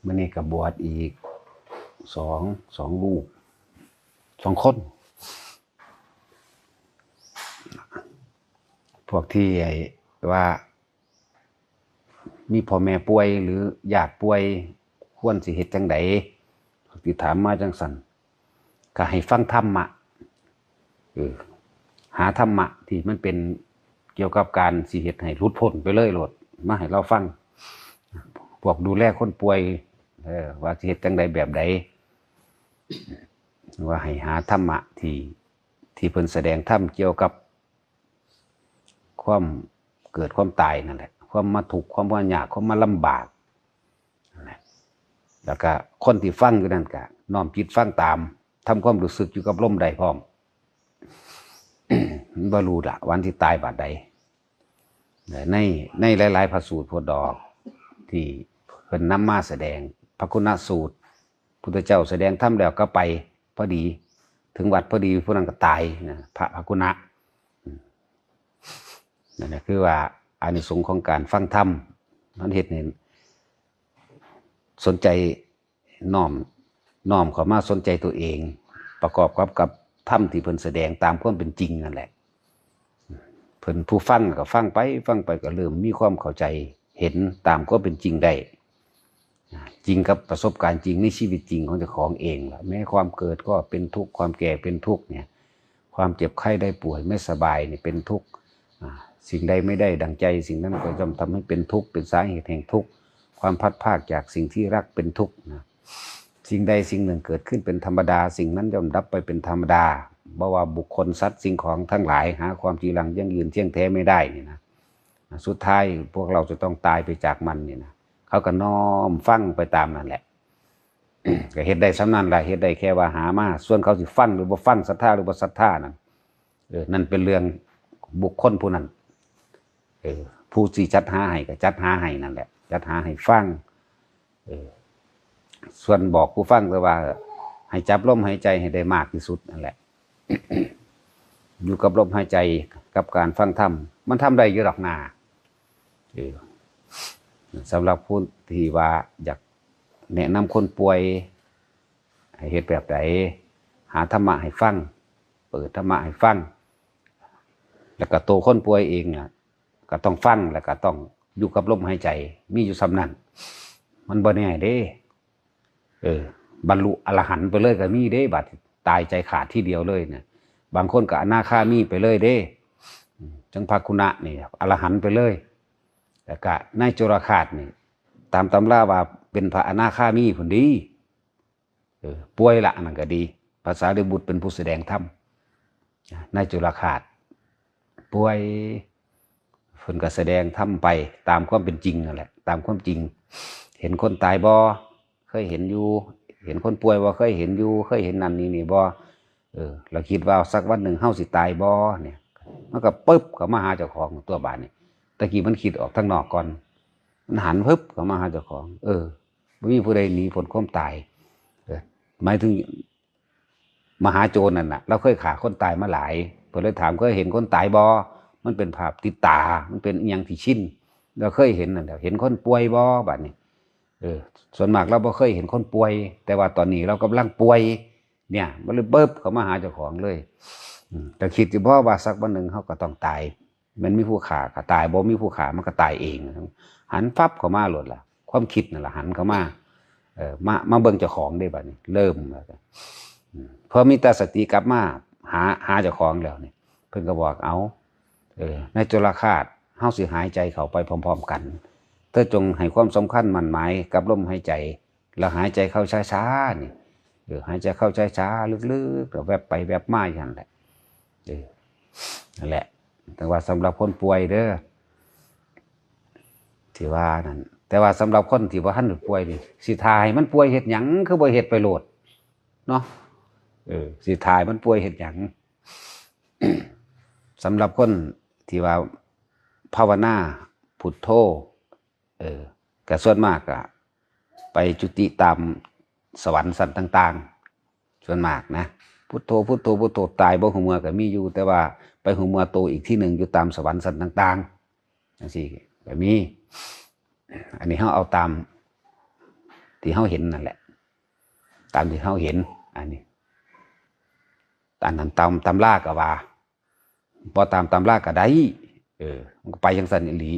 มื้อนี้ก็บวชอีกสอง สองรูป สองคน พวกที่ไอ้ว่า มีพ่อแม่ป่วยหรือญาติป่วย ควรสิเฮ็ดจั่งใด พวกที่ถามมาจั่งซั่น ก็ให้ฟังธรรมะ เออ หาธรรมะที่มันเป็นเกี่ยวกับการสิเฮ็ดให้หลุดพ้นไปเลยโลด มาให้เราฟัง พวกดูแลคนป่วย เออ ว่าสิเฮ็ดจั่งใดแบบใด ว่าให้หาธรรมะที่ ที่เพิ่นแสดงธรรมเกี่ยวกับความเกิดความตายนั่นแหละ ความมาทุกข์ ความมายาก ความมาลำบากนั่นแหละ แล้วก็คนที่ฟังอยู่นั่นก็น้อมจิตฟังตาม ทำความรู้สึกอยู่กับลมได้พร้อม มันบ่รู้ละวันที่ตายบาดใด ใน ในหลายๆ พระสูตรโพธิ์ดอก ที่เพิ่นนำมาแสดง พระคุณสูตร พุทธเจ้าแสดงธรรมแล้วก็ไปพอดี ถึงวัดพอดี ผู้นั้นก็ตายนะ พระพระคุณะ อืม นั่นแหละคือว่าอานิสงส์ของการฟังธรรม มันเฮ็ดให้สนใจน้อม น้อมเข้ามาสนใจตัวเอง ประกอบกับ กับธรรมที่เพิ่นแสดงตามความเป็นจริงนั่นแหละ เพิ่นผู้ฟังก็ฟังไป ฟังไปก็เริ่มมีความเข้าใจ เห็นตามความเป็นจริงได้ จริงกับประสบการณ์จริงในชีวิตจริงของเจ้าของเองล่ะ แม้ความเกิดก็เป็นทุกข์ ความแก่เป็นทุกข์เนี่ย ความเจ็บไข้ได้ป่วยไม่สบายเนี่ยเป็นทุกข์ อ่า สิ่งใดไม่ได้ดังใจ สิ่งนั้นก็ย่อมทำให้เป็นทุกข์ เป็นสาเหตุแห่งทุกข์ ความพลัดพรากจากสิ่งที่รักเป็นทุกข์นะ สิ่งใดสิ่งหนึ่งเกิดขึ้นเป็นธรรมดา สิ่งนั้นย่อมดับไปเป็นธรรมดา เพราะว่าบุคคลสัตว์สิ่งของทั้งหลายหาความจีรังยั่งยืนเที่ยงแท้ไม่ได้นี่นะ สุดท้ายพวกเราจะต้องตายไปจากมันนี่นะ เขาก็น้อมฟังไปตามนั่นแหละ ก็เฮ็ดได้ส่ำนั้นล่ะ เฮ็ดได้แค่ว่าหามา ส่วนเขาสิฟังหรือบ่ฟัง ศรัทธาหรือบ่ศรัทธานั่น เออ นั่นเป็นเรื่องบุคคลผู้นั้น เออ ผู้สิจัดหาให้ก็จัดหาให้นั่นแหละ จัดหาให้ฟัง เออ ส่วนบอกผู้ฟังแต่ว่า ให้จับลมหายใจให้ได้มากที่สุดนั่นแหละ อยู่กับลมหายใจกับการฟังธรรม มันทำได้อยู่ดอกนา เออ สำหรับผู้ที่ว่าอยากแนะนำคนป่วย ให้เฮ็ดแบบใด หาธรรมะให้ฟัง เปิดธรรมะให้ฟัง แล้วก็ตัวคนป่วยเองน่ะ ก็ต้องฟัง แล้วก็ต้องอยู่กับลมหายใจ มีอยู่ส่ำนั้น มันบ่แน่เด้ เออ บรรลุอรหันต์ไปเลยก็มีเด้ บัดตายใจขาดทีเดียวเลยเนี่ย บางคนก็อนาคามีไปเลยเด้ อืม จั่งพระคุณะนี่อรหันต์ไปเลย แล้วก็นายจุลคาสนี่ ตามตำราว่าเป็นพระอนาคามีพุ้นดี เออ ป่วยละ อันนั้นก็ดี พระสารีบุตรเป็นผู้แสดงธรรม นายจุลคาสป่วย เพิ่นก็แสดงธรรมไปตามความเป็นจริงนั่นแหละ ตามความจริง เห็นคนตายบ่ เคยเห็นอยู่ เห็นคนป่วยบ่ เคยเห็นอยู่ เคยเห็นนั่นนี่นี่บ่ เออ เราคิดว่าสักวันหนึ่งเฮาสิตายบ่เนี่ย มันก็ปึ๊บเข้ามาหาเจ้าของตัวบาดนี่ ตะกี้มันคิดออกทางนอกก่อน มันหันปึ๊บเข้ามาหาเจ้าของ เออ บ่มีผู้ใดหนีพ้นความตาย เออ หมายถึง มหาโจรนั่นน่ะ เราเคยฆ่าคนตายมาหลาย เพิ่นเลยถาม เคยเห็นคนตายบ่ มันเป็นภาพติดตา มันเป็นอิหยังที่ชิน เราเคยเห็นนั่นแหละ เห็นคนป่วยบ่ บาดนี้ เออ ส่วนมากเราบ่เคยเห็นคนป่วย แต่ว่าตอนนี้เรากำลังป่วย เนี่ย มันเลยปึ๊บเข้ามาหาเจ้าของเลย อืม แต่คิดอยู่บ่ว่าสักวันหนึ่งเราก็ต้องตาย มันมีผู้ฆ่าก็ตาย บ่มีผู้ฆ่ามันก็ตายเอง หันฟับเข้ามาโลดล่ะ ความคิดนั่นล่ะหันเข้ามา เออ มา มาเบิ่งเจ้าของได้บัดนี้ เริ่มแล้วก็ อืม พอมีแต่สติกลับมาหา หาเจ้าของแล้วนี่ เพิ่นก็บอก เอา เออ ในจุลฆาต เฮาสิหายใจเข้าไปพร้อมๆกัน เธอจงให้ความสำคัญมั่นหมายกับลมหายใจ แล้วหายใจเข้าช้าๆนี่ เออ หายใจเข้าช้าๆลึกๆ แล้วแวบไปแวบมาอย่างนั้นแหละ เออ นั่นแหละ แต่ว่าสำหรับคนป่วยเด้อ ที่ว่านั่น แต่ว่าสำหรับคนที่บ่ทันได้ป่วยนี่ สิถ่าให้มันป่วยเฮ็ดหยัง คือบ่เฮ็ดไปโลด เนาะ เออ สิถ่าให้มันป่วยเฮ็ดหยัง สำหรับคนที่ว่าภาวนาพุทโธ เออ ก็ส่วนมากก็ไปจุติตามสวรรค์ชั้นต่างๆ ส่วนมากนะ พุทโธ พุทโธ พุทโธ ตายบ่ฮู้เมื่อก็มีอยู่ แต่ว่าไปฮู้เมื่อโตอีกที่หนึ่งอยู่ตามสวรรค์ชั้นต่างๆ จังซี่ก็มี อันนี้เฮาเอาตามที่เฮาเห็นนั่นแหละ ตามที่เฮาเห็น อันนี้ อันนั้นตามตำราก็ว่า บ่ตามตำราก็ได้ เออ มันก็ไปจังซั่นอีหลี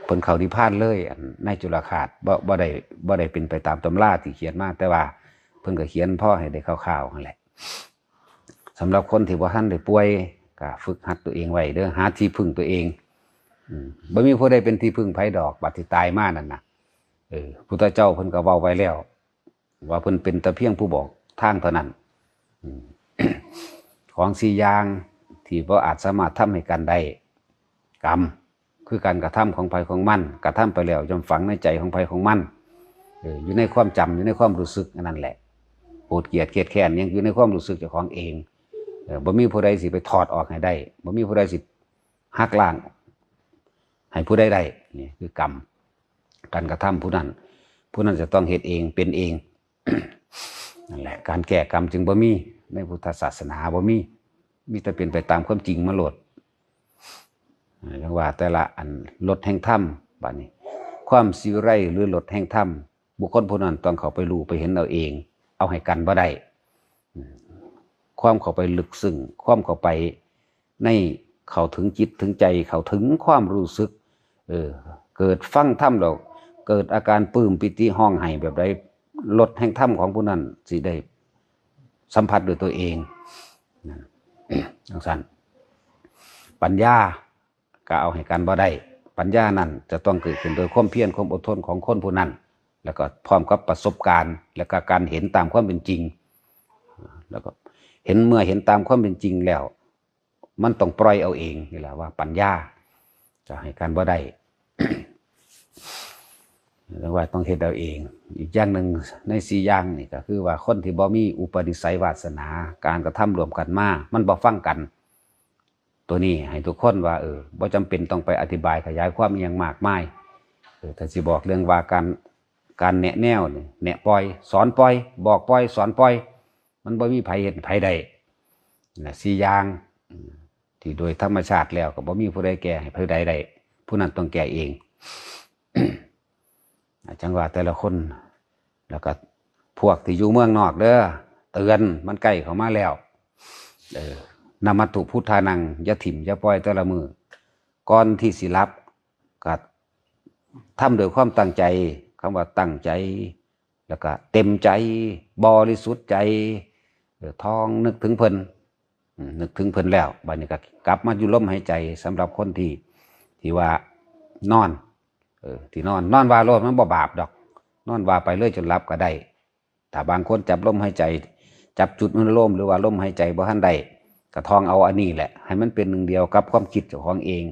เพิ่นเข้านิพพานเลย อันนายจุลฆาต บ่ บ่ได้ บ่ได้เป็นไปตามตำราที่เขียนมา แต่ว่าเพิ่นก็เขียนพอให้ได้คร่าวๆนั่นแหละ สำหรับคนที่บ่ทันได้ป่วย ก็ฝึกหัดตัวเองไว้เด้อ หาที่พึ่งตัวเอง อืม บ่มีผู้ใดเป็นที่พึ่งไผดอก บัดที่ตายมานั่นน่ะ เออ พุทธเจ้าเพิ่นก็เว้าไว้แล้ว ว่าเพิ่นเป็นแต่เพียงผู้บอกทางเท่านั้น อืม ของสี่อย่างที่บ่อาจสามารถทำให้กันได้ กรรม คือการกระทำของไผของมัน กระทำไปแล้วย่อมฝังในใจของไผของมัน เออ อยู่ในความจำ อยู่ในความรู้สึกอันนั้นแหละ โกรธเกลียดเคียดแค้นยังอยู่ในความรู้สึกเจ้าของเอง เออ บ่มีผู้ใดสิไปถอดออกให้ได้ บ่มีผู้ใดสิหักล้างให้ผู้ใดได้ นี่คือกรรม การกระทำผู้นั้น ผู้นั้นจะต้องเฮ็ดเอง เป็นเอง นั่นแหละ การแก้กรรมจึงบ่มี ในพุทธศาสนาบ่มี มีแต่เป็นไปตามความจริงมาโลด เรียกว่าแต่ละอัน รสแห่งธรรม บัดนี้ ความสิวิไลหรือรสแห่งธรรม บุคคลผู้นั้นต้องเข้าไปรู้ไปเห็นเอาเอง เอาให้กันบ่ได้ อืม ความเข้าไปลึกซึ้ง ความเข้าไปใน เข้าถึงจิตถึงใจ เข้าถึงความรู้สึก เออ เกิดฟังธรรมแล้ว เกิดอาการปลื้มปีติฮ้องไห้แบบใด รสแห่งธรรมของผู้นั้นสิได้สัมผัสด้วยตัวเอง นะ จังซั่น ปัญญาก็เอาให้กันบ่ได้ ปัญญานั้นจะต้องเกิดขึ้นโดยความเพียร ความอดทนของคนผู้นั้น แล้วก็พร้อมกับประสบการณ์ แล้วก็การเห็นตามความเป็นจริง แล้วก็เห็น เมื่อเห็นตามความเป็นจริงแล้ว มันต้องปล่อยเอาเอง นี่แหละว่าปัญญา จะให้กันบ่ได้ เรียกว่าต้องเฮ็ดเอาเอง อีกอย่างหนึ่งในสี่อย่างนี่ก็คือว่าคนที่บ่มีอุปนิสัยวาสนา การกระทำร่วมกันมา มันบ่ฟังกัน ตัวนี้ให้ทุกคนว่า เออ บ่จำเป็นต้องไปอธิบายขยายความอิหยังมากมาย เออ ถ้าสิบอกเรื่องว่าการ การแนะแนวนี่ แนะปล่อย สอนปล่อย บอกปล่อย สอนปล่อย มันบ่มีไผเฮ็ดไผได้นะ สี่อย่าง อืม ที่โดยธรรมชาติแล้วก็บ่มีผู้ใดแก้ให้ผู้ใดได้ ผู้นั้นต้องแก้เอง จังว่าแต่ละคน แล้วก็พวกที่อยู่เมืองนอกเด้อ เตือน มันใกล้เข้ามาแล้ว เออ นมัตถุพุทธานัง อย่าถิ่มอย่าปล่อยแต่ละมื้อ ก่อนที่สิหลับ ก็ทำด้วยความตั้งใจ คำว่าตั้งใจ แล้วก็เต็มใจ บริสุทธิ์ใจ เออ ท่องนึกถึงเพิ่น อืม นึกถึงเพิ่นแล้ว บัดนี้ก็กลับมาอยู่ลมหายใจ สำหรับคนที่ ที่ว่านอน เออ ที่นอน นอนว่าโลด มันบ่บาปดอก นอนว่าไปเลยจนหลับก็ได้ ถ้าบางคนจับลมหายใจ จับจุดอนุโลม หรือว่าลมหายใจบ่ทันได้ ก็ท่องเอาอันนี้แหละ ให้มันเป็นหนึ่งเดียวกับความคิดเจ้าของเอง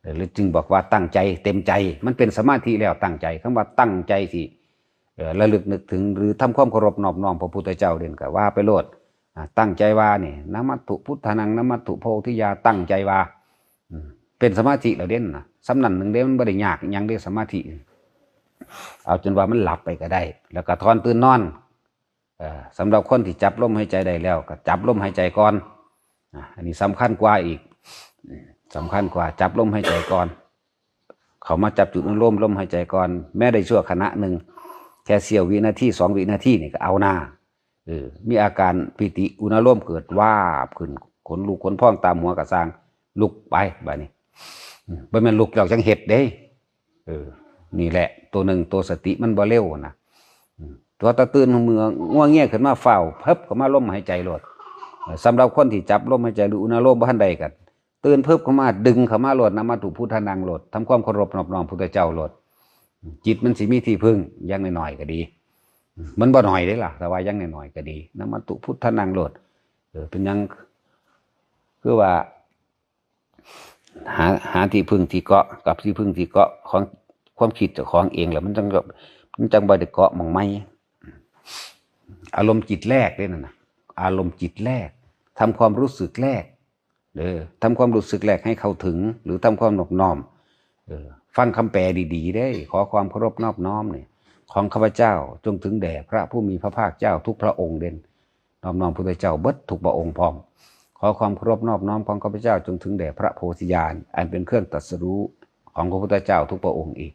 เออ หรือจึงบอกว่าตั้งใจเต็มใจ มันเป็นสมาธิแล้วตั้งใจ คำว่าตั้งใจที่ เอ่อ ระลึกนึกถึง หรือทำความเคารพนอบน้อมพระพุทธเจ้าเด่นก็ว่าไปโลด อ่า ตั้งใจว่านี่ นมัตถุพุทธานัง นมัตถุโพธิยา ตั้งใจว่า อืม เป็นสมาธิแล้วเด่นนะ สำนั้นหนึ่งเด้ มันบ่ได้ยากอิหยังเด้ สมาธิ เอาจนว่ามันหลับไปก็ได้ แล้วก็ถอนตื่นนอน เอ่อ สำหรับคนที่จับลมหายใจได้แล้ว ก็จับลมหายใจก่อน อ่ะ อันนี้สำคัญกว่าอีก อืม สำคัญกว่า จับลมหายใจก่อน เข้ามาจับจุดอนุโลมลมหายใจก่อน แม้ได้ชั่วขณะหนึ่ง แค่เสี้ยววินาที สองวินาทีนี่ก็เอาหน้า เออ มีอาการปีติอุณาโลมเกิดวาบขึ้น ขนลุกขนพองตามหัวกระซาง ลุกไปบัดนี้ อืม บ่แม่นลุกแล้วจังเฮ็ดเด้ เออ นี่แหละ ตัวหนึ่ง ตัวสติมันบ่เร็วนะ อืม ตัวตาตื่นเมื่อง่วงเงียขึ้นมา ฟ้าวเพิบเข้ามาลมหายใจโลด เออ สำหรับคนที่จับลมหายใจหรืออุณาโลมบ่ทันได้ก็ ตื่นเพิบเข้ามา ดึงเข้ามาโลด นะมัตถุพุทธานังโลด ทำความเคารพนอบน้อมพุทธเจ้าโลด จิตมันสิมีที่พึ่ง อย่างน้อยๆก็ดี มันบ่น้อยเด้ล่ะ แต่ว่าอย่างน้อยๆก็ดี นะมัตถุพุทธานังโลด เออ เป็นหยัง คือว่า หา หาที่พึ่งที่เกาะ กับที่พึ่งที่เกาะของความคิดเจ้าของเองแหละ มันจัง มันจังบ่ได้เกาะหม่องใหม่ อารมณ์จิตแรกเด้นั่นน่ะ อารมณ์จิตแรก ทำความรู้สึกแรก เออ ทำความรู้สึกแรกให้เข้าถึง หรือทำความนอบน้อม เออ ฟังคำแปลดีๆเด้ ขอความเคารพนอบน้อมเนี่ย ของข้าพเจ้าจงถึงแด่พระผู้มีพระภาคเจ้าทุกพระองค์เด่น นอบน้อมพุทธเจ้าเบิดทุกพระองค์พร้อม ขอความเคารพนอบน้อมของข้าพเจ้าจงถึงแด่พระโพธิญาณ อันเป็นเครื่องตรัสรู้ของพระพุทธเจ้าทุกพระองค์อีก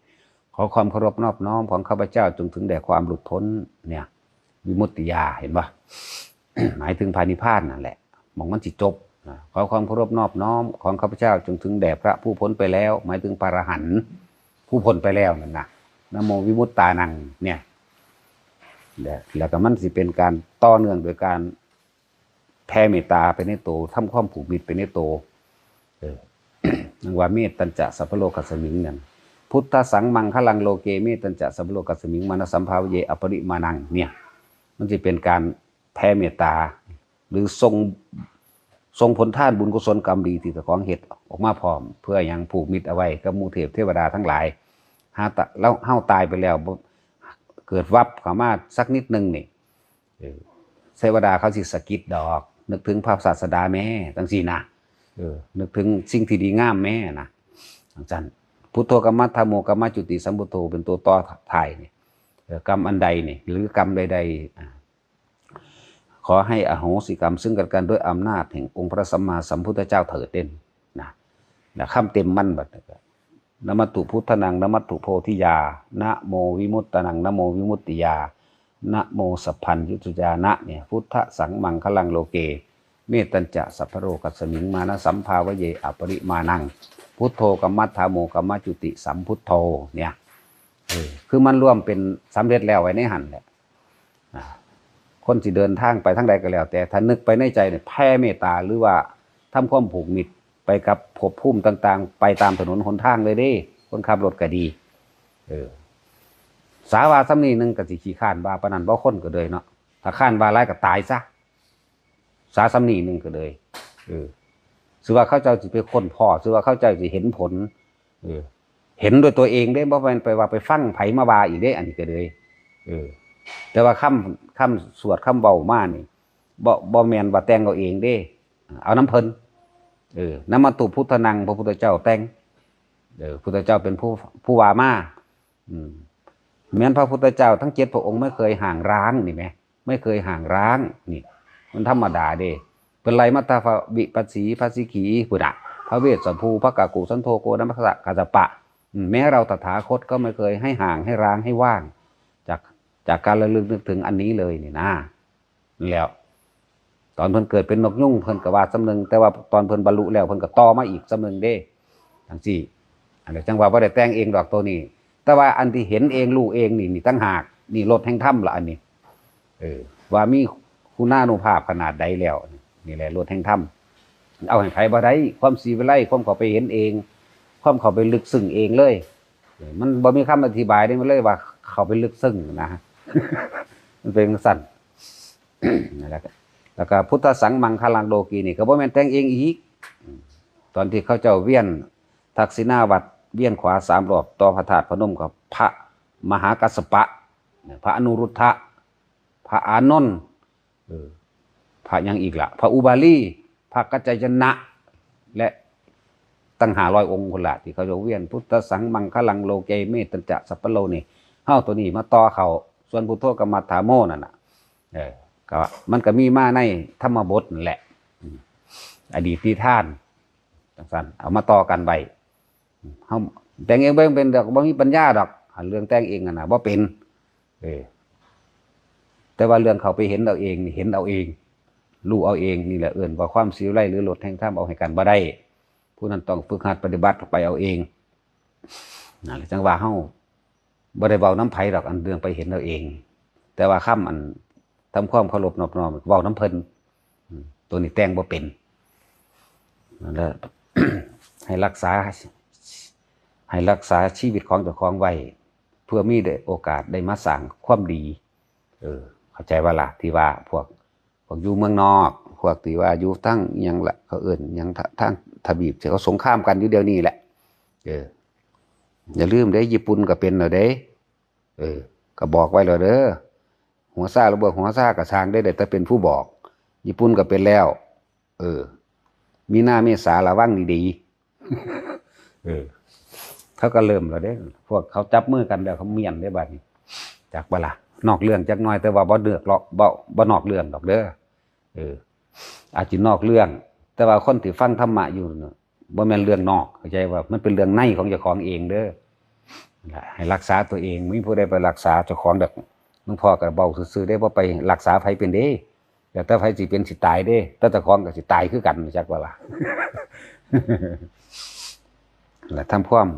ขอความเคารพนอบน้อมของข้าพเจ้าจงถึงแด่ความหลุดพ้น เนี่ย วิมุตติญาณ เห็นปะ หมายถึงพระนิพพานนั่นแหละ หม่องมันสิจบนะ ขอความเคารพนอบน้อมของข้าพเจ้าจงถึงแด่พระผู้พ้นไปแล้ว หมายถึงพระอรหันต์ผู้พ้นไปแล้วนั่นนะ นะโมวิมุตตานัง เนี่ย และ แล้วก็มันสิเป็นการต่อเนื่องโดยการแผ่เมตตาไปในโต ทำความผูกมิตรไปในโต เออ นังว่าเมตตัญจะสัพพะโลกัสสมิงนั่น พุทธัสสังมังคลังโลเก เมตตัญจะสัพพะโลกัสสมิง มานะสัมภาเวเยอปริมาณัง เนี่ย มันสิเป็นการแผ่เมตตา หรือส่ง ส่งผลทานบุญกุศลกรรมดีที่เจ้าของเฮ็ดออกมาพร้อม เพื่อหยัง ผูกมิตรเอาไว้กับหมู่เทพเทวดาทั้งหลาย หาตะ แล้วเฮาตายไปแล้วบ่ เกิดวับเข้ามาสักนิดนึงนี่ เออ เทวดาเขาสิสะกิดดอก นึกถึงพระศาสดาแม่ จังซี่นะ เออ นึกถึงสิ่งที่ดีงามแม่นะ จังซั่น พุทโธกัมมัฏฐาโมกัมมจุติสัมพุทโธ เป็นตัวต่อท้ายนี่ เออ กรรมอันใดนี่ หรือกรรมใดๆ อ่า ขอให้อโหสิกรรมซึ่งกันและกันด้วยอำนาจแห่งองค์พระสัมมาสัมพุทธเจ้าเถิดเด่นนะ นะ คำเต็มมันบัดนี้ก็ นะมัตถุพุทธานัง นะมัตถุโพธิญา นะโมวิมุตตานัง นะโมวิมุตติญา นะโมสัพพัญญุตยานะ เนี่ย พุทธัสสังมังคลังโลเก เมตตัญจะสัพพะโลกัสสมิง มานะสัมภาเวเยอปริมาณัง พุทโธกัมมัฏฐาโมกัมมจุติสัมพุทโธ เนี่ย เออ คือมันรวมเป็นสำเร็จแล้วไว้ในหั่นแหละ อ่า คนสิเดินทางไปทางใดก็แล้ว แต่ถ้านึกไปในใจเนี่ย แผ่เมตตา หรือว่าทำความผูกมิตรไปกับภพภูมิต่างๆ ไปตามถนนหนทางเลยเด้ คนขับรถก็ดี เออ สาว่าซ้ำนี่หนึ่งก็สิขี้ข้านว่าปานนั้นบ่ คนก็เลยเนาะ ถ้าข้านว่าหลายก็ตายซะ สาซ้ำนี่หนึ่งก็เลย เออ สิว่าเขาเจ้าสิไปค้นพ้อ สิว่าเขาเจ้าสิเห็นผล เออ เห็นด้วยตัวเองเด้ บ่แม่นไปว่าไปฟังไผมาว่าอีกเด้ อันนี้ก็เลย เออ แต่ว่าคำ คำสวดคำเว้ามานี่ บ่ บ่แม่นว่าแต่งเอาเองเด้ เอานำเพิ่น เออ นะมัตถุพุทธานัง พระพุทธเจ้าแต่ง เออ พุทธเจ้าเป็นผู้ ผู้ว่ามา อืม แม่นพระพุทธเจ้าทั้งเจ็ดพระองค์ไม่เคยห่างร้างนี่แหม ไม่เคยห่างร้าง นี่ มันธรรมดาเด้ เพิ่นไล่มาแต่พระวิปัสสี พระสิกขี พุทธะ พระเวสสภู พระกักกุสันโธ โกณมัสสะ กัสสปะ อืม แม้เราตถาคตก็ไม่เคยให้ห่าง ให้ร้าง ให้ว่าง จาก จากการระลึกนึกถึงอันนี้เลยนี่นะ นั่นแหล้ว ตอนเพิ่นเกิดเป็นนกยูง เพิ่นก็ว่าซ้ำหนึ่ง แต่ว่าตอนเพิ่นบรรลุแล้ว เพิ่นก็ต่อมาอีกซ้ำหนึ่งเด้ จังซี่ อันนี้จังว่าบ่ได้แต่งเองดอกตัวนี้ แต่ว่าอันที่เห็นเองรู้เองนี่ นี่ต่างหาก นี่รสแห่งธรรมละอันนี้ เออ ว่ามีคุณานุภาพขนาดใดแล้ว นี่แหละรสแห่งธรรม เอาให้ไผบ่ได้ ความศรีวิไล ความเข้าไปเห็นเอง ความเข้าไปลึกซึ้งเองเลย เออ มันบ่มีคำอธิบายได้ มันเลยว่าเข้าไปลึกซึ้งนะ มันเป็นจั่งซั่น นั่นแหละ แล้วก็พุทธัสสังมังคลังโลกีนี่ก็บ่แม่นแต่งเองอีก ตอนที่เขาเจ้าเวียนทักษิณาวัตร เวียนขวาสามรอบต่อพระธาตุพนม กับพระมหากัสสปะ พระอนุรุทธะ พระอานนท์ เออ พระหยังอีกล่ะ พระอุบาลี พระกัจจายนะ และตั้งห้าร้อยองค์พุ้นละ ที่เขาเจ้าเวียน พุทธัสสังมังคลังโลเก เมตตัญจะสัพพะโลนี่ เฮาตัวนี้มาต่อเข้า ส่วนพุทโธกัมมัฏฐาโมนั่นน่ะ เออ ก็มันก็มีมาในธรรมบทนั่นแหละ อืม อดีตนิทาน จังซั่น เอามาต่อกันไว้ อืม เฮาแต่งเองบ่เป็นดอก บ่มีปัญญาดอก อันเรื่องแต่งเองนั่นน่ะ บ่เป็น เออ แต่ว่าเรื่องเข้าไปเห็นเอาเองนี่ เห็นเอาเอง รู้เอาเอง นี่แหละเอิ้นว่าความศรีวิไล หรือรสแห่งธรรม เอาให้กันบ่ได้ ผู้นั้นต้องฝึกหัดปฏิบัติไปเอาเอง นั่นแหละจั่งว่าเฮาบ่ได้เว้านำไผดอก อันเรื่องไปเห็นเอาเอง แต่ว่าคำอันทำความเคารพนอบน้อมเว้านำเพิ่น อืม ตัวนี้แต่งบ่เป็น นั่นแหละ ให้รักษา ให้รักษาชีวิตของเจ้าของไว้ เพื่อมีได้โอกาสได้มาสร้างความดี เออ เข้าใจบ่ล่ะ ที่ว่าพวก พวกอยู่เมืองนอก พวกที่ว่าอยู่ทางอิหยังละ เขาเอิ้นอิหยังทะ- ทางทวีปที่เขาสงครามกันอยู่เดี๋ยวนี้แหละ เออ อย่าลืมเด้ ญี่ปุ่นก็เป็นแล้วเด้ เออ ก็บอกไว้แล้วเด้อ หัวซ่าหรือบ่หัวซ่าก็ซ่างได้ ได้แต่เป็นผู้บอก ญี่ปุ่นก็เป็นแล้ว เออ มีนาเมษาระวังดีๆ เออ เขาก็เริ่มแล้วเด้ พวกเขาจับมือกันแล้วเขาเมียนได้บัดนี้ จักบ่ล่ะ นอกเรื่องจักหน่อย แต่ว่าบ่เลือกหรอก บ่ บ่นอกเรื่องดอกเด้อ เออ อาจจะนอกเรื่อง แต่ว่าคนที่ฟังธรรมะอยู่น่ะ บ่แม่นเรื่องนอก เข้าใจว่ามันเป็นเรื่องในของเจ้าของเองเด้อ นั่นล่ะ ให้รักษาตัวเอง มีผู้ใดไปรักษาเจ้าของดอก หลวงพ่อก็เว้าซื่อๆ เด้ บ่ไปรักษาไผเป็นเด้ แล้วแต่ไผสิเป็นสิตายเด้ แต่เจ้าของก็สิตายคือกัน จักว่าล่ะ และทำความ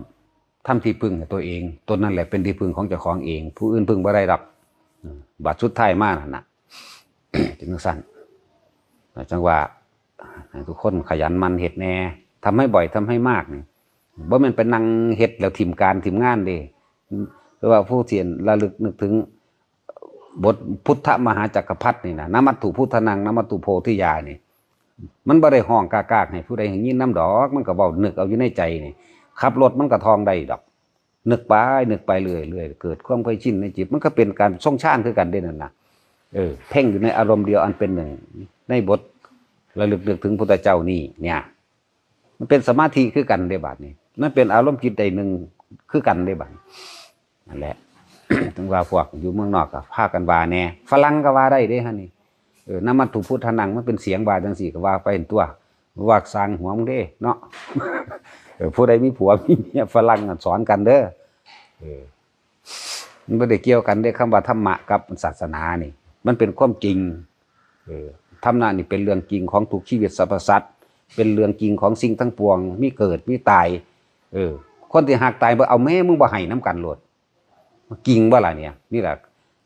ทำที่พึ่งให้ตัวเอง ตนนั่นแหละเป็นที่พึ่งของเจ้าของเอง ผู้อื่นพึ่งบ่ได้ดอก อืม บัดสุดท้ายมานั่นน่ะ จั่งซั่น จั่งว่า ให้ทุกคนขยันหมั่นเฮ็ดแหน่ ทำให้บ่อย ทำให้มากนี่ บ่แม่นไปนั่งเฮ็ดแล้วถิ่มการถิ่มงานเด้ คือว่าผู้ที่ระลึกนึกถึงบทพุทธมหาจักรพรรดินี่นะ นมัตถุพุทธานัง นมัตถุโพธิญาณนี่ มันบ่ได้ฮ้องกากๆ ให้ผู้ใดได้ยินนำดอก มันก็เว้านึกเอาอยู่ในใจนี่ ขับรถมันก็ท่องได้ดอก นึกไป นึกไปเรื่อยๆ เกิดความเคยชินในจิต มันก็เป็นการทรงฌานคือกันเด้นั่นน่ะ เออ เพ่งอยู่ในอารมณ์เดียวอันเป็นหนึ่ง ในบทระลึกนึกถึงพุทธเจ้านี่เนี่ย มันเป็นสมาธิคือกันเด้บัดนี้ มันเป็นอารมณ์จิตใดหนึ่งคือกันเด้บัดนี้ นั่นแหละ ถึงว่าพวกอยู่เมืองนอกก็พากันว่าแหน่ ฝรั่งก็ว่าได้เด้ฮะนี่ เออ นมัตถุพุทธานัง มันเป็นเสียงว่าจั่งซี้ก็ว่าไปตัว ว่าสร้างหัวมึงเด้เนาะ เออ ผู้ใดมีผัวมีเมียฝรั่งน่ะสอนกันเด้อ เออ มันบ่ได้เกี่ยวกันเด้ คำว่าธรรมะกับศาสนานี่ มันเป็นความจริง เออ ธรรมะนี่เป็นเรื่องจริงของทุกชีวิตสรรพสัตว์ เป็นเรื่องจริงของสิ่งทั้งปวง มีเกิด มีตาย เออ คนที่ฮักตายบ่เอาแม่มึงบ่ให้นำกันโลด จริงบ่ล่ะเนี่ย นี่แหละ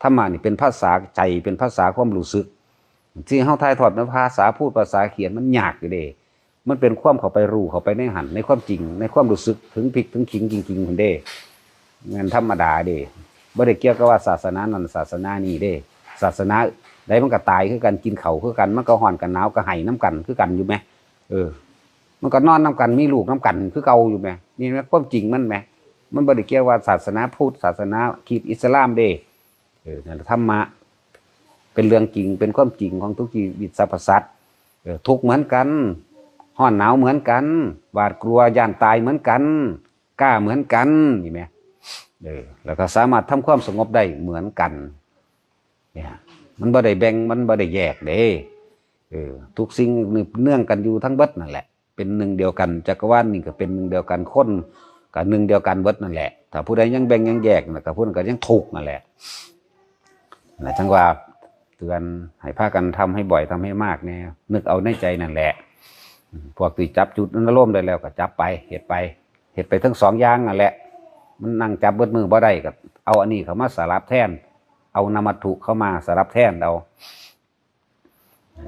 ธรรมะนี่เป็นภาษาใจ เป็นภาษาความรู้สึก ที่เฮาถ่ายทอดเป็นภาษาพูด ภาษาเขียนมันยากอยู่เด้ มันเป็นความเข้าไปรู้ เข้าไปในหั้น ในความจริง ในความรู้สึก ถึงพริกถึงขิงจริงๆ หั้นเด้ แม่นธรรมดาเด้ บ่ได้เกี่ยวกับว่าศาสนานั้นศาสนานี้เด้ ศาสนาใดมันก็ตายคือกัน กินข้าวคือกัน มันก็ร้อนกันหนาวก็ไห้นำกันคือกันอยู่แหม เออ มันก็นอนนำกัน มีลูกนำกันคือเก่าอยู่แหม นี่แหมความจริงมันแหม มันบ่ได้เกี่ยวว่าศาสนาพุทธ ศาสนาคริสต์ อิสลามเด้ เออ นั่นแหละ ธรรมะ เป็นเรื่องจริง เป็นความจริงของทุกชีวิตสรรพสัตว์ เออ ทุกข์เหมือนกัน ร้อนหนาวเหมือนกัน หวาดกลัวย้านตายเหมือนกัน กล้าเหมือนกัน นี่แหม เออ แล้วก็สามารถทำความสงบได้เหมือนกัน เนี่ย มันบ่ได้แบ่ง มันบ่ได้แยกเด้ เออ ทุกสิ่งเนื่องกันอยู่ทั้งเบิดนั่นแหละ เป็นหนึ่งเดียวกัน จักรวาลนี่ก็เป็นหนึ่งเดียวกัน คนก็หนึ่งเดียวกันเบิดนั่นแหละ ถ้าผู้ใดยังแบ่งยังแยกน่ะ ก็ผู้นั้นก็ยังทุกข์นั่นแหละ นะ จั่งว่าเตือนให้พากันทำให้บ่อย ทำให้มากแหน่ นึกเอาในใจนั่นแหละ อืม พวกที่จับจุดอารมณ์ได้แล้วก็จับไป เฮ็ดไป เฮ็ดไปทั้งสองอย่างนั่นแหละ มันนั่งจับเบิดมือบ่ได้ก็เอาอันนี้เข้ามาสลับแทน เอานามวัตถุเข้ามาสลับแทนเอา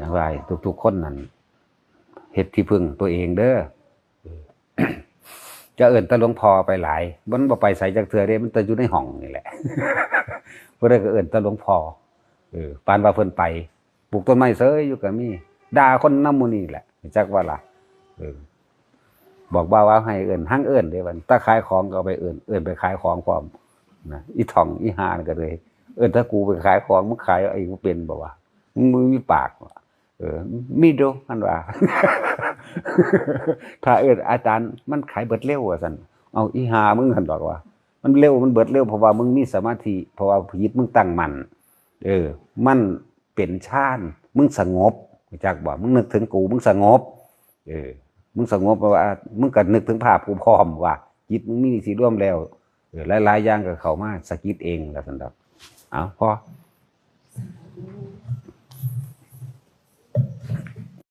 จั่งว่าทุกๆ คนนั่น เฮ็ดที่พึ่งตัวเองเด้อ จะเอิ้นแต่หลวงพ่อไปหลาย มันบ่ไปไสจักเทื่อเด้ มันแต่อยู่ในห้องนี่แหละ ผู้ใดก็เอิ้นแต่หลวงพ่อ เออ ปานว่าเพิ่นไป ปลูกต้นไม้เซยอยู่ก็มี ด่าคนนำหมู่นี่แหละ จักว่าล่ะ เออ บอกบ่าวว่าให้เอิ้น หังเอิ้นเด้บัดนี้ ถ้าขายของก็เอาไปเอิ้น เอิ้นไปขายของพร้อม นะ อีท่องอีห่านั่นก็เลย เอิ้นถ้ากูไปขายของ มึงขายเองบ่เป็นบ่วะ มึงบ่มีปากวะ เออ มีโด มันว่า ถ้าเอิ้นอาจารย์ มันขายเบิดเร็วว่าซั่น เอาอีห่ามึงหั่นดอกว่า มันเร็ว มันเบิดเร็ว เพราะว่ามึงมีสมาธิ เพราะว่าจิตมึงตั้งมั่น เออ มันเป็นฌาน มึงสงบ รู้จักบ่ มึงนึกถึงกู มึงสงบ เออ มึงสงบว่า มึงก็นึกถึงภาพกูพร้อมว่า จิตมึงมีสีรวมแล้ว เออ หลายๆ อย่างก็เข้ามาสะกิดเองแล้วซั่นดอก เอา พอ